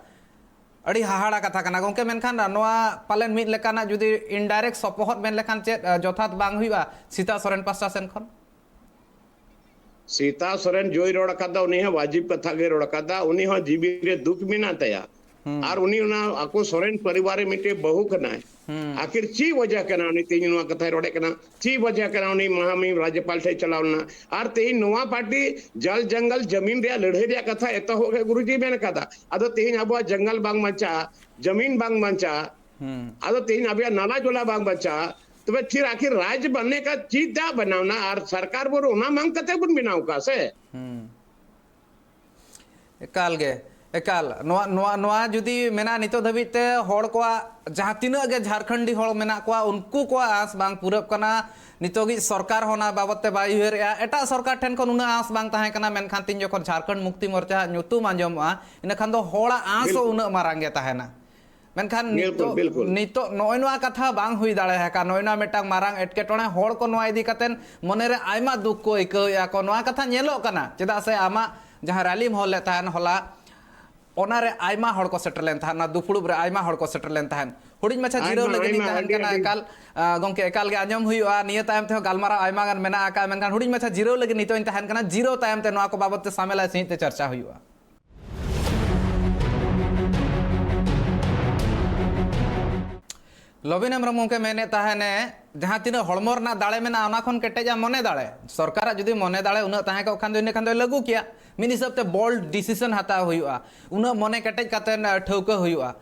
ᱟᱹᱰᱤ ᱦᱟᱦᱟᱲᱟ ᱠᱟᱛᱷᱟ ᱠᱟᱱᱟ ᱜᱚᱝᱠᱮ᱾ ᱢᱮᱱᱠᱷᱟᱱ ᱱᱚᱣᱟ ᱯᱟᱞᱮᱱ ᱢᱤᱫ ᱞᱮᱠᱟᱱᱟᱜ ᱡᱩᱫᱤ ᱤᱱᱰᱟᱭᱨᱮᱠᱴ ᱥᱚᱯᱚᱦᱚᱫ ᱢᱮᱱ ᱞᱮᱠᱷᱟᱱ ᱪᱮᱫ ᱮ, ᱡᱚᱛᱷᱟᱛ ᱵᱟᱝ ᱦᱩᱭᱩᱜᱼᱟ ᱥᱤᱛᱟ ᱥᱚᱨᱮᱱ ᱯᱟᱥᱴᱟ ᱥᱮᱱ ᱠᱷᱚᱱ? ᱥᱤᱛᱟ ᱥᱚᱨᱮᱱ ᱡᱚᱭ ᱨᱚᱲ ᱟᱠᱟᱫᱟ, ᱩᱱᱤ ᱦᱚᱸ ᱣᱟᱡᱤᱵ ᱠᱟᱛᱷᱟ ᱜᱮ ᱨᱚᱲ ᱟᱠᱟᱫᱟ᱾ ᱩᱱᱤ ᱦᱚᱸ ᱡᱤᱣᱤ ᱨᱮ ᱫᱩᱠ ᱢᱮᱱᱟᱜ ᱛᱟᱭᱟ᱾ ᱟᱨ ᱩᱱᱤ ᱚᱱᱟ ᱟᱠᱚ ᱥᱚᱨᱮᱱ ᱯᱚᱨᱤᱵᱟᱨ ᱨᱮ ᱢᱤᱫᱴᱮᱡ ᱵᱟᱹᱦᱩ ᱠᱟᱱᱟᱭ᱾ ᱟᱠᱷᱤᱨ ᱪᱮᱫ ᱣᱟᱡᱟ ᱠᱟᱱᱟ ᱩᱱᱤ ᱛᱮᱦᱮᱧ ᱱᱚᱣᱟ ᱠᱟᱛᱷᱟᱭ ᱨᱚᱲᱮᱫ ᱠᱟᱱᱟ? ᱪᱮᱫ ᱣᱟᱡᱟ ᱠᱟᱱᱟ ᱩᱱᱤ ᱢᱟᱦᱟᱢᱤᱢ ᱨᱟᱡᱽᱡᱚᱯᱟᱞ ᱴᱷᱮᱡ ᱪᱟᱞᱟᱣ ᱞᱮᱱᱟ? ᱟᱨ ᱛᱮᱦᱮᱧ ᱱᱚᱣᱟ ᱯᱟᱨᱴᱤ ᱡᱚᱞ ᱡᱚᱝᱜᱚᱞ ᱡᱟᱢᱤᱱ ᱨᱮᱭᱟᱜ ᱞᱟᱹᱲᱦᱟᱹᱭ ᱨᱮᱭᱟᱜ ᱠᱟᱛᱷᱟ ᱮᱛᱚᱦᱚᱵ ᱨᱮ ᱜᱩᱨᱩᱡᱤ ᱢᱮᱱ ᱟᱠᱟᱫᱟ᱾ ᱟᱫᱚ ᱛᱮᱦᱮᱧ ᱟᱵᱚᱣᱟᱜ ᱡᱚᱝᱜᱚᱞ ᱵᱟᱝ ᱵᱟᱧᱪᱟᱜᱼᱟ, ᱡᱟᱢᱤᱱ ᱵᱟᱝ ᱵᱟᱧᱪᱟᱜᱼᱟ, ᱟᱫᱚ ᱛᱮᱦᱮᱧ ᱟᱵᱚᱣᱟᱜ ᱱᱟᱞᱟ ᱡᱚᱞᱟ ᱵᱟᱝ ᱵᱟᱧᱪᱟᱜᱼᱟ, ᱛᱚᱵᱮ ᱯᱷᱤᱨ ᱟᱠᱷᱤᱨ ᱨᱟᱡᱽ ᱵᱟᱱᱱᱮ ᱠᱟ ᱪᱮᱫ ᱫᱟᱜ ᱵᱮᱱᱟᱣᱱᱟ? ᱟᱨ ᱥᱚᱨᱠᱟᱨ ᱵᱚᱱ ᱚᱱᱟ ᱢᱟᱝ ᱠᱟᱛᱮ ᱵᱚᱱ ᱵᱮᱱᱟᱣ ᱠᱟᱜᱼᱟ ᱥᱮ? ᱮᱠᱟᱞ ᱜᱮ, ᱮᱠᱟᱞ᱾ ᱱᱚᱣᱟ, ᱱᱚᱣᱟ, ᱱᱚᱣᱟ ᱡᱩᱫᱤ ᱢᱮᱱᱟ, ᱱᱤᱛᱚᱜ ᱫᱷᱟᱹᱵᱤᱡ ᱛᱮ ᱦᱚᱲ ᱠᱚᱣᱟᱜ, ᱡᱟᱦᱟᱸ ᱛᱤᱱᱟᱹᱜ ᱜᱮ ᱡᱷᱟᱨᱠᱷᱚᱸᱰᱤ ᱦᱚᱲ ᱢᱮᱱᱟᱜ ᱠᱚᱣᱟ, ᱩᱱᱠᱩ ᱠᱚᱣᱟᱜ ᱟᱸᱥ ᱵᱟᱝ ᱯᱩᱨᱟᱹᱜ ᱠᱟᱱᱟ᱾ ᱱᱤᱛᱚᱜᱤᱡ ᱥᱚᱨᱠᱟᱨ ᱦᱚᱸ ᱚᱱᱟ ᱵᱟᱵᱚᱛ ᱛᱮ ᱵᱟᱭ ᱩᱭᱦᱟᱹᱨᱮᱜᱼᱟ᱾ ᱮᱴᱟᱜ ᱥᱚᱨᱠᱟᱨ ᱴᱷᱮᱱ ᱠᱷᱚᱱ ᱩᱱᱟᱹᱜ ᱟᱸᱥ ᱵᱟᱝ ᱛᱟᱦᱮᱸ ᱠᱟᱱᱟ, ᱢᱮᱱᱠᱷᱟᱱ ᱛᱤᱧ ᱡᱚᱠᱷᱚᱱ ᱡᱷᱟᱨᱠᱷᱚᱸᱰ ᱢᱩᱠᱛᱤ ᱢᱳᱨᱪᱟ ᱦᱟᱜ ᱧᱩᱛᱩᱢ ᱟᱸᱡᱚᱢᱚᱜᱼᱟ, ᱤᱱᱟᱹᱠᱷᱟᱱ ᱫᱚ ᱦᱚᱲᱟᱜ ᱟᱸᱥ ᱦᱚᱸ ᱩᱱᱟᱹᱜ ᱢᱟᱨᱟᱝ ᱜᱮ ᱛᱟᱦᱮᱱᱟ᱾ ᱢᱮᱱᱠᱷᱟᱱ ᱱᱤᱛᱚᱜ, ᱱᱤᱛᱚᱜ ᱱᱚᱜᱼᱚᱭ ᱱᱚᱣᱟ ᱠᱟᱛᱷᱟ ᱵᱟᱝ ᱦᱩᱭ ᱫᱟᱲᱮ ᱟᱠᱟᱫ, ᱱᱚᱜᱼᱚᱭ ᱱᱚᱣᱟ ᱢᱤᱫᱴᱟᱝ ᱢᱟᱨᱟᱝ ᱮᱴᱠᱮᱴᱚᱬᱮ, ᱦᱚᱲ ᱠᱚ ᱱᱚᱣᱟ ᱤᱫᱤ ᱠᱟᱛᱮ ᱢᱚᱱᱮᱨᱮ ᱟᱭᱢᱟ ᱫᱩᱠ ᱠᱚ ᱟᱹᱭᱠᱟᱹᱣᱮᱫᱼᱟ ᱠᱚ᱾ ᱱᱚᱣᱟ ᱠᱟᱛᱷᱟ ᱧᱮᱞᱚᱜ ᱠᱟᱱᱟ, ᱪᱮᱫᱟᱜ ᱥᱮ ᱟᱢᱟᱜ ᱡᱟᱦᱟᱸ ᱨᱮᱞᱤᱢ ᱦᱚᱞ ᱞᱮᱫ ᱛᱟᱦᱮᱱ ᱦᱚᱞᱟ, ᱚᱱᱟᱨᱮ ᱟᱭᱢᱟ ᱦᱚᱲ ᱠᱚ ᱥᱮᱴᱮᱨ ᱞᱮᱱ ᱛᱟᱦᱮᱸᱫ, ᱚᱱᱟ ᱫᱩᱯᱲᱩᱵ ᱨᱮ ᱟᱭᱢᱟ ᱦᱚᱲ ᱠᱚ ᱥᱮᱴᱮᱨ ᱞᱮᱱ ᱛᱟᱦᱮᱸᱫ᱾ ᱦᱩᱰᱤᱧ ᱢᱟᱪᱷᱟ ᱡᱤᱨᱟᱹᱣ ᱞᱟᱹᱜᱤᱫ ᱤᱧ ᱛᱟᱦᱮᱱ ᱠᱟᱱᱟ᱾ ᱮᱠᱟᱞ, ᱟ, ᱜᱚᱢᱠᱮ, ᱮᱠᱟᱞ ᱜᱮ ᱟᱸᱡᱚᱢ ᱦᱩᱭᱩᱜᱼᱟ, ᱱᱤᱭᱟᱹ ᱛᱟᱭᱚᱢ ᱛᱮᱦᱚᱸ ᱜᱟᱞᱢᱟᱨᱟᱣ ᱟᱭᱢᱟ ᱜᱟᱱ ᱢᱮᱱᱟᱜ ᱟᱠᱟᱫᱼᱟ, ᱢᱮᱱᱠᱷᱟᱱ ᱦᱩᱰᱤᱧ ᱢᱟᱪᱷᱟ ᱡᱤᱨᱟᱹᱣ ᱞᱟᱹᱜᱤᱫ ᱱᱤᱛᱚᱜ ᱤᱧ ᱛᱟᱦᱮᱱ ᱠᱟᱱᱟ᱾ ᱡᱤᱨᱟᱹᱣ ᱛᱟᱭᱚᱢ ᱛᱮ ᱱᱚᱣᱟ ᱠᱚ ᱵᱟᱵᱚᱫ ᱛᱮ ᱥᱟᱢᱮᱞᱟᱭ ᱥᱟᱺᱦᱤᱡ ᱛᱮ ᱪᱟᱨᱪᱟ ᱦᱩᱭᱩᱜᱼᱟ᱾ ᱞᱚᱵᱤᱱ ᱦᱮᱢᱵᱨᱚᱢ ᱜᱚᱢᱠᱮ ᱢᱮᱱᱮᱫ ᱛᱟᱦᱮᱱᱮ, ᱡᱟᱦᱟᱸ ᱛᱤᱱᱟᱹᱜ ᱦᱚᱲᱢᱚ ᱨᱮᱱᱟᱜ ᱫᱟᱲᱮ ᱢᱮᱱᱟᱜᱼᱟ, ᱚᱱᱟ ᱠᱷᱚᱱ ᱠᱮᱴᱮᱡᱟ ᱢᱚᱱᱮ ᱫᱟᱲᱮ᱾ ᱥᱚᱨᱠᱟᱨᱟᱜ ᱡᱩᱫᱤ ᱢᱚᱱᱮ ᱫᱟᱲᱮ ᱩᱱᱟᱹᱜ ᱛᱟᱦᱮᱸ ᱠᱚᱜ ᱠᱷᱟᱱ ᱫᱚ, ᱤᱱᱟᱹ ᱠᱷᱟᱱ ᱫᱚᱭ ᱞᱟᱹᱜᱩ ᱠᱮᱭᱟ᱾ ᱢᱤᱫ ᱦᱤᱥᱟᱹᱵ ᱛᱮ ᱵᱳᱞᱰ ᱰᱤᱥᱤᱥᱚᱱ ᱦᱟᱛᱟᱣ ᱦᱩᱭᱩᱜᱼᱟ, ᱩᱱᱟᱹᱜ ᱢᱚᱱᱮ ᱠᱮᱴᱮᱡ ᱠᱟᱛᱮ ᱴᱷᱟᱹᱣᱠᱟᱹ ᱦᱩᱭᱩᱜᱼᱟ᱾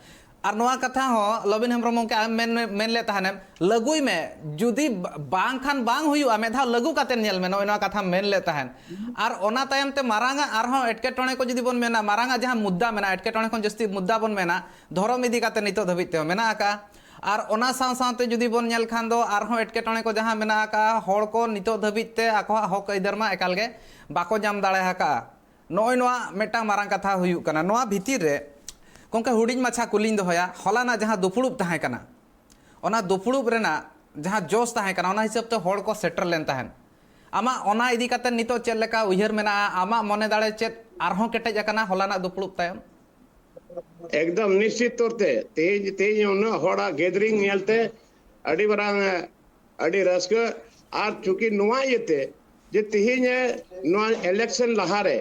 ᱟᱨ ᱱᱚᱣᱟ ᱠᱟᱛᱷᱟ ᱦᱚᱸ ᱞᱚᱵᱤᱱ ᱦᱮᱢᱵᱨᱚᱢ ᱜᱚᱢᱠᱮ, ᱟᱢ ᱢᱮᱱ, ᱢᱮᱱ ᱞᱮᱫ ᱛᱟᱦᱮᱱᱮᱢ, ᱞᱟᱹᱜᱩᱭ ᱢᱮ, ᱡᱩᱫᱤ ᱵᱟᱝ ᱠᱷᱟᱱ ᱵᱟᱝ ᱦᱩᱭᱩᱜᱼᱟ, ᱢᱤᱫ ᱫᱷᱟᱣ ᱞᱟᱹᱜᱩ ᱠᱟᱛᱮ ᱧᱮᱞ ᱢᱮ, ᱱᱚᱜᱼᱚᱭ ᱱᱚᱣᱟ ᱠᱟᱛᱷᱟᱢ ᱢᱮᱱ ᱞᱮᱫ ᱛᱟᱦᱮᱱ᱾ ᱟᱨ ᱚᱱᱟ ᱛᱟᱭᱚᱢ ᱛᱮ ᱢᱟᱨᱟᱝ ᱟᱜ ᱟᱨᱦᱚᱸ ᱮᱴᱠᱮᱴᱚᱬᱮ ᱠᱚ ᱡᱩᱫᱤ ᱵᱚᱱ ᱢᱮᱱᱟ, ᱢᱟᱨᱟᱝ ᱟᱜ ᱡᱟᱦᱟᱸ ᱢᱩᱫᱽᱫᱟ ᱢᱮᱱᱟᱜᱼᱟ, ᱮᱴᱠᱮᱴᱚᱬᱮ ᱠᱷᱚᱱ ᱡᱟᱹᱥᱛᱤ ᱢᱩᱫᱽᱫᱟ ᱵᱚᱱ ᱢᱮᱱᱟ, ᱫᱷᱚᱨᱚᱢ ᱤᱫᱤ ᱠᱟᱛᱮ ᱱᱤᱛᱚᱜ ᱫᱷᱟᱹᱵᱤᱡ ᱛᱮᱦᱚᱸ ᱢᱮᱱᱟᱜ ᱟᱠᱟᱫᱼᱟ᱾ ᱟᱨ ᱚᱱᱟ ᱥᱟᱶ ᱥᱟᱶᱛᱮ ᱡᱩᱫᱤ ᱵᱚᱱ ᱧᱮᱞ ᱠᱷᱟᱱ ᱫᱚ, ᱟᱨᱦᱚᱸ ᱮᱴᱠᱮᱴᱚᱬᱮ ᱠᱚ ᱡᱟᱦᱟᱸ ᱢᱮᱱᱟᱜ ᱟᱠᱟᱫᱼᱟ, ᱦᱚᱲ ᱠᱚ ᱱᱤᱛᱚᱜ ᱫᱷᱟᱹᱵᱤᱡ ᱛᱮ ᱟᱠᱚᱣᱟᱜ ᱦᱚᱠ ᱟᱹᱭᱫᱟᱹᱨ ᱢᱟ ᱮᱠᱟᱞ ᱜᱮ ᱵᱟᱠᱚ ᱧᱟᱢ ᱫᱟᱲᱮ ᱟᱠᱟᱫᱼᱟ᱾ ᱱᱚᱜᱼᱚᱭ ᱱᱚᱣᱟ ᱢᱤᱫᱴᱟᱝ ᱢᱟᱨᱟᱝ ᱠᱟᱛᱷᱟ ᱦᱩᱭᱩᱜ ᱠᱟᱱᱟ᱾ ᱱᱚᱣᱟ ᱵᱷᱤᱛᱤᱨ ᱨᱮ ᱜᱚᱢᱠᱮ, ᱦᱩᱰᱤᱧ ᱢᱟᱪᱷᱟ ᱠᱩᱞᱤᱧ ᱫᱚᱦᱚᱭᱟ, ᱦᱚᱞᱟᱱᱟᱜ ᱡᱟᱦᱟᱸ ᱫᱩᱯᱲᱩᱵ ᱛᱟᱦᱮᱸ ᱠᱟᱱᱟ, ᱚᱱᱟ ᱫᱩᱯᱲᱩᱵ ᱨᱮᱱᱟᱜ ᱡᱟᱦᱟᱸ ᱡᱚᱥ ᱛᱟᱦᱮᱸ ᱠᱟᱱᱟ, ᱚᱱᱟ ᱦᱤᱥᱟᱹᱵ ᱛᱮ ᱦᱚᱲ ᱠᱚ ᱥᱮᱴᱮᱨ ᱞᱮᱱ ᱛᱟᱦᱮᱸᱫ᱾ ᱟᱢᱟᱜ ᱚᱱᱟ ᱤᱫᱤ ᱠᱟᱛᱮ ᱱᱤᱛᱚᱜ ᱪᱮᱫ ᱞᱮᱠᱟ ᱩᱭᱦᱟᱹᱨ ᱢᱮᱱᱟᱜᱼᱟ? ᱟᱢᱟᱜ ᱢᱚᱱᱮ ᱫᱟᱲᱮ ᱪᱮᱫ ᱟᱨᱦᱚᱸ ᱠᱮᱴᱮᱡ ᱟᱠᱟᱱᱟ ᱦᱚᱞᱟᱱᱟᱜ ᱫᱩᱯᱲᱩᱵ ᱛᱟᱭᱚᱢ? ᱮᱠᱫᱚᱢ ᱱᱤᱥᱪᱤᱛ ᱛᱚᱨ ᱛᱮ ᱛᱮᱦᱮᱧ, ᱛᱮᱦᱮᱧ ᱩᱱᱟᱹᱜ ᱦᱚᱲᱟᱜ ᱜᱮᱫᱟᱨᱤᱝ ᱧᱮᱞᱛᱮ ᱟᱹᱰᱤ ᱢᱟᱨᱟᱝ, ᱟᱹᱰᱤ ᱨᱟᱹᱥᱠᱟᱹ᱾ ᱟᱨ ᱪᱩᱸᱠᱤ ᱱᱚᱣᱟ ᱤᱭᱟᱹᱛᱮ ᱡᱮ ᱛᱮᱦᱮᱧ ᱱᱚᱣᱟ ᱤᱞᱮᱠᱥᱚᱱ ᱞᱟᱦᱟᱨᱮ,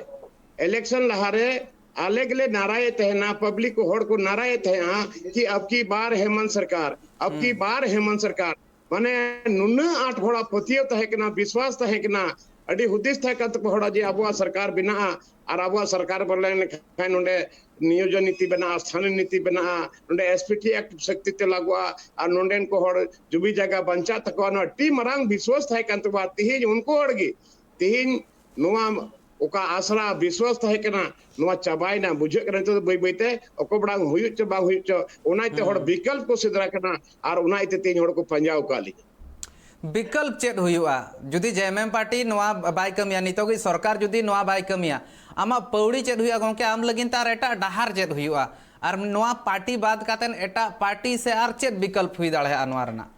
ᱤᱞᱮᱠᱥᱚᱱ ᱞᱟᱦᱟᱨᱮ ᱟᱞᱮ ᱜᱮᱞᱮ ᱱᱟᱨᱟᱭᱮᱫ ᱛᱟᱦᱮᱱᱟ, ᱯᱟᱵᱽᱞᱤᱠ ᱠᱚ, ᱦᱚᱲ ᱠᱚ ᱱᱟᱨᱟᱭᱮᱫ ᱛᱟᱦᱮᱸᱜᱼᱟ ᱠᱤ ᱟᱵᱠᱤ ᱵᱟᱨ ᱦᱮᱢᱟᱱᱛ ᱥᱚᱨᱠᱟᱨ, ᱟᱵᱠᱤ ᱦᱩᱸ᱾ ᱵᱟᱨ ᱦᱮᱢᱟᱱᱛ ᱥᱚᱨᱠᱟᱨ᱾ ᱢᱟᱱᱮ ᱱᱩᱱᱟᱹᱜ ᱟᱸᱴ ᱦᱚᱲᱟᱜ ᱯᱟᱹᱛᱭᱟᱹᱣ ᱛᱟᱦᱮᱸ ᱠᱟᱱᱟ, ᱵᱤᱥᱣᱟᱥ ᱛᱟᱦᱮᱸ ᱠᱟᱱᱟ, ᱟᱹᱰᱤ ᱦᱩᱫᱤᱥ ᱛᱟᱦᱮᱸ ᱠᱟᱱ ᱛᱟᱠᱚᱣᱟ ᱦᱚᱲᱟᱜ ᱡᱮ ᱟᱵᱚᱣᱟᱜ ᱥᱚᱨᱠᱟᱨ ᱵᱮᱱᱟᱜᱼᱟ ᱟᱨ ᱟᱵᱚᱣᱟᱜ ᱥᱚᱨᱠᱟᱨ ᱵᱚᱞᱚ ᱞᱮᱱᱠᱷᱟᱱ ᱱᱚᱰᱮ ᱱᱤᱭᱳᱡᱚᱱ ᱱᱤᱛᱤ ᱵᱮᱱᱟᱜᱼᱟ, ᱥᱛᱷᱟᱱᱤ ᱱᱤᱛᱤ ᱵᱮᱱᱟᱜᱼᱟ, ᱱᱚᱰᱮ ᱮᱥᱯᱤᱴᱤ ᱮᱠᱴ ᱥᱚᱠᱛᱤ ᱛᱮ ᱞᱟᱜᱩᱜᱼᱟ ᱟᱨ ᱱᱚᱰᱮᱱ ᱠᱚ ᱦᱚᱲ ᱡᱩᱢᱤ ᱡᱟᱭᱜᱟ ᱵᱟᱧᱪᱟᱜ ᱛᱟᱠᱚᱣᱟ, ᱱᱚᱣᱟ ᱟᱹᱰᱤ ᱢᱟᱨᱟᱝ ᱵᱤᱥᱣᱟᱥ ᱛᱟᱦᱮᱸ ᱠᱟᱱ ᱛᱟᱠᱚᱣᱟ᱾ ᱛᱤᱦᱤᱧ ᱩᱱᱠᱩ ᱦᱚᱲ ᱜᱮ, ᱛᱤᱦᱤᱧ ᱱᱚᱣᱟ ᱚᱠᱟ ᱟᱥᱨᱟ ᱵᱤᱥᱣᱟᱥ ᱛᱟᱦᱮᱸ ᱠᱟᱱᱟ, ᱱᱚᱣᱟ ᱪᱟᱵᱟᱭᱮᱱᱟ᱾ ᱵᱩᱡᱷᱟᱹᱜ ᱠᱟᱱᱟ ᱱᱤᱛᱚᱜ ᱫᱚ ᱵᱟᱹᱭ ᱵᱟᱹᱭᱛᱮ ᱚᱠᱚᱭ ᱵᱟᱲᱟᱝ ᱦᱩᱭᱩᱜ ᱪᱚ ᱵᱟᱝ ᱦᱩᱭᱩᱜ ᱪᱚ, ᱚᱱᱟ ᱤᱭᱟᱹᱛᱮ ᱦᱚᱲ ᱦᱩᱸ᱾ ᱵᱤᱠᱚᱞᱯ ᱠᱚ ᱥᱮᱸᱫᱽᱨᱟ ᱠᱟᱱᱟ ᱟᱨ ᱚᱱᱟ ᱤᱭᱟᱹᱛᱮ ᱛᱮᱦᱮᱧ ᱦᱚᱲ ᱠᱚ ᱯᱟᱸᱡᱟ ᱟᱠᱟᱫ ᱞᱤᱧᱟ᱾ ᱵᱤᱠᱚᱞᱯ ᱪᱮᱫ ᱦᱩᱭᱩᱜᱼᱟ? ᱡᱩᱫᱤ ᱡᱮ ᱮᱢ ᱮᱢ ᱯᱟᱨᱴᱤ ᱱᱚᱣᱟ ᱵᱟᱭ ᱠᱟᱹᱢᱤᱭᱟ, ᱱᱤᱛᱚᱜᱤᱡ ᱥᱚᱨᱠᱟᱨ ᱡᱩᱫᱤ ᱱᱚᱣᱟ ᱵᱟᱭ ᱠᱟᱹᱢᱤᱭᱟ, ᱟᱢᱟᱜ ᱯᱟᱹᱣᱲᱤ ᱪᱮᱫ ᱦᱩᱭᱩᱜᱼᱟ ᱜᱚᱢᱠᱮ? ᱟᱢ ᱞᱟᱹᱜᱤᱫ ᱛᱮ ᱟᱨ ᱮᱴᱟᱜ ᱰᱟᱦᱟᱨ ᱪᱮᱫ ᱦᱩᱭᱩᱜᱼᱟ? ᱟᱨ ᱱᱚᱣᱟ ᱯᱟᱨᱴᱤ ᱵᱟᱫ ᱠᱟᱛᱮᱫ ᱮᱴᱟᱜ ᱯᱟᱨᱴᱤ ᱥᱮ ᱟᱨ ᱪᱮᱫ ᱵᱤᱠᱚᱞᱯ ᱦᱩᱭ ᱫᱟᱲᱮᱭᱟᱜᱼᱟ ᱱᱚᱣᱟ ᱨᱮᱱᱟᱜ?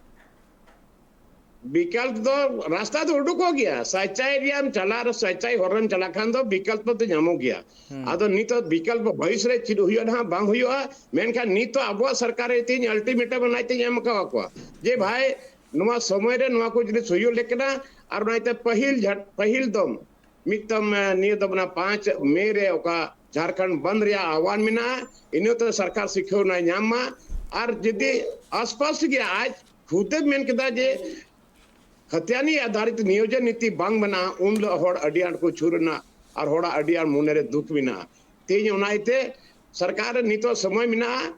ᱵᱤᱠᱚᱞᱯ ᱫᱚ, ᱨᱟᱥᱛᱟ ᱫᱚ ᱩᱰᱩᱠᱚᱜ ᱜᱮᱭᱟ᱾ ᱥᱟᱪᱟᱭ ᱨᱮᱭᱟᱜ ᱮᱢ ᱪᱟᱞᱟᱜ ᱨᱮ, ᱥᱟᱪᱟᱭ ᱦᱚᱨ ᱨᱮᱢ ᱪᱟᱞᱟᱜ ᱠᱷᱟᱱ ᱫᱚ ᱵᱤᱠᱚᱞᱯ ᱫᱚ ᱧᱟᱢᱚᱜ ᱜᱮᱭᱟ᱾ ᱦᱩᱸ᱾ ᱟᱫᱚ ᱱᱤᱛᱚᱜ ᱵᱤᱠᱚᱞᱯ ᱵᱷᱚᱵᱤᱥ ᱨᱮ ᱪᱮᱫ ᱦᱩᱭᱩᱜᱼᱟ ᱱᱟᱦᱟᱜ, ᱵᱟᱝ ᱦᱩᱭᱩᱜᱼᱟ, ᱢᱮᱱᱠᱷᱟᱱ ᱱᱤᱛᱚᱜ ᱟᱵᱚᱣᱟᱜ ᱥᱚᱨᱠᱟᱨ ᱨᱮ ᱛᱤᱧ ᱟᱞᱴᱤᱢᱮᱴᱟᱢ ᱚᱱᱟ ᱛᱤᱧ ᱮᱢ ᱟᱠᱟᱣᱟ ᱠᱚᱣᱟ ᱡᱮ, ᱦᱩᱸ᱾ ᱵᱷᱟᱭ, ᱱᱚᱣᱟ ᱥᱚᱢᱚᱭ ᱨᱮ ᱱᱚᱣᱟ ᱠᱚ ᱡᱤᱱᱤᱥ ᱦᱩᱭᱩᱜ ᱞᱮᱠ ᱠᱟᱱᱟ᱾ ᱟᱨ ᱚᱱᱟ ᱤᱭᱟᱹᱛᱮ ᱯᱟᱹᱦᱤᱞ ᱡᱷᱟᱴ-, ᱯᱟᱹᱦᱤᱞ ᱫᱚᱢ ᱢᱤᱫᱴᱟᱝ, ᱮ, ᱱᱤᱭᱟᱹ ᱫᱚ ᱚᱱᱟ ᱯᱟᱸᱪ ᱢᱮ ᱨᱮ ᱚᱠᱟ ᱡᱷᱟᱲᱠᱷᱚᱸᱰ ᱵᱚᱱᱫ ᱨᱮᱭᱟᱜ ᱟᱦᱣᱟᱱ ᱢᱮᱱᱟᱜᱼᱟ, ᱤᱱᱟᱹ ᱛᱮ ᱥᱚᱨᱠᱟᱨ ᱥᱤᱠᱷᱟᱹᱣᱱᱟᱭ ᱧᱟᱢ ᱢᱟ᱾ ᱟᱨ ᱡᱩᱫᱤ ᱟᱥᱯᱟᱥ ᱜᱮ ᱟᱡ ᱠᱷᱩᱫᱮ ᱢᱮᱱ ᱠᱮᱫᱟ ᱡᱮ ᱠᱷᱟᱛᱤᱭᱟᱱᱤ ᱟᱫᱷᱟᱨᱤᱛ ᱱᱤᱭᱳᱡᱚᱱ ᱱᱤᱛᱤ ᱵᱟᱝ ᱢᱮᱱᱟᱜᱼᱟ, ᱩᱱ ᱦᱤᱞᱳᱜ ᱦᱚᱲ ᱟᱹᱰᱤ ᱟᱸᱴ ᱠᱚ ᱪᱷᱩᱨ ᱮᱱᱟ ᱟᱨ ᱦᱚᱲᱟᱜ ᱟᱹᱰᱤ ᱟᱸᱴ ᱢᱚᱱᱮᱨᱮ ᱫᱩᱠ ᱢᱮᱱᱟᱜᱼᱟ᱾ ᱛᱮᱦᱮᱧ ᱚᱱᱟ ᱤᱭᱟᱹᱛᱮ ᱥᱚᱨᱠᱟᱨ ᱨᱮ ᱱᱤᱛᱚᱜ ᱥᱚᱢᱚᱭ ᱢᱮᱱᱟᱜᱼᱟ,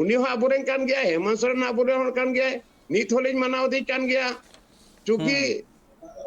ᱩᱱᱤ ᱦᱚᱸ ᱟᱵᱚᱨᱮᱱ ᱠᱟᱱ ᱜᱮᱭᱟᱭ, ᱦᱮᱢᱚᱱᱛ ᱥᱚᱨᱮᱱ ᱦᱚᱸ ᱟᱵᱚᱨᱮᱱ ᱦᱚᱲ ᱠᱟᱱ ᱜᱮᱭᱟᱭ, ᱱᱤᱛ ᱦᱚᱸᱞᱤᱧ ᱢᱟᱱᱟᱣ ᱤᱫᱤ ᱠᱟᱱ ᱜᱮᱭᱟ᱾ ᱪᱩᱸᱠᱤ ᱦᱩᱸ᱾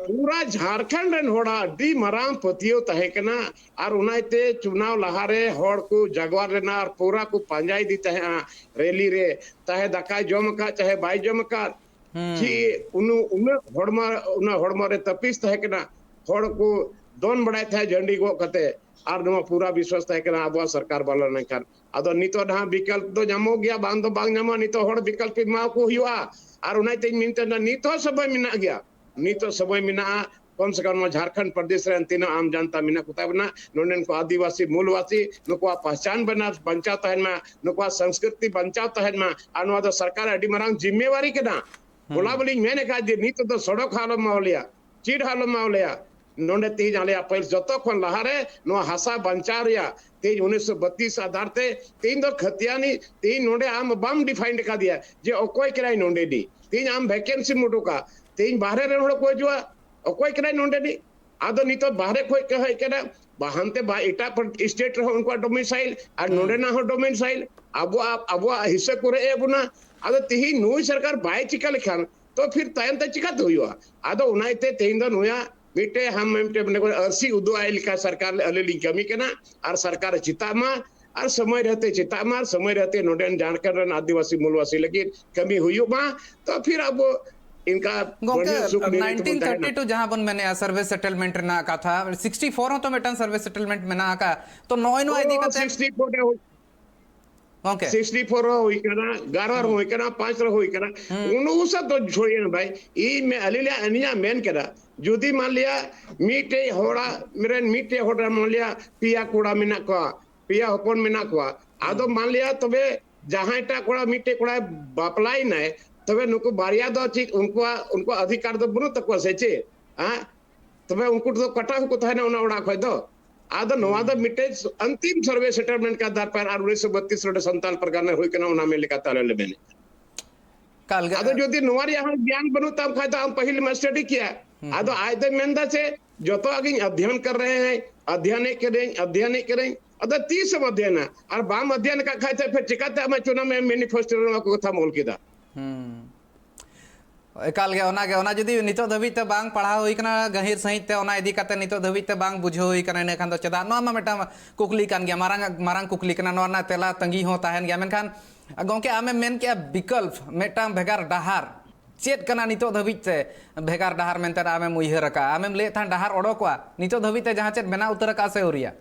ᱯᱩᱨᱟ ᱡᱷᱟᱲᱠᱷᱚᱸᱰ ᱨᱮᱱ ᱦᱚᱲᱟᱜ ᱟᱹᱰᱤ ᱢᱟᱨᱟᱝ ᱯᱟᱹᱛᱭᱟᱹᱣ ᱛᱟᱦᱮᱸ ᱠᱟᱱᱟ᱾ ᱟᱨ ᱚᱱᱟ ᱤᱭᱟᱹᱛᱮ ᱪᱩᱱᱟᱣ ᱞᱟᱦᱟᱨᱮ ᱦᱚᱲ ᱠᱚ ᱡᱟᱜᱣᱟᱨ ᱞᱮᱱᱟ ᱟᱨ ᱯᱩᱨᱟ ᱠᱚ ᱯᱟᱸᱡᱟ ᱤᱫᱤ ᱛᱟᱦᱮᱸᱜᱼᱟ ᱨᱮᱞᱤ ᱨᱮ, ᱪᱟᱦᱮ ᱫᱟᱠᱟᱭ ᱡᱚᱢ ᱟᱠᱟᱫ, ᱪᱟᱦᱮ ᱵᱟᱭ ᱡᱚᱢ ᱟᱠᱟᱫ, ᱦᱩᱸ᱾ ᱪᱮ ᱩᱱᱩ-, ᱩᱱᱟᱹᱜ ᱦᱚᱲᱢᱚ, ᱩᱱᱟᱹᱜ ᱦᱚᱲᱢᱚ ᱨᱮ ᱛᱟᱹᱯᱤᱥ ᱛᱟᱦᱮᱸ ᱠᱟᱱᱟ, ᱦᱚᱲ ᱠᱚ ᱫᱚᱱ ᱵᱟᱲᱟᱭ ᱛᱟᱦᱮᱸᱫ ᱡᱷᱟᱹᱱᱰᱤ ᱜᱚᱜ ᱠᱟᱛᱮ, ᱟᱨ ᱱᱚᱣᱟ ᱯᱩᱨᱟ ᱵᱤᱥᱣᱟᱥ ᱛᱟᱦᱮᱸ ᱠᱟᱱᱟ ᱟᱵᱚᱣᱟᱜ ᱥᱚᱨᱠᱟᱨ ᱵᱚᱞᱚ ᱞᱮᱱᱠᱷᱟᱱ᱾ ᱟᱫᱚ ᱱᱤᱛᱚᱜ ᱱᱟᱦᱟᱜ ᱵᱤᱠᱚᱞᱯ ᱫᱚ ᱧᱟᱢᱚᱜ ᱜᱮᱭᱟ, ᱵᱟᱝ ᱫᱚ ᱵᱟᱝ ᱧᱟᱢᱚᱜᱼᱟ, ᱱᱤᱛᱚᱜ ᱦᱚᱲ ᱵᱤᱠᱚᱞᱯ ᱮᱢᱟ ᱠᱚ ᱦᱩᱭᱩᱜᱼᱟ᱾ ᱟᱨ ᱚᱱᱟ ᱤᱭᱟᱹᱛᱮᱧ ᱢᱮᱱ ᱛᱟᱦᱮᱱᱟ, ᱱᱤᱛ ᱦᱚᱸ ᱥᱚᱢᱚᱭ ᱢᱮᱱᱟᱜ ᱜᱮᱭᱟ, ᱱᱤᱛᱚᱜ ᱥᱚᱢᱚᱭ ᱢᱮᱱᱟᱜᱼᱟ᱾ ᱠᱚᱢ ᱥᱮ ᱠᱚᱢ ᱱᱚᱣᱟ ᱡᱷᱟᱲᱠᱷᱚᱸᱰ ᱯᱨᱚᱫᱮᱥ ᱨᱮᱱ ᱛᱤᱱᱟᱹᱜ ᱟᱢ ᱡᱟᱱᱛᱟ ᱢᱮᱱᱟᱜ ᱠᱚ ᱛᱟᱵᱚᱱᱟ, ᱱᱚᱰᱮᱱ ᱠᱚ ᱟᱹᱫᱤᱵᱟᱹᱥᱤ ᱢᱩᱞᱵᱟᱹᱥᱤ, ᱱᱩᱠᱩᱣᱟᱜ ᱯᱟᱦᱪᱟᱱ ᱵᱟᱧᱪᱟᱣ ᱛᱟᱦᱮᱱ ᱢᱟ, ᱱᱩᱠᱩᱣᱟᱜ ᱥᱚᱝᱥᱠᱨᱤᱛᱤ ᱵᱟᱧᱪᱟᱣ ᱛᱟᱦᱮᱱ ᱢᱟ᱾ ᱟᱨ ᱱᱚᱣᱟ ᱫᱚ ᱥᱚᱨᱠᱟᱨ ᱟᱹᱰᱤ ᱢᱟᱨᱟᱝ ᱡᱤᱢᱢᱮᱣᱟᱨᱤ ᱠᱟᱱᱟ᱾ ᱦᱩᱸ᱾ ᱦᱚᱞᱟ ᱵᱚᱞᱤᱧ ᱢᱮᱱ ᱟᱠᱟᱫ ᱡᱮ ᱱᱤᱛᱚᱜ ᱫᱚ ᱥᱚᱲᱚᱠ ᱦᱚᱸ ᱟᱞᱚᱢ ᱮᱢᱟᱣ ᱞᱮᱭᱟ, ᱪᱮᱫ ᱦᱚᱸ ᱟᱞᱚᱢ ᱮᱢᱟᱣ ᱞᱮᱭᱟ᱾ ᱱᱚᱰᱮ ᱛᱮᱦᱮᱧ ᱟᱞᱮᱭᱟᱜ ᱯᱟᱹᱦᱤᱞ ᱡᱚᱛᱚ ᱠᱷᱚᱱ ᱞᱟᱦᱟᱨᱮ ᱱᱚᱣᱟ ᱦᱟᱥᱟ ᱵᱟᱧᱪᱟᱣ ᱨᱮᱭᱟᱜ ᱛᱮᱦᱮᱧ ᱩᱱᱤᱥᱥᱚ ᱵᱟᱛᱤᱥ ᱟᱫᱷᱟᱨ ᱛᱮ ᱛᱮᱦᱮᱧ ᱫᱚ ᱠᱷᱟᱹᱛᱤᱭᱟᱱᱤ, ᱛᱮᱦᱮᱧ ᱱᱚᱰᱮ ᱟᱢ ᱵᱟᱢ ᱰᱤᱯᱷᱟᱭᱤᱱᱰ ᱟᱠᱟᱫᱮᱭᱟ ᱡᱮ ᱚᱠᱚᱭ ᱠᱟᱱᱟᱭ ᱱᱚᱰᱮ ᱫᱤ᱾ ᱛᱮᱦᱮᱧ ᱟᱢ ᱵᱷᱮᱠᱮᱱᱥᱤᱢ ᱩᱰᱩᱠᱟ, ᱛᱮᱦᱮᱧ ᱵᱟᱦᱨᱮ ᱨᱮᱱ ᱦᱚᱲ ᱠᱚ ᱦᱤᱡᱩᱜᱼᱟ, ᱚᱠᱚᱭ ᱠᱟᱱᱟᱭ ᱱᱚᱰᱮ ᱫᱤ? ᱟᱫᱚ ᱱᱤᱛᱚᱜ ᱵᱟᱦᱨᱮ ᱠᱷᱚᱡ ᱠᱚ ᱦᱮᱡ ᱠᱟᱱᱟ, ᱵᱟ ᱦᱟᱱᱛᱮ ᱵᱟ ᱮᱴᱟᱜ ᱯᱟᱨ-, ᱥᱴᱮᱴ ᱨᱮᱦᱚᱸ ᱩᱱᱠᱩᱣᱟᱜ ᱰᱚᱢᱤᱥᱟᱭᱤᱞ ᱟᱨ ᱦᱩᱸ᱾ ᱱᱚᱰᱮᱱᱟᱜ ᱦᱚᱸ ᱰᱚᱢᱤᱥᱟᱭᱤᱞ, ᱟᱵᱚᱣᱟᱜ, ᱟᱵᱚᱣᱟᱜ ᱦᱤᱥᱟᱹ ᱠᱚ ᱨᱮᱡ ᱮᱫ ᱵᱚᱱᱟ᱾ ᱟᱫᱚ ᱛᱮᱦᱮᱧ ᱱᱩᱭ ᱥᱚᱨᱠᱟᱨ ᱵᱟᱭ ᱪᱤᱠᱟ ᱞᱮᱠᱷᱟᱱ ᱛᱚ ᱯᱷᱤᱨ ᱛᱟᱭᱚᱢ ᱛᱮ ᱪᱤᱠᱟᱛᱮ ᱦᱩᱭᱩᱜᱼᱟ? ᱟᱫᱚ ᱚᱱᱟ ᱤᱭᱟᱹᱛᱮ ᱛᱮᱦᱮᱧ ᱫᱚ ᱱᱩᱭᱟᱜ ᱢᱤᱫᱴᱮᱡ ᱦᱟᱢ ᱢᱤᱫᱴᱮᱡ ᱢᱟᱱᱮ ᱟᱹᱨᱥᱤ ᱩᱫᱩᱜ ᱟᱭ ᱞᱮᱠᱟ ᱥᱚᱨᱠᱟᱨ ᱟᱹᱞᱤᱧ ᱞᱤᱧ ᱠᱟᱹᱢᱤ ᱠᱟᱱᱟ ᱟᱨ ᱥᱚᱨᱠᱟᱨ ᱮ ᱪᱮᱛᱟᱜ ᱢᱟ ᱟᱨ ᱥᱚᱢᱚᱭ ᱨᱮᱦᱚᱛᱮ ᱪᱮᱛᱟᱜ ᱢᱟ ᱟᱨ ᱥᱚᱢᱚᱭ ᱨᱮᱦᱚᱛᱮ ᱱᱚᱰᱮᱱ ᱡᱷᱟᱲᱠᱷᱚᱸᱰ ᱨᱮᱱ ᱟᱹᱫᱤᱵᱟᱹᱥᱤ ᱢᱩᱞᱵᱟᱹᱥᱤ ᱞᱟᱹᱜᱤᱫ ᱠᱟᱹᱢᱤ ᱦᱩᱭᱩᱜ ᱢᱟ᱾ ᱛᱚ ᱯᱷᱤᱨ ᱟᱵᱚ ᱤᱱᱠᱟ ᱜᱚᱝᱠᱮ, ᱵᱟᱹᱲᱦᱤ ᱥᱩᱠ ᱱᱤᱨᱟᱹᱭ ᱛᱮᱵᱚᱱ ᱛᱟᱦᱮᱱᱟ᱾ ᱱᱟᱭᱤᱱᱴᱤᱱ ᱛᱷᱟᱨᱴᱤ ᱴᱩ ᱡᱟᱦᱟᱸ ᱵᱚᱱ ᱢᱮᱱᱮᱜᱼᱟ, ᱥᱟᱨᱵᱷᱮ ᱥᱮᱴᱮᱞᱢᱮᱱᱴ ᱨᱮᱱᱟᱜ ᱠᱟᱛᱷᱟ, ᱥᱤᱠᱥᱴᱤ ᱯᱷᱳᱨ ᱦᱚᱸᱛᱚ ᱢᱤᱫᱴᱟᱝ ᱥᱟᱨᱵᱷᱮ ᱥᱮᱴᱮᱞᱢᱮᱱᱴ ᱢᱮᱱᱟᱜ ᱟᱠᱟᱫ᱾ ᱛᱚ ᱱᱚᱜᱼᱚᱭ ᱱᱚᱣᱟ ᱤᱫᱤ ᱠᱟᱛᱮ ᱥᱤᱠᱥᱴᱤ ᱯᱷᱳᱨ ᱨᱮ ᱦᱩᱭ-, ᱜᱚᱝᱠᱮ᱾ ᱥᱤᱠᱥᱴᱤ ᱯᱷᱳᱨ ᱨᱮ ᱦᱩᱭ ᱠᱟᱱᱟ, ᱜᱟᱨᱚ ᱨᱮ ᱦᱩᱭ ᱠᱟᱱᱟ, ᱯᱟᱸᱪ ᱨᱮ ᱦᱩᱭ ᱠᱟᱱᱟ᱾ ᱦᱩᱸ᱾ ᱩᱱᱩ ᱥᱟᱛ ᱫᱚ ᱪᱷᱳᱲᱤᱭᱮᱱ ᱵᱷᱟᱭ, ᱤᱧ ᱢᱮ-, ᱟᱹᱞᱤᱧ ᱞᱮ, ᱟᱹᱞᱤᱧᱟᱜ ᱢᱮᱱ ᱠᱮᱫᱟ, ᱡᱩᱫᱤ ᱢᱟᱱ ᱞᱤᱭᱟ ᱢᱤᱫᱴᱮᱡ ᱦᱚᱲᱟᱜ ᱨᱮᱱ ᱢᱤᱫᱴᱮᱡ ᱦᱚᱲ ᱨᱮᱱ ᱢᱟᱱ ᱞᱤᱭᱟ ᱯᱮᱭᱟ ᱠᱚᱲᱟ ᱢᱮᱱᱟᱜ ᱠᱚᱣᱟ, ᱯᱮᱭᱟ ᱦᱚᱯᱚᱱ ᱢᱮᱱᱟᱜ ᱠᱚᱣᱟ, ᱟᱫᱚ ᱢᱟᱱ ᱞᱤᱭᱟ ᱛᱚᱵᱮ ᱡᱟᱦᱟᱸᱭᱴᱟᱜ ᱠᱚᱲᱟ ᱢᱤᱫᱴᱮᱡ ᱠᱚᱲᱟᱭ ᱵᱟᱯᱞᱟᱭᱮᱱᱟᱭ, ᱛᱚᱵᱮ ᱱᱩᱠᱩ ᱵᱟᱨᱭᱟ ᱫᱚ ᱪᱮᱫ ᱩᱱᱠᱩᱣᱟᱜ, ᱩᱱᱠᱩᱣᱟᱜ ᱚᱫᱷᱤᱠᱟᱨ ᱫᱚ ᱵᱟᱹᱱᱩᱜ ᱛᱟᱠᱚᱣᱟ ᱥᱮ ᱪᱮᱫ? ᱦᱮᱸ? ᱛᱚᱵᱮ ᱩᱱᱠᱩ ᱫᱚ ᱠᱟᱴᱟ ᱦᱚᱸᱠᱚ ᱛᱟᱦᱮᱱᱟ ᱚᱱᱟ ᱚᱲᱟᱜ ᱠᱷᱚᱡ ᱫᱚ᱾ ᱟᱫᱚ ᱱᱚᱣᱟ ᱫᱚ ᱢᱤᱫᱴᱮᱡ ᱚᱱᱛᱤᱢ ᱥᱚᱨᱵᱷᱮ ᱥᱮᱴᱮᱞᱢᱮᱱᱴ ᱠᱟ ᱫᱟᱨᱯᱟᱨ ᱟᱨ ᱩᱱᱤᱥᱥᱚ ᱵᱟᱛᱤᱥ ᱨᱮ ᱥᱟᱱᱛᱟᱞ ᱯᱟᱨᱜᱟᱱᱟ ᱦᱩᱭ ᱠᱟᱱᱟ, ᱚᱱᱟ ᱢᱮᱱ ᱞᱮᱠᱟᱛᱮ ᱟᱞᱮ ᱞᱮ ᱢᱮᱱᱮᱫ᱾ ᱮᱠᱟᱞ ᱜᱮ᱾ ᱟᱫᱚ ᱡᱩᱫᱤ ᱱᱚᱣᱟ ᱨᱮᱭᱟᱜ ᱦᱚᱸ ᱜᱮᱭᱟᱱ ᱵᱟᱹᱱᱩᱜ ᱛᱟᱢ ᱠᱷᱟᱡ ᱫᱚ ᱟᱢ ᱯᱟᱹᱦᱤᱞ ᱢᱟ ᱥᱴᱟᱰᱤ ᱠᱮᱭᱟ᱾ ᱦᱩᱸ, ᱟᱫᱚ ᱦᱩᱸ᱾ ᱟᱡ ᱫᱚᱭ ᱢᱮᱱᱫᱟ ᱪᱮ ᱡᱚᱛᱚᱣᱟᱜ ᱜᱤᱧ ᱚᱫᱷᱭᱚᱱ ᱠᱟᱨ ᱨᱮ ᱦᱮᱸ, ᱚᱫᱷᱭᱚᱱᱮᱫ ᱠᱟᱹᱱᱟᱹᱧ, ᱚᱫᱷᱭᱚᱱᱮᱫ ᱠᱟᱹᱱᱟᱹᱧ᱾ ᱟᱫᱚ ᱛᱤᱥ ᱮᱢ ᱚᱫᱷᱭᱚᱱᱟ? ᱟᱨ ᱵᱟᱢ ᱚᱫᱷᱭᱚᱱ ᱟᱠᱟᱫ ᱠᱷᱟᱡ ᱛᱮ ᱯᱷᱤᱨ ᱪᱤᱠᱟᱛᱮ ᱟᱢᱟᱜ ᱪᱩᱱᱟᱢ ᱢᱮᱱᱤᱯᱷᱮᱥᱴᱳ ᱨᱮ ᱱᱚᱣᱟ ᱠᱚ ᱠᱟᱛᱷᱟᱢ ᱚᱞ ᱠᱮᱫᱟ? ᱦᱩᱸ᱾ ᱮᱠᱟᱞ ᱜᱮ, ᱚᱱᱟ ᱜᱮ, ᱚᱱᱟ ᱡᱩᱫᱤ ᱱᱤᱛᱚᱜ ᱫᱷᱟᱹᱵᱤᱡ ᱛᱮ ᱵᱟᱝ ᱯᱟᱲᱦᱟᱣ ᱦᱩᱭ ᱠᱟᱱᱟ ᱜᱟᱹᱦᱤᱨ ᱥᱟᱺᱦᱤᱡ ᱛᱮ, ᱚᱱᱟ ᱤᱫᱤ ᱠᱟᱛᱮ ᱱᱤᱛᱚᱜ ᱫᱷᱟᱹᱵᱤᱡ ᱛᱮ ᱵᱟᱝ ᱵᱩᱡᱷᱟᱹᱣ ᱦᱩᱭ ᱠᱟᱱᱟ, ᱤᱱᱟᱹ ᱠᱷᱟᱱ ᱫᱚ ᱪᱮᱫᱟᱜ? ᱱᱚᱣᱟ ᱢᱟ ᱢᱤᱫᱴᱟᱝ ᱠᱩᱠᱞᱤ ᱠᱟᱱ ᱜᱮᱭᱟ, ᱢᱟᱨᱟᱝ, ᱢᱟᱨᱟᱝ ᱠᱩᱠᱞᱤ ᱠᱟᱱᱟ, ᱱᱚᱣᱟ ᱨᱮᱱᱟᱜ ᱛᱮᱞᱟ ᱛᱟᱺᱜᱤ ᱦᱚᱸ ᱛᱟᱦᱮᱱ ᱜᱮᱭᱟ᱾ ᱢᱮᱱᱠᱷᱟᱱ ᱜᱚᱢᱠᱮ, ᱟᱢᱮᱢ ᱢᱮᱱ ᱠᱮᱜᱼᱟ ᱵᱤᱠᱚᱞᱯ, ᱢᱤᱫᱴᱟᱝ ᱵᱷᱮᱜᱟᱨ ᱰᱟᱦᱟᱨ, ᱪᱮᱫ ᱠᱟᱱᱟ ᱱᱤᱛᱚᱜ ᱫᱷᱟᱹᱵᱤᱡ ᱛᱮ ᱵᱷᱮᱜᱟᱨ ᱰᱟᱦᱟᱨ ᱢᱮᱱᱛᱮ ᱟᱢᱮᱢ ᱩᱭᱦᱟᱹᱨ ᱟᱠᱟᱜᱼᱟ? ᱟᱢᱮᱢ ᱞᱟᱹᱭᱮᱫ ᱛᱟᱦᱮᱸᱫ ᱰᱟᱦᱟᱨ ᱚᱰᱚᱠᱚᱜᱼᱟ, ᱱᱤᱛᱚᱜ ᱫᱷᱟᱹᱵᱤᱡ ᱛᱮ ᱡᱟᱦᱟᱸ ᱪᱮᱫ ᱵᱮᱱᱟᱣ ᱩᱛᱟᱹᱨ ᱟᱠᱟᱜᱼᱟ ᱥᱮ ᱟᱹᱣᱨᱤᱭᱟ?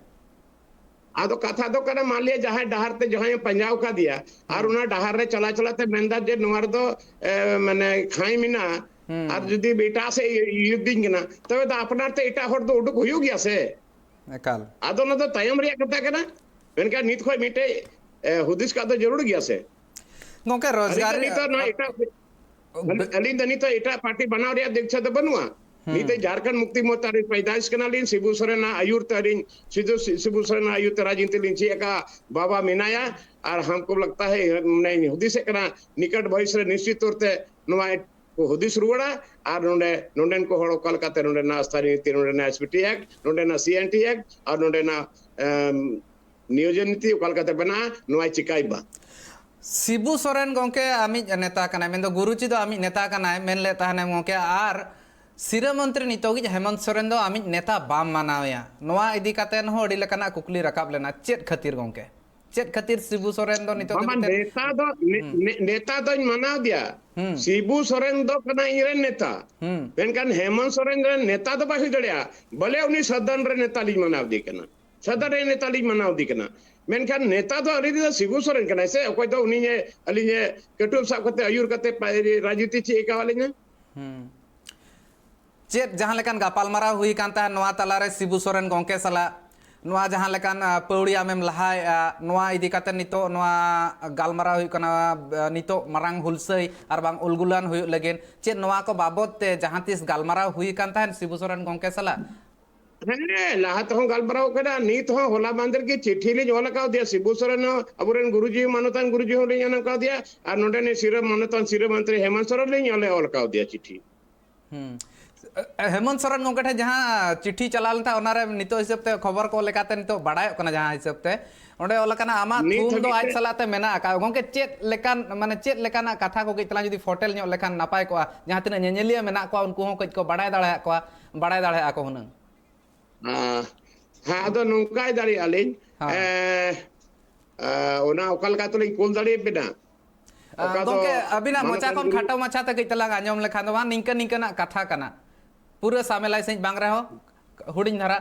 ᱟᱫᱚ ᱠᱟᱛᱷᱟ ᱫᱚ ᱠᱟᱱᱟ, ᱢᱟᱱ ᱞᱤᱭᱟ ᱡᱟᱦᱟᱸᱭ ᱰᱟᱦᱟᱨ ᱛᱮ ᱡᱟᱦᱟᱸᱭ ᱮ ᱯᱟᱸᱡᱟᱣ ᱠᱟᱫᱮᱭᱟ, ᱟᱨ ᱦᱩᱸ᱾ ᱚᱱᱟ ᱰᱟᱦᱟᱨ ᱨᱮ ᱪᱟᱞᱟᱣ ᱪᱟᱞᱟᱣ ᱛᱮ ᱢᱮᱱᱫᱟ ᱡᱮ ᱱᱚᱣᱟ ᱨᱮᱫᱚ, ᱮ, ᱢᱟᱱᱮ ᱠᱷᱟᱸᱭ ᱢᱮᱱᱟᱜᱼᱟ, ᱦᱩᱸ᱾ ᱟᱨ ᱡᱩᱫᱤ ᱮᱴᱟᱜ ᱥᱮᱫ ᱤᱭᱟᱹ ᱤᱫᱤᱧ ᱠᱟᱱᱟ, ᱛᱚᱵᱮ ᱫᱚ ᱟᱯᱱᱟᱨ ᱛᱮ ᱮᱴᱟᱜ ᱦᱚᱲ ᱫᱚ ᱩᱰᱩᱠ ᱦᱩᱭᱩᱜ ᱜᱮᱭᱟ ᱥᱮ? ᱮᱠᱟᱞ᱾ ᱟᱫᱚ ᱚᱱᱟ ᱫᱚ ᱛᱟᱭᱚᱢ ᱨᱮᱭᱟᱜ ᱠᱟᱛᱷᱟ ᱠᱟᱱᱟ, ᱢᱮᱱᱠᱷᱟᱱ ᱱᱤᱛ ᱠᱷᱚᱱ ᱢᱤᱫᱴᱮᱡ, ᱮ, ᱦᱩᱫᱤᱥ ᱠᱟᱜ ᱫᱚ ᱡᱟᱹᱨᱩᱲ ᱜᱮᱭᱟ ᱥᱮ? ᱜᱚᱝᱠᱮ, ᱟᱹᱞᱤᱧ ᱨᱳᱡᱽᱜᱟᱨ ᱫᱚ ᱱᱤᱛᱚᱜ ᱱᱚᱣᱟ ᱮᱴᱟᱜ ᱟᱹᱞᱤᱧ ᱫᱚ ᱱᱤᱛᱚᱜ ᱮᱴᱟᱜ ᱯᱟᱨᱴᱤ ᱵᱮᱱᱟᱣ ᱨᱮᱭᱟᱜ ᱫᱤᱠᱥᱟ ᱫᱚ ᱵᱟᱹᱱᱩᱜᱼᱟ᱾ ᱦᱩᱸ᱾ ᱱᱤᱛᱚᱜ ᱡᱷᱟᱲᱠᱷᱚᱸᱰ ᱢᱩᱠᱛᱤ ᱢᱳᱨᱪᱟ ᱨᱮ ᱯᱟᱭᱫᱟᱭᱤᱥ ᱠᱟᱱᱟᱞᱤᱧ, ᱥᱤᱵᱩ ᱥᱚᱨᱮᱱᱟᱜ ᱟᱹᱭᱩᱨ ᱛᱮ ᱟᱹᱞᱤᱧ, ᱥᱤᱫᱩ, ᱥᱤᱵᱩ ᱥᱚᱨᱮᱱᱟᱜ ᱟᱹᱭᱩᱨ ᱛᱮ ᱨᱟᱡᱽᱱᱤᱛᱤ ᱞᱤᱧ ᱪᱮᱫ ᱟᱠᱟᱫᱼᱟ᱾ ᱵᱟᱵᱟ ᱢᱮᱱᱟᱭᱟ, ᱟᱨ ᱦᱟᱢᱠᱚ ᱞᱟᱜᱽᱛᱟ ᱦᱮ, ᱢᱟᱱᱮ ᱦᱩᱫᱤᱥᱮᱫ ᱠᱟᱱᱟ, ᱱᱤᱠᱚᱴ ᱵᱷᱚᱵᱤᱥ ᱨᱮ ᱱᱤᱥᱪᱤᱛ ᱛᱚᱨ ᱛᱮ ᱱᱚᱣᱟ ᱠᱚ ᱦᱩᱫᱤᱥ ᱨᱩᱣᱟᱹᱲᱟ, ᱟᱨ ᱱᱚᱰᱮ, ᱱᱚᱰᱮᱱ ᱠᱚ ᱦᱚᱲ ᱚᱠᱟ ᱞᱮᱠᱟᱛᱮ ᱱᱚᱰᱮᱱᱟᱜ ᱥᱛᱷᱟᱭᱤ ᱱᱤᱛᱤ, ᱱᱚᱰᱮᱱᱟᱜ ᱮᱥ ᱯᱤ ᱴᱤ ᱮᱠᱴ, ᱱᱚᱰᱮᱱᱟᱜ ᱥᱤ ᱮᱱ ᱴᱤ ᱮᱠᱴ, ᱟᱨ ᱱᱚᱰᱮᱱᱟᱜ, ᱮᱢ, ᱱᱤᱭᱳᱡᱚᱱ ᱱᱤᱛᱤ ᱚᱠᱟ ᱞᱮᱠᱟᱛᱮ ᱵᱮᱱᱟᱜᱼᱟ, ᱱᱚᱣᱟᱭ ᱪᱤᱠᱟᱭ ᱵᱟ᱾ ᱥᱤᱵᱩ ᱥᱚᱨᱮᱱ ᱜᱚᱢᱠᱮ ᱟᱢᱤᱡ ᱱᱮᱛᱟ ᱠᱟᱱᱟᱭ, ᱢᱮᱱᱫᱚ ᱜᱩᱨᱩᱡᱤ ᱫᱚ ᱟᱢᱤᱡ ᱱᱮᱛᱟ ᱠᱟᱱᱟᱭ, ᱢᱮᱱ ᱞᱮᱫ ᱛᱟᱦᱮᱱᱟᱢ ᱜᱚᱢᱠᱮ, ᱟᱨ ᱥᱤᱨᱟᱹ ᱢᱚᱱᱛᱨᱤ ᱱᱤᱛᱚᱜᱤᱡ ᱦᱮᱢᱚᱱᱛ ᱥᱚᱨᱮᱱ ᱫᱚ ᱟᱢᱤᱡ ᱱᱮᱛᱟ ᱵᱟᱢ ᱢᱟᱱᱟᱣᱮᱭᱟ᱾ ᱱᱚᱣᱟ ᱤᱫᱤ ᱠᱟᱛᱮ ᱦᱚᱸ ᱟᱹᱰᱤ ᱞᱮᱠᱟᱱᱟᱜ ᱠᱩᱠᱞᱤ ᱨᱟᱠᱟᱵ ᱞᱮᱱᱟ᱾ ᱪᱮᱫ ᱠᱷᱟᱹᱛᱤᱨ ᱜᱚᱢᱠᱮ? ᱪᱮᱫ ᱠᱷᱟᱹᱛᱤᱨ ᱥᱤᱵᱩ ᱥᱚᱨᱮᱱ ᱫᱚ ᱱᱤᱛᱚᱜ ᱵᱟᱵᱟ, ᱫᱷᱟᱹᱵᱤᱡ ᱛᱮ ᱱᱮᱛᱟ ᱫᱚ, ᱱᱮ-, ᱦᱩᱸ᱾ ᱱᱮ-, ᱱᱮᱛᱟ ᱫᱚᱧ ᱢᱟᱱᱟᱣ ᱜᱮᱭᱟ᱾ ᱦᱩᱸ᱾ ᱥᱤᱵᱩ ᱥᱚᱨᱮᱱ ᱫᱚ ᱠᱟᱱᱟᱭ ᱤᱧ ᱨᱮᱱ ᱱᱮᱛᱟ᱾ ᱦᱩᱸ᱾ ᱢᱮᱱᱠᱷᱟᱱ ᱦᱮᱢᱚᱱᱛ ᱥᱚᱨᱮᱱ ᱨᱮᱱ ᱱᱮᱛᱟ ᱫᱚ ᱵᱟᱭ ᱦᱩᱭ ᱫᱟᱲᱮᱭᱟᱜᱼᱟ᱾ ᱵᱚᱞᱮ ᱩᱱᱤ ᱥᱚᱫᱚᱱ ᱨᱮ ᱱᱮᱛᱟ ᱞᱤᱧ ᱢᱟᱱᱟᱣ ᱤᱫᱤ ᱠᱟᱱᱟ᱾ ᱥᱟᱫᱷᱟᱨᱚᱱ ᱱᱮᱛᱟ ᱞᱤᱧ ᱢᱟᱱᱟᱣ ᱤᱫᱤ ᱠᱟᱱᱟ᱾ ᱢᱮᱱᱠᱷᱟᱱ ᱱᱮᱛᱟ ᱫᱚ ᱟᱹᱞᱤᱧ ᱫᱚ ᱥᱤᱵᱩ ᱥᱚᱨᱮᱱ ᱠᱟᱱᱟᱭ ᱥᱮ, ᱚᱠᱚᱭ ᱫᱚ ᱩᱱᱤ ᱟᱹᱞᱤᱧ ᱠᱟᱹᱴᱩᱵ ᱥᱟᱵ ᱠᱟᱛᱮ ᱟᱹᱭᱩᱨ ᱠᱟᱛᱮ ᱯᱟ-, ᱨᱟᱡᱽᱱᱤᱛᱤ ᱪᱮᱫ ᱮ ᱠᱟᱣᱟᱫ ᱞᱤᱧᱟ? ᱦᱩᱸ᱾ ᱪᱮᱫ ᱡᱟᱦᱟᱸ ᱞᱮᱠᱟᱱ ᱜᱟᱯᱟᱞᱢᱟᱨᱟᱣ ᱦᱩᱭ ᱟᱠᱟᱱ ᱛᱟᱦᱮᱸᱫ ᱱᱚᱣᱟ ᱛᱟᱞᱟᱨᱮ ᱥᱤᱵᱩ ᱥᱚᱨᱮᱱ ᱜᱚᱢᱠᱮ ᱥᱟᱞᱟᱜ, ᱱᱚᱣᱟ ᱡᱟᱦᱟᱸ ᱞᱮᱠᱟᱱ, ᱟ, ᱯᱟᱹᱣᱲᱤ ᱟᱢᱮᱢ ᱞᱟᱦᱟᱭᱮᱜᱼᱟ, ᱱᱚᱣᱟ ᱤᱫᱤ ᱠᱟᱛᱮ ᱱᱤᱛᱚᱜ ᱱᱚᱣᱟ ᱜᱟᱞᱢᱟᱨᱟᱣ ᱦᱩᱭᱩᱜ ᱠᱟᱱᱟ, ᱟ, ᱱᱤᱛᱚᱜ ᱢᱟᱨᱟᱝ ᱦᱩᱞᱥᱟᱹᱭ ᱟᱨ ᱵᱟᱝ ᱩᱞᱜᱩᱞᱟᱱ ᱦᱩᱭᱩᱜ ᱞᱟᱹᱜᱤᱫ, ᱪᱮᱫ ᱱᱚᱣᱟ ᱠᱚ ᱵᱟᱵᱚᱛ ᱛᱮ ᱡᱟᱦᱟᱸ ᱛᱤᱥ ᱜᱟᱞᱢᱟᱨᱟᱣ ᱦᱩᱭ ᱟᱠᱟᱱ ᱛᱟᱦᱮᱸᱫ ᱥᱤᱵᱩ ᱥᱚᱨᱮᱱ ᱜᱚᱢᱠᱮ ᱥᱟᱞᱟᱜ? ᱦᱮᱸ, ᱞᱟᱦᱟ ᱛᱮᱦᱚᱸ ᱜᱟᱞᱢᱟᱨᱟᱣ ᱠᱟᱱᱟ, ᱱᱤᱛ ᱦᱚᱸ ᱦᱚᱞᱟ ᱢᱟᱦᱫᱮᱨ ᱜᱮ ᱪᱤᱴᱷᱤ ᱞᱤᱧ ᱚᱞ ᱟᱠᱟᱣᱫᱮᱭᱟ ᱥᱤᱵᱩ ᱥᱚᱨᱮᱱ ᱦᱚᱸ, ᱟᱵᱚᱨᱮᱱ ᱜᱩᱨᱩᱡᱤ ᱢᱟᱱᱚᱛᱟᱱ ᱜᱩᱨᱩᱡᱤ ᱦᱚᱸ ᱞᱤᱧ ᱚᱞ ᱟᱠᱟᱣᱫᱮᱭᱟ, ᱟᱨ ᱱᱚᱰᱮᱱᱤᱡ ᱥᱤᱨᱟᱹ ᱢᱟᱱᱚᱛᱟᱱ ᱥᱤᱨᱟᱹ ᱢᱚᱱᱛᱨᱤ ᱦᱮᱢᱚᱱᱛ ᱥᱚᱨᱮᱱ ᱞᱤᱧ ᱚᱞ, ᱚᱞ ᱟᱠᱟᱣᱫᱮᱭᱟ ᱪᱤᱴᱷᱤ᱾ ᱦᱩᱸ᱾ ᱦᱮᱢᱚᱱᱛ ᱥᱚᱨᱮᱱ ᱜᱚᱢᱠᱮ ᱴᱷᱮᱱ ᱡᱟᱦᱟᱸ ᱪᱤᱴᱷᱤ ᱪᱟᱞᱟᱣ ᱞᱮᱱ ᱛᱟᱦᱮᱸᱫ, ᱚᱱᱟᱨᱮ ᱱᱤᱛᱚᱜ ᱦᱤᱥᱟᱹᱵ ᱛᱮ ᱠᱷᱚᱵᱚᱨ ᱠᱚ ᱞᱮᱠᱟᱛᱮ ᱱᱤᱛᱚᱜ ᱵᱟᱲᱟᱭᱚᱜ ᱠᱟᱱᱟ, ᱡᱟᱦᱟᱸ ᱦᱤᱥᱟᱹᱵ ᱛᱮ ᱚᱸᱰᱮ ᱚᱞ ᱟᱠᱟᱱᱟ, ᱟᱢᱟᱜ ᱱᱤᱛ ᱛᱷᱩᱢ ᱫᱚ ᱦᱟᱹᱵᱤᱡ ᱟᱡ ᱛᱮ ᱥᱟᱞᱟᱜ ᱛᱮ ᱢᱮᱱᱟᱜ ᱟᱠᱟᱫ᱾ ᱜᱚᱢᱠᱮ, ᱪᱮᱫ ᱞᱮᱠᱟᱱ, ᱢᱟᱱᱮ, ᱪᱮᱫ ᱞᱮᱠᱟᱱᱟᱜ ᱠᱟᱛᱷᱟ ᱠᱚ ᱠᱟᱹᱡ ᱛᱟᱞᱟᱝ ᱡᱩᱫᱤ ᱯᱷᱚᱴᱮᱞ ᱧᱚᱜ ᱞᱮᱠᱷᱟᱱ ᱱᱟᱯᱟᱭ ᱠᱚᱜᱼᱟ, ᱡᱟᱦᱟᱸ ᱛᱤᱱᱟᱹᱜ ᱧᱮᱧᱮᱞᱤᱭᱟᱹ ᱢᱮᱱᱟᱜ ᱠᱚᱣᱟ ᱩᱱᱠᱩ ᱦᱚᱸ ᱠᱟᱹᱡ ᱠᱚ ᱵᱟᱲᱟᱭ ᱫᱟᱲᱮᱭᱟᱜ ᱠᱚᱣᱟ, ᱵᱟᱲᱟᱭ ᱫᱟᱲᱮᱭᱟᱜᱼᱟ ᱠᱚ ᱦᱩᱱᱟᱹᱝ᱾ ᱦᱮᱸ, ᱦᱮᱸ, ᱟᱫᱚ ᱱᱚᱝᱠᱟᱭ ᱫᱟᱲᱮᱭᱟᱜᱼᱟ ᱞᱤᱧ᱾ ᱦᱮᱸ᱾ ᱮ, ᱮ, ᱚᱱᱟ ᱚᱠᱟ ᱞᱮᱠᱟ ᱛᱮᱞᱤᱧ ᱠᱩᱞ ᱫᱟᱲᱮᱭᱟᱵᱮᱱᱟ? ᱟ, ᱚᱠᱟ ᱫᱚ ᱜᱚᱢᱠᱮ, ᱟᱹᱵᱤᱱᱟᱜ ᱢᱟᱱᱚᱛ ᱢᱚᱪᱟ ᱠᱷᱚᱱ ᱜᱩᱨᱩ ᱠᱷᱟᱴᱚ ᱢᱟᱪᱷᱟ ᱛᱮ ᱠᱟᱹᱡ ᱛᱟᱞᱟᱝ ᱟᱸᱡᱚᱢ ᱞᱮᱠᱷᱟᱱ ᱫᱚ ᱵᱟᱝ, ᱱᱤᱝᱠᱟᱹ ᱱᱤᱝᱠᱟᱹᱱᱟᱜ ᱠᱟᱛᱷᱟ ᱠᱟᱱᱟ, ᱯᱩᱨᱟᱹ ᱥᱟᱢᱮᱞᱟᱭ ᱥᱟᱺᱦᱤᱡ ᱵᱟᱝ ᱨᱮᱦᱚᱸ ᱦᱩᱰᱤᱧ ᱫᱷᱟᱨᱟ᱾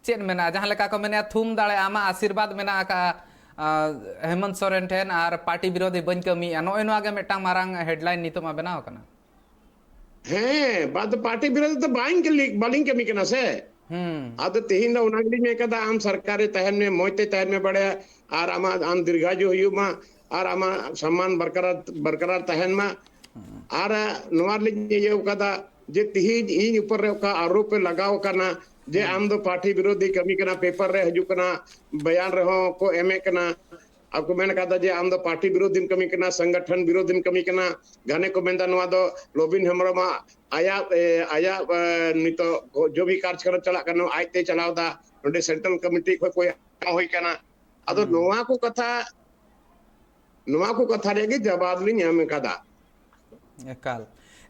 ᱪᱮᱫ ᱢᱮᱱᱟᱜᱼᱟ, ᱡᱟᱦᱟᱸ ᱞᱮᱠᱟ ᱠᱚ ᱢᱮᱱᱮᱫᱼᱟ, ᱛᱷᱩᱢ ᱫᱟᱲᱮ ᱟᱢᱟᱜ ᱟᱥᱤᱨᱵᱟᱫᱽ ᱢᱮᱱᱟᱜ ᱟᱠᱟᱫᱼᱟ, ᱟ, ᱦᱮᱢᱚᱱᱛ ᱥᱚᱨᱮᱱ ᱴᱷᱮᱱ, ᱟᱨ ᱯᱟᱨᱴᱤ ᱵᱤᱨᱳᱫᱷᱤ ᱵᱟᱹᱧ ᱠᱟᱹᱢᱤᱭᱮᱫᱼᱟ, ᱱᱚᱜᱼᱚᱭ ᱱᱚᱣᱟ ᱜᱮ ᱢᱤᱫᱴᱟᱝ ᱢᱟᱨᱟᱝ headline ᱱᱤᱛᱚᱜ ᱢᱟ ᱵᱮᱱᱟᱣ ᱟᱠᱟᱱᱟ᱾ ᱦᱮᱸ, ᱵᱟᱫ ᱯᱟᱨᱴᱤ ᱵᱤᱨᱳᱫᱷᱤ ᱫᱚ ᱵᱟᱹᱧ ᱠᱟᱹᱢᱤ, ᱵᱟᱹᱞᱤᱧ ᱠᱟᱹᱢᱤ ᱠᱟᱱᱟ ᱥᱮ᱾ ᱦᱩᱸ᱾ ᱟᱫᱚ ᱛᱮᱦᱮᱧ ᱫᱚ ᱚᱱᱟ ᱜᱮᱞᱤᱧ ᱢᱮᱱ ᱠᱟᱫᱟ, ᱟᱢ ᱥᱚᱨᱠᱟᱨ ᱨᱮ ᱛᱟᱦᱮᱱ ᱢᱮ, ᱢᱚᱡᱽ ᱛᱮ ᱛᱟᱦᱮᱱ ᱢᱮ ᱵᱟᱲᱮ, ᱟᱨ ᱟᱢᱟᱜ, ᱟᱢ ᱫᱤᱨᱜᱷᱟᱭᱩ ᱦᱩᱭᱩᱜ ᱢᱟ, ᱟᱨ ᱟᱢᱟᱜ ᱥᱚᱢᱢᱟᱱ ᱵᱚᱨᱠᱟᱨᱟᱨ, ᱵᱚᱨᱠᱟᱨᱟᱨ ᱛᱟᱦᱮᱱ ᱢᱟ᱾ ᱦᱩᱸ᱾ ᱟᱨ ᱱᱚᱣᱟ ᱨᱮᱞᱤᱧ ᱤᱭᱟᱹᱣ ᱠᱟᱫᱟ ᱡᱮ ᱛᱮᱦᱮᱧ ᱤᱧ ᱩᱯᱚᱨ ᱨᱮ ᱚᱠᱟ ᱟᱨᱳᱯ ᱮ ᱞᱟᱜᱟᱣ ᱠᱟᱱᱟ ᱡᱮ ᱦᱩᱸ᱾ ᱟᱢ ᱫᱚ ᱯᱟᱨᱴᱤ ᱵᱤᱨᱳᱫᱷᱤ ᱠᱟᱹᱢᱤ ᱠᱟᱱᱟ, ᱯᱮᱯᱟᱨ ᱨᱮ ᱦᱤᱡᱩᱜ ᱠᱟᱱᱟ, ᱵᱚᱭᱟᱱ ᱨᱮᱦᱚᱸ ᱠᱚ ᱮᱢᱮᱫ ᱠᱟᱱᱟ, ᱟᱨ ᱠᱚ ᱢᱮᱱ ᱠᱟᱫᱟ ᱡᱮ ᱟᱢ ᱫᱚ ᱯᱟᱨᱴᱤ ᱵᱤᱨᱳᱫᱷᱤᱢ ᱠᱟᱹᱢᱤ ᱠᱟᱱᱟ, ᱥᱚᱝᱜᱚᱴᱷᱚᱱ ᱵᱤᱨᱳᱫᱷᱤᱢ ᱠᱟᱹᱢᱤ ᱠᱟᱱᱟ᱾ ᱜᱷᱟᱱᱮ ᱠᱚ ᱢᱮᱱᱫᱟ ᱱᱚᱣᱟ ᱫᱚ ᱞᱚᱵᱤᱱ ᱦᱮᱢᱵᱨᱚᱢᱟᱜ ᱟᱭᱟᱜ, ᱮ, ᱟᱭᱟᱜ, ᱮ, ᱱᱤᱛᱚᱜ ᱡᱚ ᱵᱤ ᱠᱟᱨᱡᱽ ᱠᱟᱱᱟ, ᱪᱟᱞᱟᱜ ᱠᱟᱱᱟ, ᱟᱡᱛᱮ ᱪᱟᱞᱟᱣ ᱫᱟ, ᱱᱚᱰᱮ ᱥᱮᱱᱴᱨᱟᱞ ᱠᱚᱢᱤᱴᱤ ᱠᱷᱚᱱ ᱠᱚ ᱮᱢ ᱦᱩᱭ ᱠᱟᱱᱟ᱾ ᱟᱫᱚ ᱦᱩᱸ᱾ ᱱᱚᱣᱟ ᱠᱚ ᱠᱟᱛᱷᱟ, ᱱᱚᱣᱟ ᱠᱚ ᱠᱟᱛᱷᱟ ᱨᱮᱭᱟᱜ ᱜᱮ ᱡᱟᱵᱟᱵ ᱞᱤᱧ ᱮᱢ ᱠᱟᱫᱟ᱾ ᱮᱠᱟᱞ,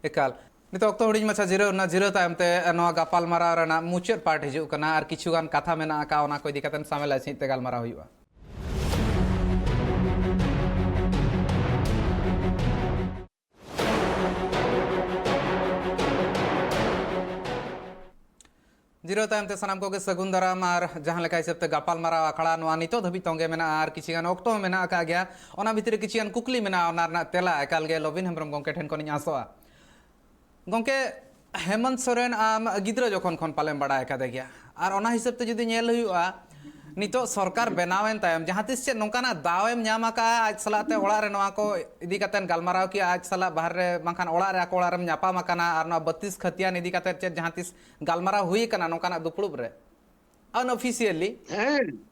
ᱮᱠᱟᱞ᱾ ᱱᱤᱛᱚᱜ ᱚᱠᱛᱚ ᱦᱩᱰᱤᱧ ᱢᱟᱪᱷᱟ ᱡᱤᱨᱟᱹᱣ ᱮᱱᱟ, ᱡᱤᱨᱟᱹᱣ ᱛᱟᱭᱚᱢ ᱛᱮ ᱱᱚᱣᱟ ᱜᱟᱯᱟᱞᱢᱟᱨᱟᱣ ᱨᱮᱱᱟᱜ ᱢᱩᱪᱟᱹᱫ ᱯᱟᱴ ᱦᱤᱡᱩᱜ ᱠᱟᱱᱟ, ᱟᱨ ᱠᱤᱪᱷᱩ ᱜᱟᱱ ᱠᱟᱛᱷᱟ ᱢᱮᱱᱟᱜ ᱟᱠᱟᱫ, ᱚᱱᱟ ᱠᱚ ᱤᱫᱤ ᱠᱟᱛᱮ ᱥᱟᱢᱮᱞᱟᱭ ᱥᱟᱺᱦᱤᱡ ᱛᱮ ᱜᱟᱞᱢᱟᱨᱟᱣ ᱦᱩᱭᱩᱜᱼᱟ᱾ ᱡᱤᱨᱟᱹᱣ ᱛᱟᱭᱚᱢ ᱛᱮ ᱥᱟᱱᱟᱢ ᱠᱚᱜᱮ ᱥᱟᱹᱜᱩᱱ ᱫᱟᱨᱟᱢ᱾ ᱟᱨ ᱡᱟᱦᱟᱸ ᱞᱮᱠᱟ ᱦᱤᱥᱟᱹᱵ ᱛᱮ ᱜᱟᱯᱟᱞ ᱢᱟᱨᱟᱣ ᱟᱠᱷᱲᱟ ᱱᱚᱣᱟ ᱱᱤᱛᱚᱜ ᱫᱷᱟᱹᱵᱤᱡ ᱛᱚᱸᱜᱮ ᱢᱮᱱᱟᱜᱼᱟ ᱟᱨ ᱠᱤᱪᱷᱤ ᱜᱟᱱ ᱚᱠᱛᱚ ᱦᱚᱸ ᱢᱮᱱᱟᱜ ᱟᱠᱟᱫ ᱜᱮᱭᱟ, ᱚᱱᱟ ᱵᱷᱤᱛᱤᱨ ᱨᱮ ᱠᱤᱪᱷᱤ ᱜᱟᱱ ᱠᱩᱠᱞᱤ ᱢᱮᱱᱟᱜᱼᱟ, ᱚᱱᱟ ᱨᱮᱱᱟᱜ ᱛᱮᱞᱟ ᱮᱠᱟᱞ ᱜᱮ ᱞᱚᱵᱤᱱ ᱦᱮᱢᱵᱨᱚᱢ ᱜᱚᱢᱠᱮ ᱴᱷᱮᱱ ᱠᱷᱚᱱᱤᱧ ᱟᱥᱚᱜᱼᱟ᱾ ᱜᱚᱢᱠᱮ, ᱦᱮᱢᱚᱱᱛ ᱥᱚᱨᱮᱱ ᱟᱢ ᱜᱤᱫᱽᱨᱟᱹ ᱡᱚᱠᱷᱚᱱ ᱠᱷᱚᱱ ᱯᱟᱞᱮᱢ ᱵᱟᱲᱟᱭ ᱟᱠᱟᱫᱮ ᱜᱮᱭᱟ, ᱟᱨ ᱚᱱᱟ ᱦᱤᱥᱟᱹᱵ ᱛᱮ ᱡᱩᱫᱤ ᱧᱮᱞ ᱦᱩᱭᱩᱜᱼᱟ, ᱱᱤᱛᱚᱜ ᱥᱚᱨᱠᱟᱨ ᱵᱮᱱᱟᱣᱮᱱ ᱛᱟᱭᱚᱢ ᱡᱟᱦᱟᱸ ᱛᱤᱥ ᱪᱮᱫ ᱱᱚᱝᱠᱟᱱᱟᱜ ᱫᱟᱣ ᱮᱢ ᱧᱟᱢ ᱟᱠᱟᱫᱼᱟ ᱟᱡ ᱥᱟᱞᱟᱜ ᱛᱮ ᱚᱲᱟᱜ ᱨᱮ ᱱᱚᱣᱟ ᱠᱚ ᱤᱫᱤ ᱠᱟᱛᱮ ᱜᱟᱞᱢᱟᱨᱟᱣ ᱠᱮᱜᱼᱟ, ᱟᱡ ᱥᱟᱞᱟᱜ ᱵᱟᱦᱨᱮ ᱨᱮ ᱵᱟᱝᱠᱷᱟᱱ ᱚᱲᱟᱜ ᱨᱮ ᱟᱠᱚ ᱚᱲᱟᱜ ᱨᱮᱢ ᱧᱟᱯᱟᱢ ᱟᱠᱟᱱᱟ ᱟᱨ ᱱᱚᱣᱟ ᱵᱟᱹᱛᱤᱥ ᱠᱷᱟᱹᱛᱤᱭᱟᱱ ᱤᱫᱤ ᱠᱟᱛᱮ ᱪᱮᱫ ᱡᱟᱦᱟᱸ ᱛᱤᱥ ᱜᱟᱞᱢᱟᱨᱟᱣ ᱦᱩᱭ ᱟᱠᱟᱱᱟ ᱱᱚᱝᱠᱟᱱᱟᱜ ᱫᱩᱯᱲᱩᱵ ᱨᱮ, unofficially? ᱦᱮᱸ,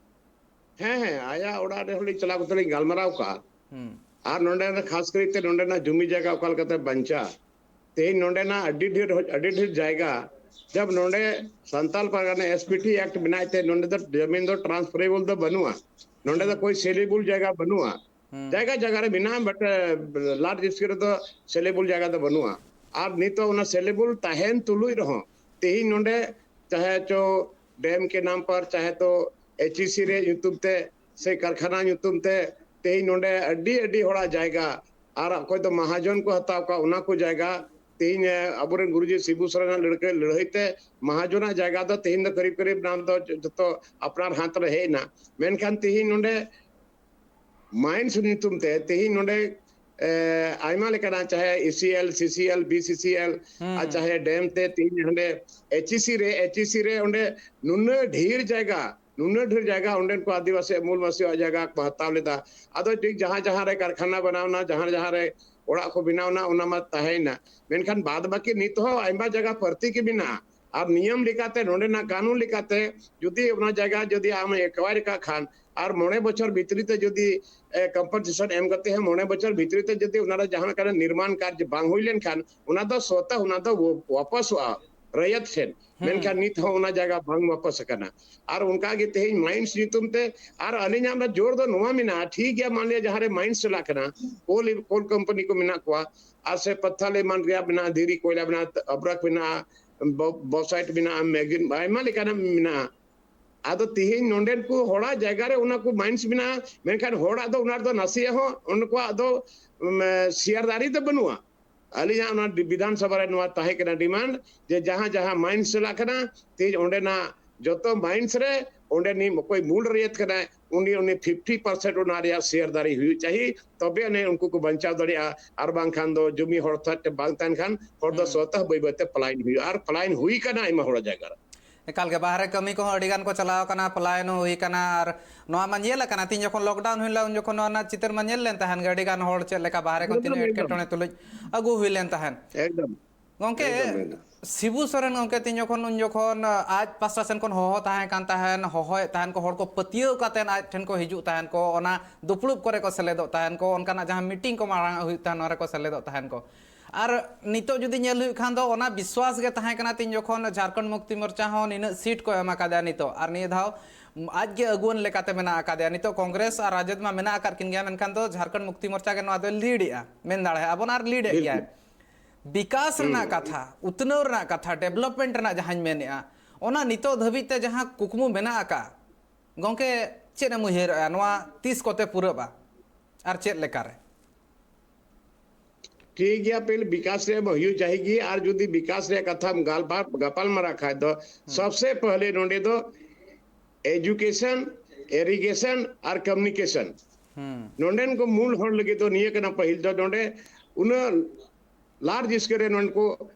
ᱦᱮᱸ, ᱦᱮᱸ, ᱟᱭᱟᱜ ᱚᱲᱟᱜ ᱨᱮ ᱦᱚᱸᱞᱤᱧ ᱪᱟᱞᱟᱣ ᱠᱟᱛᱮ ᱞᱤᱧ ᱜᱟᱞᱢᱟᱨᱟᱣ ᱠᱟᱜᱼᱟ᱾ ᱦᱩᱸ᱾ ᱟᱨ ᱱᱚᱰᱮ ᱠᱷᱟᱥ ᱠᱟᱨᱛᱮ ᱱᱚᱰᱮᱱᱟᱜ ᱡᱩᱢᱤ ᱡᱟᱭᱜᱟ ᱚᱠᱟ ᱞᱮᱠᱟᱛᱮ ᱵᱟᱧᱪᱟᱜ, ᱛᱮᱦᱮᱧ ᱱᱚᱰᱮᱱᱟᱜ ᱟᱹᱰᱤ ᱰᱷᱮᱨ, ᱟᱹᱰᱤ ᱰᱷᱮᱨ ᱡᱟᱭᱜᱟ, ᱡᱟᱵ ᱱᱚᱰᱮ ᱥᱟᱱᱛᱟᱞ ᱯᱟᱨᱜᱟᱱᱟ S P T Act ᱢᱮᱱᱟᱜ ᱛᱮ ᱱᱚᱰᱮ ᱫᱚ ᱡᱟᱢᱤᱱ ᱫᱚ transferable ᱫᱚ ᱵᱟᱹᱱᱩᱜᱼᱟ᱾ ᱱᱚᱰᱮ ᱫᱚ ᱦᱩᱸ᱾ ᱠᱳᱭ sellable ᱡᱟᱭᱜᱟ ᱵᱟᱹᱱᱩᱜᱼᱟ᱾ ᱦᱩᱸ᱾ ᱡᱟᱭᱜᱟ ᱡᱟᱭᱜᱟ ᱨᱮ ᱢᱮᱱᱟᱜᱼᱟ, but, ᱮ, large scale ᱨᱮᱫᱚ sellable ᱡᱟᱭᱜᱟ ᱫᱚ ᱵᱟᱹᱱᱩᱜᱼᱟ᱾ ᱟᱨ ᱱᱤᱛᱚᱜ ᱚᱱᱟ sellable ᱛᱟᱦᱮᱱ ᱛᱩᱞᱩᱡ ᱨᱮᱦᱚᱸ ᱛᱮᱦᱮᱧ ᱱᱚᱰᱮ ᱪᱟᱦᱮ ᱪᱚ dam ᱠᱮ ᱱᱟᱢ ᱯᱟᱨ, ᱪᱟᱦᱮ ᱛᱚ H E C ᱨᱮ ᱧᱩᱛᱩᱢ ᱛᱮ ᱥᱮ ᱠᱟᱨᱠᱷᱟᱱᱟ ᱧᱩᱛᱩᱢ ᱛᱮ ᱛᱮᱦᱮᱧ ᱱᱚᱰᱮ ᱟᱹᱰᱤ, ᱟᱹᱰᱤ ᱦᱚᱲᱟᱜ ᱡᱟᱭᱜᱟ, ᱟᱨ ᱚᱠᱚᱭ ᱫᱚ ᱢᱟᱦᱟᱡᱚᱱ ᱠᱚ ᱦᱟᱛᱟᱣ ᱠᱟᱜ, ᱚᱱᱟ ᱠᱚ ᱡᱟᱭᱜᱟ ᱛᱮᱦᱮᱧ, ᱮ, ᱟᱵᱚᱨᱮᱱ ᱜᱩᱨᱩᱡᱤ ᱥᱤᱵᱩ ᱥᱚᱨᱮᱱᱟᱜ ᱞᱟᱹᱲᱠᱟᱹ, ᱞᱟᱹᱲᱦᱟᱹᱭ ᱛᱮ ᱢᱟᱦᱟᱡᱚᱱᱟᱜ ᱡᱟᱭᱜᱟ ᱫᱚ ᱛᱮᱦᱮᱧ ᱫᱚ ᱠᱟᱹᱨᱤᱵ, ᱠᱟᱹᱨᱤᱵ ᱱᱟᱢ ᱫᱚ ᱡᱚᱛᱚ ᱟᱯᱱᱟᱨ ᱦᱟᱛ ᱨᱮ ᱦᱮᱡ ᱮᱱᱟ᱾ ᱢᱮᱱᱠᱷᱟᱱ ᱛᱮᱦᱮᱧ ᱱᱚᱰᱮ mines ᱧᱩᱛᱩᱢ ᱛᱮ ᱛᱮᱦᱮᱧ ᱱᱚᱰᱮ, ᱮ, ᱟᱭᱢᱟ ᱞᱮᱠᱟᱱᱟᱜ, ᱪᱟᱦᱮ E C L, C C L, B C C L, ᱟᱨ ᱦᱩᱸ᱾ ᱪᱟᱦᱮ dam ᱛᱮ ᱛᱮᱦᱮᱧ ᱦᱟᱸᱰᱮ H E C ᱨᱮ, H E C ᱨᱮ ᱚᱸᱰᱮ ᱱᱩᱱᱟᱹᱜ ᱰᱷᱮᱨ ᱡᱟᱭᱜᱟ, ᱱᱩᱱᱟᱹᱜ ᱰᱷᱮᱨ ᱡᱟᱭᱜᱟ ᱚᱸᱰᱮᱱ ᱠᱚ ᱟᱹᱫᱤᱵᱟᱹᱥᱤ ᱢᱩᱞ ᱵᱟᱹᱥᱤᱭᱟᱜ ᱡᱟᱭᱜᱟ ᱠᱚ ᱦᱟᱛᱟᱣ ᱞᱮᱫᱟ᱾ ᱟᱫᱚ ᱴᱷᱤᱠ ᱡᱟᱦᱟᱸ ᱡᱟᱦᱟᱸ ᱨᱮ ᱠᱟᱨᱠᱷᱟᱱᱟ ᱵᱮᱱᱟᱣ ᱮᱱᱟ, ᱡᱟᱦᱟᱸ ᱡᱟᱦᱟᱸ ᱨᱮ ᱚᱲᱟᱜ ᱠᱚ ᱵᱮᱱᱟᱣ ᱮᱱᱟ, ᱚᱱᱟ ᱢᱟ ᱛᱟᱦᱮᱸᱭᱮᱱᱟ᱾ ᱢᱮᱱᱠᱷᱟᱱ ᱵᱟᱫ ᱵᱟᱹᱠᱤ ᱱᱤᱛ ᱦᱚᱸ ᱟᱭᱢᱟ ᱡᱟᱭᱜᱟ ᱯᱟᱹᱨᱛᱤ ᱜᱮ ᱢᱮᱱᱟᱜᱼᱟ᱾ ᱟᱨ ᱱᱤᱭᱚᱢ ᱞᱮᱠᱟᱛᱮ, ᱱᱚᱰᱮᱱᱟᱜ ᱠᱟᱹᱱᱩᱱ ᱞᱮᱠᱟᱛᱮ, ᱡᱩᱫᱤ ᱚᱱᱟ ᱡᱟᱭᱜᱟ ᱡᱩᱫᱤ ᱟᱢ acquire ᱠᱟᱜ ᱠᱷᱟᱱ, ᱟᱨ ᱢᱚᱬᱮ ᱵᱚᱪᱷᱚᱨ ᱵᱷᱤᱛᱨᱤ ᱛᱮ ᱡᱩᱫᱤ, ᱮ, compensation ᱮᱢ ᱠᱟᱛᱮ ᱦᱚᱸ ᱢᱚᱬᱮ ᱵᱚᱪᱷᱚᱨ ᱵᱷᱤᱛᱨᱤ ᱛᱮ ᱡᱩᱫᱤ ᱚᱱᱟ ᱨᱮ ᱡᱟᱦᱟᱸ ᱞᱮᱠᱟᱱᱟᱜ ᱱᱤᱨᱢᱟᱱ ᱠᱟᱨᱡᱚ ᱵᱟᱝ ᱦᱩᱭ ᱞᱮᱱᱠᱷᱟᱱ, ᱚᱱᱟ ᱫᱚ ᱥᱚᱛᱟ, ᱚᱱᱟ ᱫᱚ ᱣᱟ-, ᱣᱟᱯᱟᱥᱚᱜᱼᱟ ᱨᱟᱭᱟᱛ ᱴᱷᱮᱱ᱾ ᱦᱩᱸ᱾ ᱢᱮᱱᱠᱷᱟᱱ ᱱᱤᱛ ᱦᱚᱸ ᱚᱱᱟ ᱡᱟᱭᱜᱟ ᱵᱟᱝ ᱣᱟᱯᱟᱥ ᱟᱠᱟᱱᱟ᱾ ᱟᱨ ᱚᱱᱠᱟ ᱜᱮ ᱛᱮᱦᱮᱧ mines ᱧᱩᱛᱩᱢ ᱛᱮ, ᱟᱨ ᱟᱹᱞᱤᱧᱟᱜ ᱚᱱᱟ ᱡᱳᱨ ᱫᱚ ᱱᱚᱣᱟ ᱢᱮᱱᱟᱜᱼᱟ, ᱴᱷᱤᱠ ᱜᱮᱭᱟ, ᱢᱟᱱ ᱞᱤᱭᱟ ᱡᱟᱦᱟᱸ ᱨᱮ mines ᱪᱟᱞᱟᱜ ᱠᱟᱱᱟ, coal, coal company ᱠᱚ ᱢᱮᱱᱟᱜ ᱠᱚᱣᱟ, ᱟᱨ ᱥᱮ ᱯᱟᱛᱷᱟᱞ ᱮᱢᱟᱱ ᱨᱮᱭᱟᱜ ᱢᱮᱱᱟᱜᱼᱟ, ᱫᱷᱤᱨᱤ ᱠᱚᱭᱞᱟ ᱢᱮᱱᱟᱜᱼᱟ, ᱟᱵᱨᱟᱠ ᱢᱮᱱᱟᱜᱼᱟ, ᱵᱚ-, bauxite ᱢᱮᱱᱟᱜᱼᱟ, ᱢᱮᱜᱱᱮᱴ, ᱟᱭᱢᱟ ᱞᱮᱠᱟᱱᱟᱜ ᱢᱮᱱᱟᱜᱼᱟ᱾ ᱟᱫᱚ ᱛᱮᱦᱮᱧ ᱱᱚᱰᱮᱱ ᱠᱚ ᱦᱚᱲᱟᱜ ᱡᱟᱭᱜᱟ ᱨᱮ ᱚᱱᱟ ᱠᱚ mines ᱢᱮᱱᱟᱜᱼᱟ, ᱢᱮᱱᱠᱷᱟᱱ ᱦᱚᱲᱟᱜ ᱫᱚ ᱚᱱᱟ ᱨᱮᱫᱚ ᱱᱟᱥᱮᱭᱟᱜ ᱦᱚᱸ ᱩᱱᱠᱩᱣᱟᱜ ᱫᱚ, ᱩᱢ, ᱥᱤᱭᱟᱨᱫᱟᱨᱤ ᱫᱚ ᱵᱟᱹᱱᱩᱜᱼᱟ᱾ ᱟᱹᱞᱤᱧᱟᱜ ᱚᱱᱟ ᱵᱤᱫᱷᱟᱱ ᱥᱚᱵᱷᱟ ᱨᱮ ᱱᱚᱣᱟ ᱛᱟᱦᱮᱸ ᱠᱟᱱᱟ ᱰᱤᱢᱟᱱᱰ, ᱡᱮ ᱡᱟᱦᱟᱸ ᱡᱟᱦᱟᱸ ᱢᱟᱭᱤᱱᱥ ᱪᱟᱞᱟᱜ ᱠᱟᱱᱟ, ᱛᱮᱦᱮᱧ ᱚᱸᱰᱮᱱᱟᱜ ᱡᱚᱛᱚ ᱢᱟᱭᱤᱱᱥ ᱨᱮ ᱚᱸᱰᱮᱱᱤᱡ ᱚᱠᱚᱭ ᱢᱩᱞ ᱨᱮᱭᱟᱛ ᱠᱟᱱᱟᱭ, ᱩᱱᱤ, ᱩᱱᱤ ᱯᱷᱤᱯᱴᱤ ᱯᱟᱨᱥᱮᱱᱴ ᱚᱱᱟ ᱨᱮᱭᱟᱜ ᱥᱮᱭᱟᱨ ᱫᱟᱨᱤ ᱦᱩᱭᱩᱜ ᱪᱟᱹᱦᱤ, ᱛᱚᱵᱮ ᱟᱹᱱᱤᱡ ᱩᱱᱠᱩ ᱠᱚ ᱵᱟᱧᱪᱟᱣ ᱫᱟᱲᱮᱭᱟᱜᱼᱟ᱾ ᱟᱨ ᱵᱟᱝᱠᱷᱟᱱ ᱫᱚ ᱡᱚᱢᱤ ᱦᱚᱲ ᱴᱷᱮᱱ ᱵᱟᱝ ᱛᱟᱦᱮᱱ ᱠᱷᱟᱱ ᱦᱚᱲ ᱫᱚ ᱦᱩᱸ᱾ ᱥᱚᱛᱚᱦ ᱵᱟᱹᱭ ᱵᱟᱹᱭ ᱛᱮ ᱯᱟᱞᱟᱭᱤᱱ ᱦᱩᱭᱩᱜᱼᱟ, ᱟᱨ ᱯᱟᱞᱟᱭᱤᱱ ᱦᱩᱭ ᱠᱟᱱᱟ ᱟᱭᱢᱟ ᱦᱚᱲ ᱡᱟᱭᱜᱟ ᱨᱮ᱾ ᱮᱠᱟᱞ ᱜᱮ, ᱵᱟᱦᱨᱮ ᱠᱟᱹᱢᱤ ᱠᱚᱦᱚᱸ ᱟᱹᱰᱤ ᱜᱟᱱ ᱠᱚ ᱪᱟᱞᱟᱣ ᱟᱠᱟᱱᱟ, ᱯᱟᱞᱟᱭᱤᱱ ᱦᱚᱸ ᱦᱩᱭ ᱟᱠᱟᱱᱟ᱾ ᱟᱨ ᱱᱚᱣᱟ ᱢᱟ ᱧᱮᱞ ᱟᱠᱟᱱᱟ, ᱛᱤᱦᱤᱧ ᱡᱚᱠᱷᱚᱱ ᱞᱚᱠᱰᱟᱣᱩᱱ ᱦᱩᱭ ᱞᱮᱱᱟ, ᱩᱱ ᱡᱚᱠᱷᱚᱱ ᱱᱚᱣᱟ ᱨᱮᱱᱟᱜ ᱪᱤᱛᱟᱹᱨ ᱢᱟ ᱧᱮᱞ ᱞᱮᱱ ᱛᱟᱦᱮᱱ ᱜᱮ, ᱟᱹᱰᱤ ᱜᱟᱱ ᱦᱚᱲ ᱪᱮᱫ ᱞᱮᱠᱟ ᱵᱟᱦᱨᱮ ᱠᱷᱚᱱ ᱮᱠᱫᱚᱢ, ᱛᱤᱱᱟᱹᱜ ᱮᱠᱫᱚᱢ᱾ ᱮᱴᱠᱮᱴᱚᱬᱮ ᱛᱩᱞᱩᱡ ᱟᱹᱜᱩ ᱦᱩᱭ ᱞᱮᱱ ᱛᱟᱦᱮᱸᱫ᱾ ᱮᱠᱫᱚᱢ᱾ ᱜᱚᱝᱠᱮ, ᱮᱠᱫᱚᱢ, ᱮᱠᱫᱚᱢ᱾ ᱥᱤᱵᱩ ᱥᱚᱨᱮᱱ ᱜᱚᱝᱠᱮ ᱛᱤᱦᱤᱧ ᱡᱚᱠᱷᱚᱱ, ᱩᱱ ᱡᱚᱠᱷᱚᱱ ᱟᱡ ᱯᱟᱥᱴᱟ ᱥᱮᱱ ᱠᱷᱚᱱ ᱦᱚᱦᱚ ᱛᱟᱦᱮᱸ ᱠᱟᱱ ᱛᱟᱦᱮᱸᱱ, ᱦᱚᱦᱚᱭᱮᱫ ᱛᱟᱦᱮᱸᱱ ᱠᱚ, ᱦᱚᱲ ᱠᱚ ᱯᱟᱹᱛᱭᱟᱹᱣ ᱠᱟᱛᱮᱫ ᱟᱡ ᱴᱷᱮᱱ ᱠᱚ ᱦᱤᱡᱩᱜ ᱛᱟᱦᱮᱸᱱ ᱠᱚ, ᱚᱱᱟ ᱫᱩᱯᱲᱩᱵ ᱠᱚᱨᱮ ᱠᱚ ᱥᱮᱞᱮᱫᱚᱜ ᱛᱟᱦᱮᱸᱱ ᱠᱚ, ᱚᱱᱠᱟᱱᱟᱜ ᱡᱟᱦᱟᱸ ᱢᱤᱴᱤᱝ ᱠᱚ ᱢᱟᱲᱟᱝ ᱦᱩᱭᱩᱜ ᱛᱟᱦᱮᱸᱱ, ᱚᱱᱟ ᱨᱮᱠᱚ ᱥᱮᱞᱮᱫᱚᱜ ᱛᱟᱦᱮᱸᱱ ᱠᱚ᱾ ᱟᱨ ᱱᱤᱛᱚᱜ ᱡᱩᱫᱤ ᱧᱮᱞ ᱦᱩᱭᱩᱜ ᱠᱷᱟᱱ ᱫᱚ, ᱚᱱᱟ ᱵᱤᱥᱣᱟᱥ ᱜᱮ ᱛᱟᱦᱮᱸ ᱠᱟᱱᱟ ᱛᱤᱦᱤᱧ ᱡᱚᱠᱷᱚᱱ ᱡᱷᱟᱨᱠᱷᱚᱸᱰ ᱢᱩᱠᱛᱤ ᱢᱳᱨᱪᱟ ᱦᱚᱸ ᱱᱤᱱᱟᱹᱜ ᱥᱤᱴ ᱠᱚ ᱮᱢ ᱟᱠᱟᱫᱮᱭᱟ ᱱᱤᱛᱚᱜ, ᱟᱨ ᱱᱤᱭᱟᱹ ᱫᱷᱟᱣ ᱟᱡ ᱜᱮ ᱟᱹᱜᱩᱣᱟᱹᱱ ᱞᱮᱠᱟᱛᱮ ᱢᱮᱱᱟᱜ ᱟᱠᱟᱫᱮᱭᱟ᱾ ᱱᱤᱛᱚᱜ ᱠᱚᱝᱜᱨᱮᱥ ᱟᱨ ᱨᱟᱡᱚᱫ ᱢᱟ ᱢᱮᱱᱟᱜ ᱟᱠᱟᱫ ᱠᱤᱱ ᱜᱮᱭᱟ, ᱢᱮᱱᱠᱷᱟᱱ ᱫᱚ ᱡᱷᱟᱨᱠᱷᱚᱸᱰ ᱢᱩᱠᱛᱤ ᱢᱳᱨᱪᱟ ᱜᱮ ᱱᱚᱣᱟ ᱫᱚᱭ ᱞᱤᱰ ᱮᱫᱼᱟ, ᱢᱮᱱ ᱫᱟᱲᱮᱭᱟᱜᱼᱟ ᱵᱚᱱ, ᱟᱨ ᱞᱤᱰ ᱮᱫ ᱵᱤᱞᱠᱩᱞ᱾ ᱜᱮᱭᱟᱭ᱾ ᱵᱤᱠᱟᱥ ᱨᱮᱱᱟᱜ ᱦᱩᱸ᱾ ᱠᱟᱛᱷᱟ, ᱩᱛᱱᱟᱹᱣ ᱨᱮᱱᱟᱜ ᱠᱟᱛᱷᱟ, ᱰᱮᱵᱷᱞᱚᱯᱢᱮᱱᱴ ᱨᱮᱱᱟᱜ ᱡᱟᱦᱟᱸᱧ ᱢᱮᱱᱮᱫᱼᱟ, ᱚᱱᱟ ᱱᱤᱛᱚᱜ ᱫᱷᱟᱹᱵᱤᱡ ᱛᱮ ᱡᱟᱦᱟᱸ ᱠᱩᱠᱢᱩ ᱢᱮᱱᱟᱜ ᱟᱠᱟᱫ, ᱜᱚᱝᱠᱮ, ᱪᱮᱫ ᱮᱢ ᱩᱭᱦᱟᱹᱨᱮᱜᱼᱟ, ᱱᱚᱣᱟ ᱛᱤᱥ ᱠᱚᱛᱮ ᱯᱩᱨᱟᱹᱜᱼᱟ ᱟᱨ ᱪᱮᱫ ᱞᱮᱠᱟᱨᱮ? ᱴᱷᱤᱠ ᱜᱮᱭᱟ, ᱯᱮ ᱵᱤᱠᱟᱥ ᱨᱮ ᱦᱩᱭᱩᱜ ᱪᱟᱦᱤ ᱜᱮ, ᱟᱨ ᱡᱩᱫᱤ ᱵᱤᱠᱟᱥ ᱨᱮᱭᱟᱜ ᱠᱟᱛᱷᱟᱢ ᱜᱟᱞᱯᱟ-, ᱜᱟᱯᱟᱞ ᱢᱟᱨᱟᱣ ᱠᱷᱟᱡ ᱫᱚ, ᱦᱩᱸ᱾ ᱥᱚᱵᱥᱮ ᱯᱟᱦᱞᱮ ᱱᱚᱰᱮ ᱫᱚ ᱮᱡᱩᱠᱮᱥᱚᱱ, ᱤᱨᱤᱜᱮᱥᱚᱱ ᱟᱨ ᱠᱚᱢᱩᱱᱤᱠᱮᱥᱚᱱ᱾ ᱦᱩᱸ᱾ ᱱᱚᱰᱮᱱ ᱠᱚ ᱢᱩᱞ ᱦᱚᱲ ᱞᱟᱹᱜᱤᱫ ᱫᱚ ᱱᱤᱭᱟᱹ ᱠᱟᱱᱟ, ᱯᱟᱹᱦᱤᱞ ᱫᱚ ᱱᱚᱰᱮ ᱩᱱᱟᱹᱜ ᱞᱟᱨᱡᱽ ᱥᱠᱮᱞ ᱨᱮ ᱱᱚᱰᱮ ᱠᱚ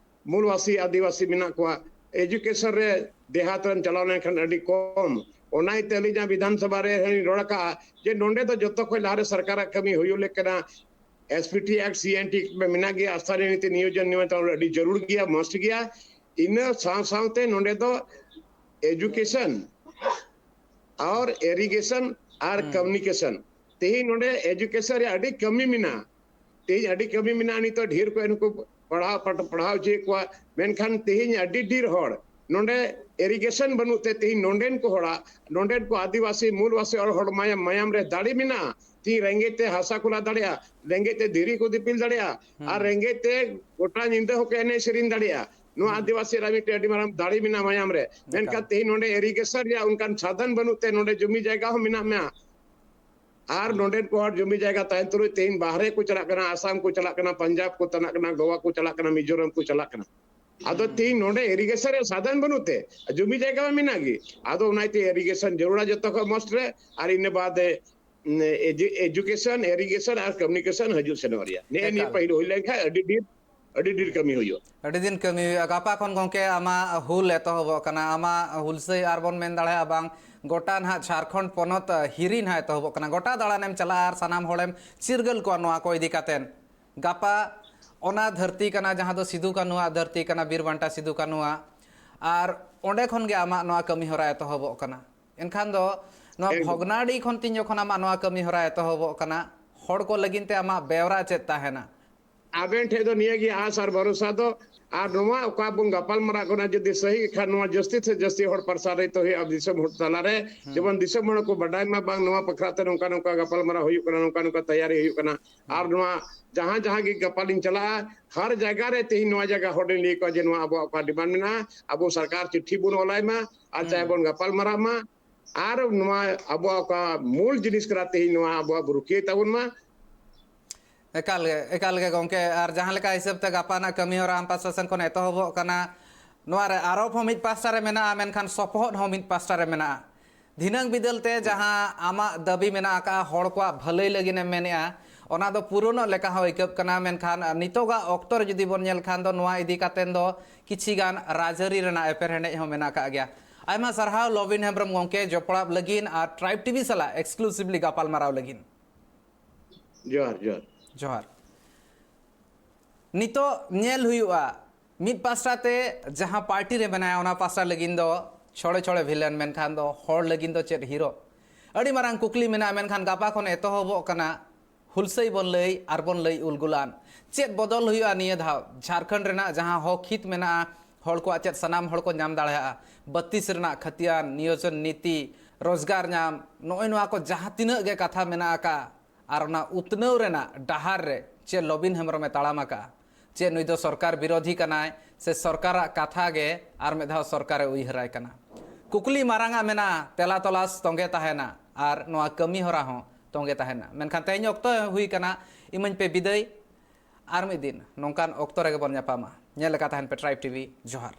ᱢᱩᱞᱵᱟᱥᱤ ᱟᱹᱫᱤᱵᱟᱹᱥᱤ ᱢᱮᱱᱟᱜ ᱠᱚᱣᱟ᱾ ᱮᱡᱩᱠᱮᱥᱚᱱ ᱨᱮ ᱫᱮᱦᱟᱛ ᱨᱮᱢ ᱪᱟᱞᱟᱣ ᱞᱮᱱᱠᱷᱟᱱ ᱟᱹᱰᱤ ᱠᱚᱢ᱾ ᱚᱱᱟ ᱤᱭᱟᱹᱛᱮ ᱟᱹᱞᱤᱧᱟᱜ ᱵᱤᱫᱷᱟᱱ ᱥᱚᱵᱷᱟ ᱨᱮ ᱦᱚᱸᱧ ᱨᱚᱲ ᱟᱠᱟᱫᱼᱟ ᱡᱮ ᱱᱚᱰᱮ ᱫᱚ ᱡᱚᱛᱚ ᱠᱷᱚᱱ ᱞᱟᱦᱟᱨᱮ ᱥᱚᱨᱠᱟᱨᱟᱜ ᱠᱟᱹᱢᱤ ᱦᱩᱭᱩᱜ ᱞᱮᱠ ᱠᱟᱱᱟ, ᱮᱥ ᱯᱤ ᱴᱤ ᱮᱠᱴ, ᱥᱤ ᱮᱱ ᱴᱤ ᱮᱠᱴ ᱢᱮᱱᱟᱜ ᱜᱮᱭᱟ, ᱟᱥᱛᱷᱟᱱᱤᱭᱚ ᱱᱤᱭᱚᱡᱚᱱ ᱱᱤᱭᱚᱢᱚᱱᱛᱨᱚᱱ ᱟᱹᱰᱤ ᱡᱟᱹᱨᱩᱲ ᱜᱮᱭᱟ, ᱢᱟᱥᱴ ᱜᱮᱭᱟ᱾ ᱤᱱᱟᱹ ᱥᱟᱶ ᱥᱟᱶᱛᱮ ᱱᱚᱰᱮ ᱫᱚ ᱮᱡᱩᱠᱮᱥᱚᱱ ᱟᱨ ᱤᱨᱤᱜᱮᱥᱚᱱ ᱟᱨ ᱦᱩᱸ᱾ ᱠᱚᱢᱩᱱᱤᱠᱮᱥᱚᱱ᱾ ᱛᱮᱦᱮᱧ ᱱᱚᱰᱮ ᱮᱡᱩᱠᱮᱥᱚᱱ ᱨᱮᱭᱟᱜ ᱟᱹᱰᱤ ᱠᱟᱹᱢᱤ ᱢᱮᱱᱟᱜᱼᱟ᱾ ᱛᱮᱦᱮᱧ ᱟᱹᱰᱤ ᱠᱟᱹᱢᱤ ᱢᱮᱱᱟᱜᱼᱟ, ᱱᱤᱛᱚᱜ ᱰᱷᱮᱨ ᱠᱚ ᱱᱩᱠᱩ ᱯᱟᱲᱦᱟᱣ, ᱯᱟᱲᱦᱟᱣ ᱦᱚᱪᱚᱭᱮᱫ ᱠᱚᱣᱟ, ᱢᱮᱱᱠᱷᱟᱱ ᱛᱮᱦᱮᱧ ᱟᱹᱰᱤ ᱰᱷᱮᱨ ᱦᱚᱲ ᱱᱚᱰᱮ ᱤᱨᱤᱜᱮᱥᱚᱱ ᱵᱟᱹᱱᱩᱜ ᱛᱮ ᱛᱮᱦᱮᱧ ᱱᱚᱰᱮᱱ ᱠᱚ ᱦᱚᱲᱟᱜ, ᱱᱚᱰᱮᱱ ᱠᱚ ᱟᱹᱫᱤᱵᱟᱹᱥᱤ ᱢᱩᱞᱵᱟᱥᱤ ᱦᱚᱲ, ᱦᱚᱲ ᱢᱟᱭᱟᱢ, ᱢᱟᱭᱟᱢ ᱨᱮ ᱫᱟᱲᱮ ᱢᱮᱱᱟᱜᱼᱟ᱾ ᱛᱮᱦᱮᱧ ᱨᱮᱸᱜᱮᱡ ᱛᱮ ᱦᱟᱥᱟ ᱠᱚ ᱞᱟ ᱫᱟᱲᱮᱭᱟᱜᱼᱟ, ᱨᱮᱸᱜᱮᱡ ᱛᱮ ᱫᱷᱤᱨᱤ ᱠᱚ ᱫᱤᱯᱤᱞ ᱫᱟᱲᱮᱭᱟᱜᱼᱟ, ᱦᱩᱸ᱾ ᱟᱨ ᱨᱮᱸᱜᱮᱡ ᱛᱮ ᱜᱚᱴᱟ ᱧᱤᱫᱟᱹ ᱦᱚᱸᱠᱚ ᱮᱱᱮᱡ ᱥᱮᱨᱮᱧ ᱫᱟᱲᱮᱭᱟᱜᱼᱟ᱾ ᱱᱚᱣᱟ ᱦᱩᱸ᱾ ᱟᱹᱫᱤᱵᱟᱹᱥᱤ ᱨᱮ ᱢᱤᱫᱴᱮᱱ ᱟᱹᱰᱤ ᱢᱟᱨᱟᱝ ᱫᱟᱲᱮ ᱢᱮᱱᱟᱜᱼᱟ ᱢᱟᱭᱟᱢ ᱨᱮ, ᱢᱮᱱᱠᱷᱟᱱ ᱮᱠᱟᱞ᱾ ᱛᱮᱦᱮᱧ ᱱᱚᱰᱮ ᱤᱨᱤᱜᱮᱥᱚᱱ ᱨᱮᱭᱟᱜ ᱚᱱᱠᱟᱱ ᱥᱟᱫᱷᱚᱱ ᱵᱟᱹᱱᱩᱜ ᱛᱮ ᱱᱚᱰᱮ ᱡᱚᱢᱤ ᱡᱟᱭᱜᱟ ᱦᱚᱸ ᱢᱮᱱᱟᱜ ᱢᱮᱭᱟ, ᱟᱨ ᱱᱚᱰᱮᱱ ᱠᱚ ᱦᱚᱲ ᱡᱚᱢᱤ ᱡᱟᱭᱜᱟ ᱛᱟᱦᱮᱱ ᱛᱩᱞᱩᱡ ᱛᱮᱦᱮᱧ ᱵᱟᱦᱨᱮ ᱠᱚ ᱪᱟᱞᱟᱜ ᱠᱟᱱᱟ, ᱟᱥᱟᱢ ᱠᱚ ᱪᱟᱞᱟᱜ ᱠᱟᱱᱟ, ᱯᱟᱧᱡᱟᱵᱽ ᱠᱚ ᱪᱟᱞᱟᱜ ᱠᱟᱱᱟ, ᱜᱳᱣᱟ ᱠᱚ ᱪᱟᱞᱟᱜ ᱠᱟᱱᱟ, ᱢᱤᱡᱳᱨᱟᱢ ᱠᱚ ᱪᱟᱞᱟᱜ ᱠᱟᱱᱟ᱾ ᱟᱫᱚ ᱛᱮᱦᱮᱧ ᱱᱚᱰᱮ ᱤᱨᱤᱜᱮᱥᱚᱱ ᱨᱮᱭᱟᱜ ᱥᱟᱫᱷᱚᱱ ᱵᱟᱹᱱᱩᱜ ᱛᱮ, ᱡᱚᱢᱤ ᱡᱟᱭᱜᱟ ᱢᱟ ᱢᱮᱱᱟᱜ ᱜᱮ᱾ ᱟᱫᱚ ᱚᱱᱟᱛᱮ ᱤᱨᱤᱜᱮᱥᱚᱱ ᱡᱟᱹᱨᱩᱲᱟ ᱡᱚᱛᱚ ᱠᱷᱚᱱ ᱢᱚᱥᱴ ᱨᱮ, ᱟᱨ ᱤᱱᱟᱹ ᱵᱟᱫ ᱮ, ᱮᱡᱩ-, ᱮᱡᱩᱠᱮᱥᱚᱱ, ᱤᱨᱤᱜᱮᱥᱚᱱ ᱟᱨ ᱠᱚᱢᱤᱭᱩᱱᱤᱠᱮᱥᱚᱱ ᱦᱤᱡᱩᱜ ᱥᱮᱱᱚᱜ ᱨᱮᱭᱟᱜ ᱱᱮᱜᱼᱮ ᱱᱤᱭᱟᱹ ᱮᱠᱟᱞ᱾ ᱯᱟᱹᱦᱤᱞ ᱦᱩᱭ ᱞᱮᱱᱠᱷᱟᱱ ᱟᱹᱰᱤ ᱰᱷᱮᱨ, ᱟᱹᱰᱤ ᱰᱷᱮᱨ ᱠᱟᱹᱢᱤ ᱦᱩᱭᱩᱜᱼᱟ᱾ ᱟᱹᱰᱤ ᱫᱤᱱ ᱠᱟᱹᱢᱤ ᱦᱩᱭᱩᱜᱼᱟ᱾ ᱜᱟᱯᱟ ᱠᱷᱚᱱ ᱜᱚᱢᱠᱮ ᱟᱢᱟᱜ ᱦᱩᱞ ᱮᱛᱚᱦᱚᱵᱚᱜ ᱠᱟᱱᱟ, ᱟᱢᱟᱜ ᱦᱩᱞᱥᱟᱹᱭ ᱟᱨ ᱵᱚᱱ ᱢᱮᱱ ᱫᱟᱲᱮᱭᱟᱜᱼᱟ ᱵᱟᱝ, ᱜᱚᱴᱟ ᱱᱟᱦᱟᱜ ᱡᱷᱟᱲᱠᱷᱚᱸᱰ ᱯᱚᱱᱚᱛ ᱦᱤᱨᱤ ᱱᱟᱦᱟᱜ ᱮᱛᱚᱦᱚᱵᱚᱜ ᱠᱟᱱᱟ᱾ ᱜᱚᱴᱟ ᱫᱟᱬᱟᱱᱮᱢ ᱪᱟᱞᱟᱜᱼᱟ ᱟᱨ ᱥᱟᱱᱟᱢ ᱦᱚᱲᱮᱢ ᱪᱤᱨᱜᱟᱹᱞ ᱠᱚᱣᱟ ᱱᱚᱣᱟ ᱠᱚ ᱤᱫᱤ ᱠᱟᱛᱮᱱ᱾ ᱜᱟᱯᱟ ᱚᱱᱟ ᱫᱷᱟᱹᱨᱛᱤ ᱠᱟᱱᱟ ᱡᱟᱦᱟᱸ ᱫᱚ ᱥᱤᱫᱩ ᱠᱟᱹᱱᱦᱩᱣᱟᱜ ᱫᱷᱟᱹᱨᱛᱤ ᱠᱟᱱᱟ, ᱵᱤᱨ ᱵᱟᱱᱴᱟ ᱥᱤᱫᱩ ᱠᱟᱹᱱᱦᱩᱣᱟᱜ, ᱟᱨ ᱚᱸᱰᱮ ᱠᱷᱚᱱ ᱜᱮ ᱟᱢᱟᱜ ᱱᱚᱣᱟ ᱠᱟᱹᱢᱤ ᱦᱚᱨᱟ ᱮᱛᱚᱦᱚᱵᱚᱜ ᱠᱟᱱᱟ᱾ ᱮᱱᱠᱷᱟᱱ ᱫᱚ ᱱᱚᱣᱟ ᱮᱠᱫᱚᱢ᱾ ᱵᱷᱚᱜᱽᱱᱟᱰᱤ ᱠᱷᱚᱱ ᱛᱤᱧ ᱡᱚᱠᱷᱚᱱ ᱟᱢᱟᱜ ᱱᱚᱣᱟ ᱠᱟᱹᱢᱤ ᱦᱚᱨᱟ ᱮᱛᱚᱦᱚᱵᱚᱜ ᱠᱟᱱᱟ, ᱦᱚᱲ ᱠᱚ ᱞᱟᱹᱜᱤᱫ ᱛᱮ ᱟᱢᱟᱜ ᱵᱮᱣᱨᱟ ᱪᱮᱫ ᱛᱟᱦᱮᱱᱟ? ᱟᱵᱮᱱ ᱴᱷᱮᱱ ᱫᱚ ᱱᱤᱭᱟᱹ ᱜᱮ ᱟᱥ ᱟᱨ ᱵᱷᱚᱨᱚᱥᱟ ᱫᱚ, ᱟᱨ ᱱᱚᱣᱟ ᱚᱠᱟ ᱵᱚᱱ ᱜᱟᱯᱟᱞ ᱢᱟᱨᱟᱜ ᱠᱟᱱᱟ, ᱡᱩᱫᱤ ᱥᱟᱹᱦᱤ ᱜᱮ ᱠᱷᱟᱱ, ᱱᱚᱣᱟ ᱡᱟᱹᱥᱛᱤ ᱥᱮ ᱡᱟᱹᱥᱛᱤ ᱦᱚᱲ ᱯᱨᱚᱥᱟᱨᱤᱛ ᱦᱩᱭᱩᱜᱼᱟ ᱫᱤᱥᱚᱢ ᱦᱚᱲ ᱛᱟᱞᱟᱨᱮ, ᱦᱩᱸ᱾ ᱡᱮᱢᱚᱱ ᱫᱤᱥᱚᱢ ᱦᱚᱲ ᱠᱚ ᱵᱟᱰᱟᱭ ᱢᱟ ᱵᱟᱝ ᱱᱚᱣᱟ ᱵᱟᱠᱷᱨᱟ ᱛᱮ ᱱᱚᱝᱠᱟ ᱱᱚᱝᱠᱟ ᱜᱟᱯᱟᱞ ᱢᱟᱨᱟᱣ ᱦᱩᱭᱩᱜ ᱠᱟᱱᱟ, ᱱᱚᱝᱠᱟ ᱱᱚᱝᱠᱟ ᱛᱮᱭᱟᱨᱤ ᱦᱩᱭᱩᱜ ᱠᱟᱱᱟ᱾ ᱦᱩᱸ᱾ ᱟᱨ ᱱᱚᱣᱟ ᱡᱟᱦᱟᱸ ᱡᱟᱦᱟᱸ ᱜᱮ ᱜᱟᱯᱟᱞᱤᱧ ᱪᱟᱞᱟᱜᱼᱟ, ᱦᱟᱨ ᱡᱟᱭᱜᱟ ᱨᱮ ᱛᱮᱦᱮᱧ ᱱᱚᱣᱟ ᱡᱟᱭᱜᱟ ᱦᱚᱲ ᱞᱤᱧ ᱞᱟᱹᱭ ᱟᱠᱚᱣᱟ ᱡᱮ ᱱᱚᱣᱟ ᱟᱵᱚᱣᱟᱜ ᱚᱠᱟ ᱰᱤᱢᱟᱱᱰ ᱢᱮᱱᱟᱜᱼᱟ, ᱟᱵᱚ ᱥᱚᱨᱠᱟᱨ ᱪᱤᱴᱷᱤ ᱵᱚᱱ ᱚᱞᱟᱭ ᱢᱟ, ᱟᱨ ᱦᱩᱸ᱾ ᱪᱟᱦᱮ ᱵᱚᱱ ᱜᱟᱯᱟᱞ ᱢᱟᱨᱟᱣ ᱢᱟ, ᱟᱨ ᱱᱚᱣᱟ ᱟᱵᱚᱣᱟᱜ ᱚᱠᱟ ᱢᱩᱞ ᱡᱤᱱᱤᱥ ᱠᱟᱱᱟ ᱛᱮᱦᱮᱧ ᱱᱚᱣᱟ ᱟᱵᱚᱣᱟᱜ ᱵᱚ ᱨᱩᱠᱷᱤᱭᱟᱹᱭ ᱛᱟᱵᱚᱱ ᱢᱟ᱾ ᱮᱠᱟᱞ ᱜᱮ, ᱮᱠᱟᱞ ᱜᱮ ᱜᱚᱢᱠᱮ᱾ ᱟᱨ ᱡᱟᱦᱟᱸ ᱞᱮᱠᱟ ᱦᱤᱥᱟᱹᱵ ᱛᱮ ᱜᱟᱯᱟ ᱱᱟᱜ ᱠᱟᱹᱢᱤ ᱦᱚᱨᱟ ᱟᱢ ᱯᱟᱥᱴᱟ ᱥᱮᱱ ᱠᱷᱚᱱ ᱮᱛᱚᱦᱚᱵᱚᱜ ᱠᱟᱱᱟ, ᱱᱚᱣᱟ ᱨᱮ ᱟᱨᱳᱯ ᱦᱚᱸ ᱢᱤᱫ ᱯᱟᱥᱴᱟ ᱨᱮ ᱢᱮᱱᱟᱜᱼᱟ, ᱢᱮᱱᱠᱷᱟᱱ ᱥᱚᱯᱚᱦᱚᱫ ᱦᱚᱸ ᱢᱤᱫ ᱯᱟᱥᱴᱟ ᱨᱮ ᱢᱮᱱᱟᱜᱼᱟ᱾ ᱫᱷᱤᱱᱟᱹᱝ ᱵᱤᱫᱟᱹᱞ ᱛᱮ ᱡᱟᱦᱟᱸ ᱟᱢᱟᱜ ᱫᱟᱹᱵᱤ ᱢᱮᱱᱟᱜ ᱟᱠᱟᱫᱼᱟ, ᱦᱚᱲ ᱠᱚᱣᱟᱜ ᱵᱷᱟᱹᱞᱟᱹᱭ ᱞᱟᱹᱜᱤᱫ ᱮᱢ ᱢᱮᱱᱮᱫᱼᱟ, ᱚᱱᱟ ᱫᱚ ᱯᱩᱨᱚᱱᱚᱜ ᱞᱮᱠᱟ ᱦᱚᱸ ᱟᱹᱭᱠᱟᱹᱜ ᱠᱟᱱᱟ, ᱢᱮᱱᱠᱷᱟᱱ ᱱᱤᱛᱚᱜᱟᱜ ᱚᱠᱛᱚ ᱨᱮ ᱡᱩᱫᱤ ᱵᱚᱱ ᱧᱮᱞ ᱠᱷᱟᱱ ᱫᱚ ᱱᱚᱣᱟ ᱤᱫᱤ ᱠᱟᱛᱮ ᱫᱚ ᱠᱤᱪᱷᱤ ᱜᱟᱱ ᱨᱟᱡᱽᱟᱹᱨᱤ ᱨᱮᱱᱟᱜ ᱮᱯᱮᱨᱦᱮᱸᱰᱮᱡ ᱦᱚᱸ ᱢᱮᱱᱟᱜ ᱟᱠᱟᱫ ᱜᱮᱭᱟ᱾ ᱟᱭᱢᱟ ᱥᱟᱨᱦᱟᱣ ᱞᱚᱵᱤᱱ ᱦᱮᱢᱵᱨᱚᱢ ᱜᱚᱢᱠᱮ ᱡᱚᱯᱲᱟᱣ ᱞᱟᱹᱜᱤᱫ ᱟᱨ ᱴᱨᱟᱭᱤᱵᱽ ᱴᱤᱵᱷᱤ ᱥᱟᱞᱟᱜ exclusively ᱜᱟᱯᱟᱞ ᱢᱟᱨᱟᱣ ᱞᱟᱹᱜᱤᱫ᱾ ᱡᱚᱦᱟᱨ, ᱡᱚᱦᱟᱨ᱾ ᱡᱚᱦᱟᱨ᱾ ᱱᱤᱛᱚᱜ ᱧᱮᱞ ᱦᱩᱭᱩᱜᱼᱟ, ᱢᱤᱫ ᱯᱟᱥᱴᱟ ᱛᱮ ᱡᱟᱦᱟᱸ ᱯᱟᱨᱴᱤ ᱨᱮ ᱢᱮᱱᱟᱭᱟ, ᱚᱱᱟ ᱯᱟᱥᱴᱟ ᱞᱟᱹᱜᱤᱫ ᱫᱚ ᱪᱷᱚᱲᱮ ᱪᱷᱚᱲᱮ ᱵᱷᱤᱞᱮᱱ, ᱢᱮᱱᱠᱷᱟᱱ ᱫᱚ ᱦᱚᱲ ᱞᱟᱹᱜᱤᱫ ᱫᱚ ᱪᱮᱫ ᱦᱤᱨᱳ? ᱟᱹᱰᱤ ᱢᱟᱨᱟᱝ ᱠᱩᱠᱞᱤ ᱢᱮᱱᱟᱜᱼᱟ, ᱢᱮᱱᱠᱷᱟᱱ ᱜᱟᱯᱟ ᱠᱷᱚᱱ ᱮᱛᱚᱦᱚᱵᱚᱜ ᱠᱟᱱᱟ ᱦᱩᱞᱥᱟᱹᱭ ᱵᱚᱱ ᱞᱟᱹᱭ ᱟᱨ ᱵᱚᱱ ᱞᱟᱹᱭ ᱩᱞᱜᱩᱞᱟᱱ᱾ ᱪᱮᱫ ᱵᱚᱫᱚᱞ ᱦᱩᱭᱩᱜᱼᱟ ᱱᱤᱭᱟᱹ ᱫᱷᱟᱣ? ᱡᱷᱟᱲᱠᱷᱚᱸᱰ ᱨᱮᱱᱟᱜ ᱡᱟᱦᱟᱸ ᱦᱚᱠ ᱦᱤᱛ ᱢᱮᱱᱟᱜᱼᱟ, ᱦᱚᱲ ᱠᱚᱣᱟᱜ ᱪᱮᱫ ᱥᱟᱱᱟᱢ ᱦᱚᱲ ᱠᱚ ᱧᱟᱢ ᱫᱟᱲᱮᱭᱟᱜᱼᱟ? ᱵᱟᱹᱛᱤᱥ ᱨᱮᱱᱟᱜ ᱠᱷᱟᱹᱛᱤᱭᱟᱱ, ᱱᱤᱭᱳᱡᱚᱱ ᱱᱤᱛᱤ, ᱨᱳᱡᱽᱜᱟᱨ ᱧᱟᱢ, ᱱᱚᱜᱼᱚᱭ ᱱᱚᱣᱟ ᱠᱚ ᱡᱟᱦᱟᱸ ᱛᱤᱱᱟᱹᱜ ᱜᱮ ᱠᱟᱛᱷᱟ ᱢᱮᱱᱟᱜ ᱟᱠᱟᱫᱼᱟ, ᱟᱨ ᱚᱱᱟ ᱩᱛᱱᱟᱹᱣ ᱨᱮᱱᱟᱜ ᱰᱟᱦᱟᱨ ᱨᱮ ᱪᱮᱫ ᱞᱚᱵᱤᱱ ᱦᱮᱢᱵᱨᱚᱢᱮ ᱛᱟᱲᱟᱢ ᱟᱠᱟᱫᱼᱟ, ᱪᱮᱫ ᱱᱩᱭ ᱫᱚ ᱥᱚᱨᱠᱟᱨ ᱵᱤᱨᱳᱫᱷᱤ ᱠᱟᱱᱟᱭ ᱥᱮ ᱥᱚᱨᱠᱟᱨᱟᱜ ᱠᱟᱛᱷᱟ ᱜᱮ ᱟᱨ ᱢᱤᱫ ᱫᱷᱟᱣ ᱥᱚᱨᱠᱟᱨᱮ ᱩᱭᱦᱟᱹᱨᱟᱭ ᱠᱟᱱᱟ? ᱠᱩᱠᱞᱤ ᱢᱟᱨᱟᱝ ᱟᱜ ᱢᱮᱱᱟᱜᱼᱟ, ᱛᱮᱞᱟ ᱛᱚᱞᱟᱥ ᱛᱚᱸᱜᱮ ᱛᱟᱦᱮᱱᱟ, ᱟᱨ ᱱᱚᱣᱟ ᱠᱟᱹᱢᱤ ᱦᱚᱨᱟ ᱦᱚᱸ ᱛᱚᱸᱜᱮ ᱛᱟᱦᱮᱱᱟ᱾ ᱢᱮᱱᱠᱷᱟᱱ ᱛᱮᱦᱮᱧ ᱚᱠᱛᱚ ᱦᱩᱭ ᱠᱟᱱᱟ, ᱤᱢᱟᱹᱧ ᱯᱮ ᱵᱤᱫᱟᱹᱭ᱾ ᱟᱨ ᱢᱤᱫ ᱫᱤᱱ ᱱᱚᱝᱠᱟᱱ ᱚᱠᱛᱚ ᱨᱮᱜᱮ ᱵᱚᱱ ᱧᱟᱯᱟᱢᱟ᱾ ᱧᱮᱞ ᱞᱮᱠᱟ ᱛᱟᱦᱮᱱ ᱯᱮ Tribe TV᱾ ᱡᱚᱦᱟᱨ᱾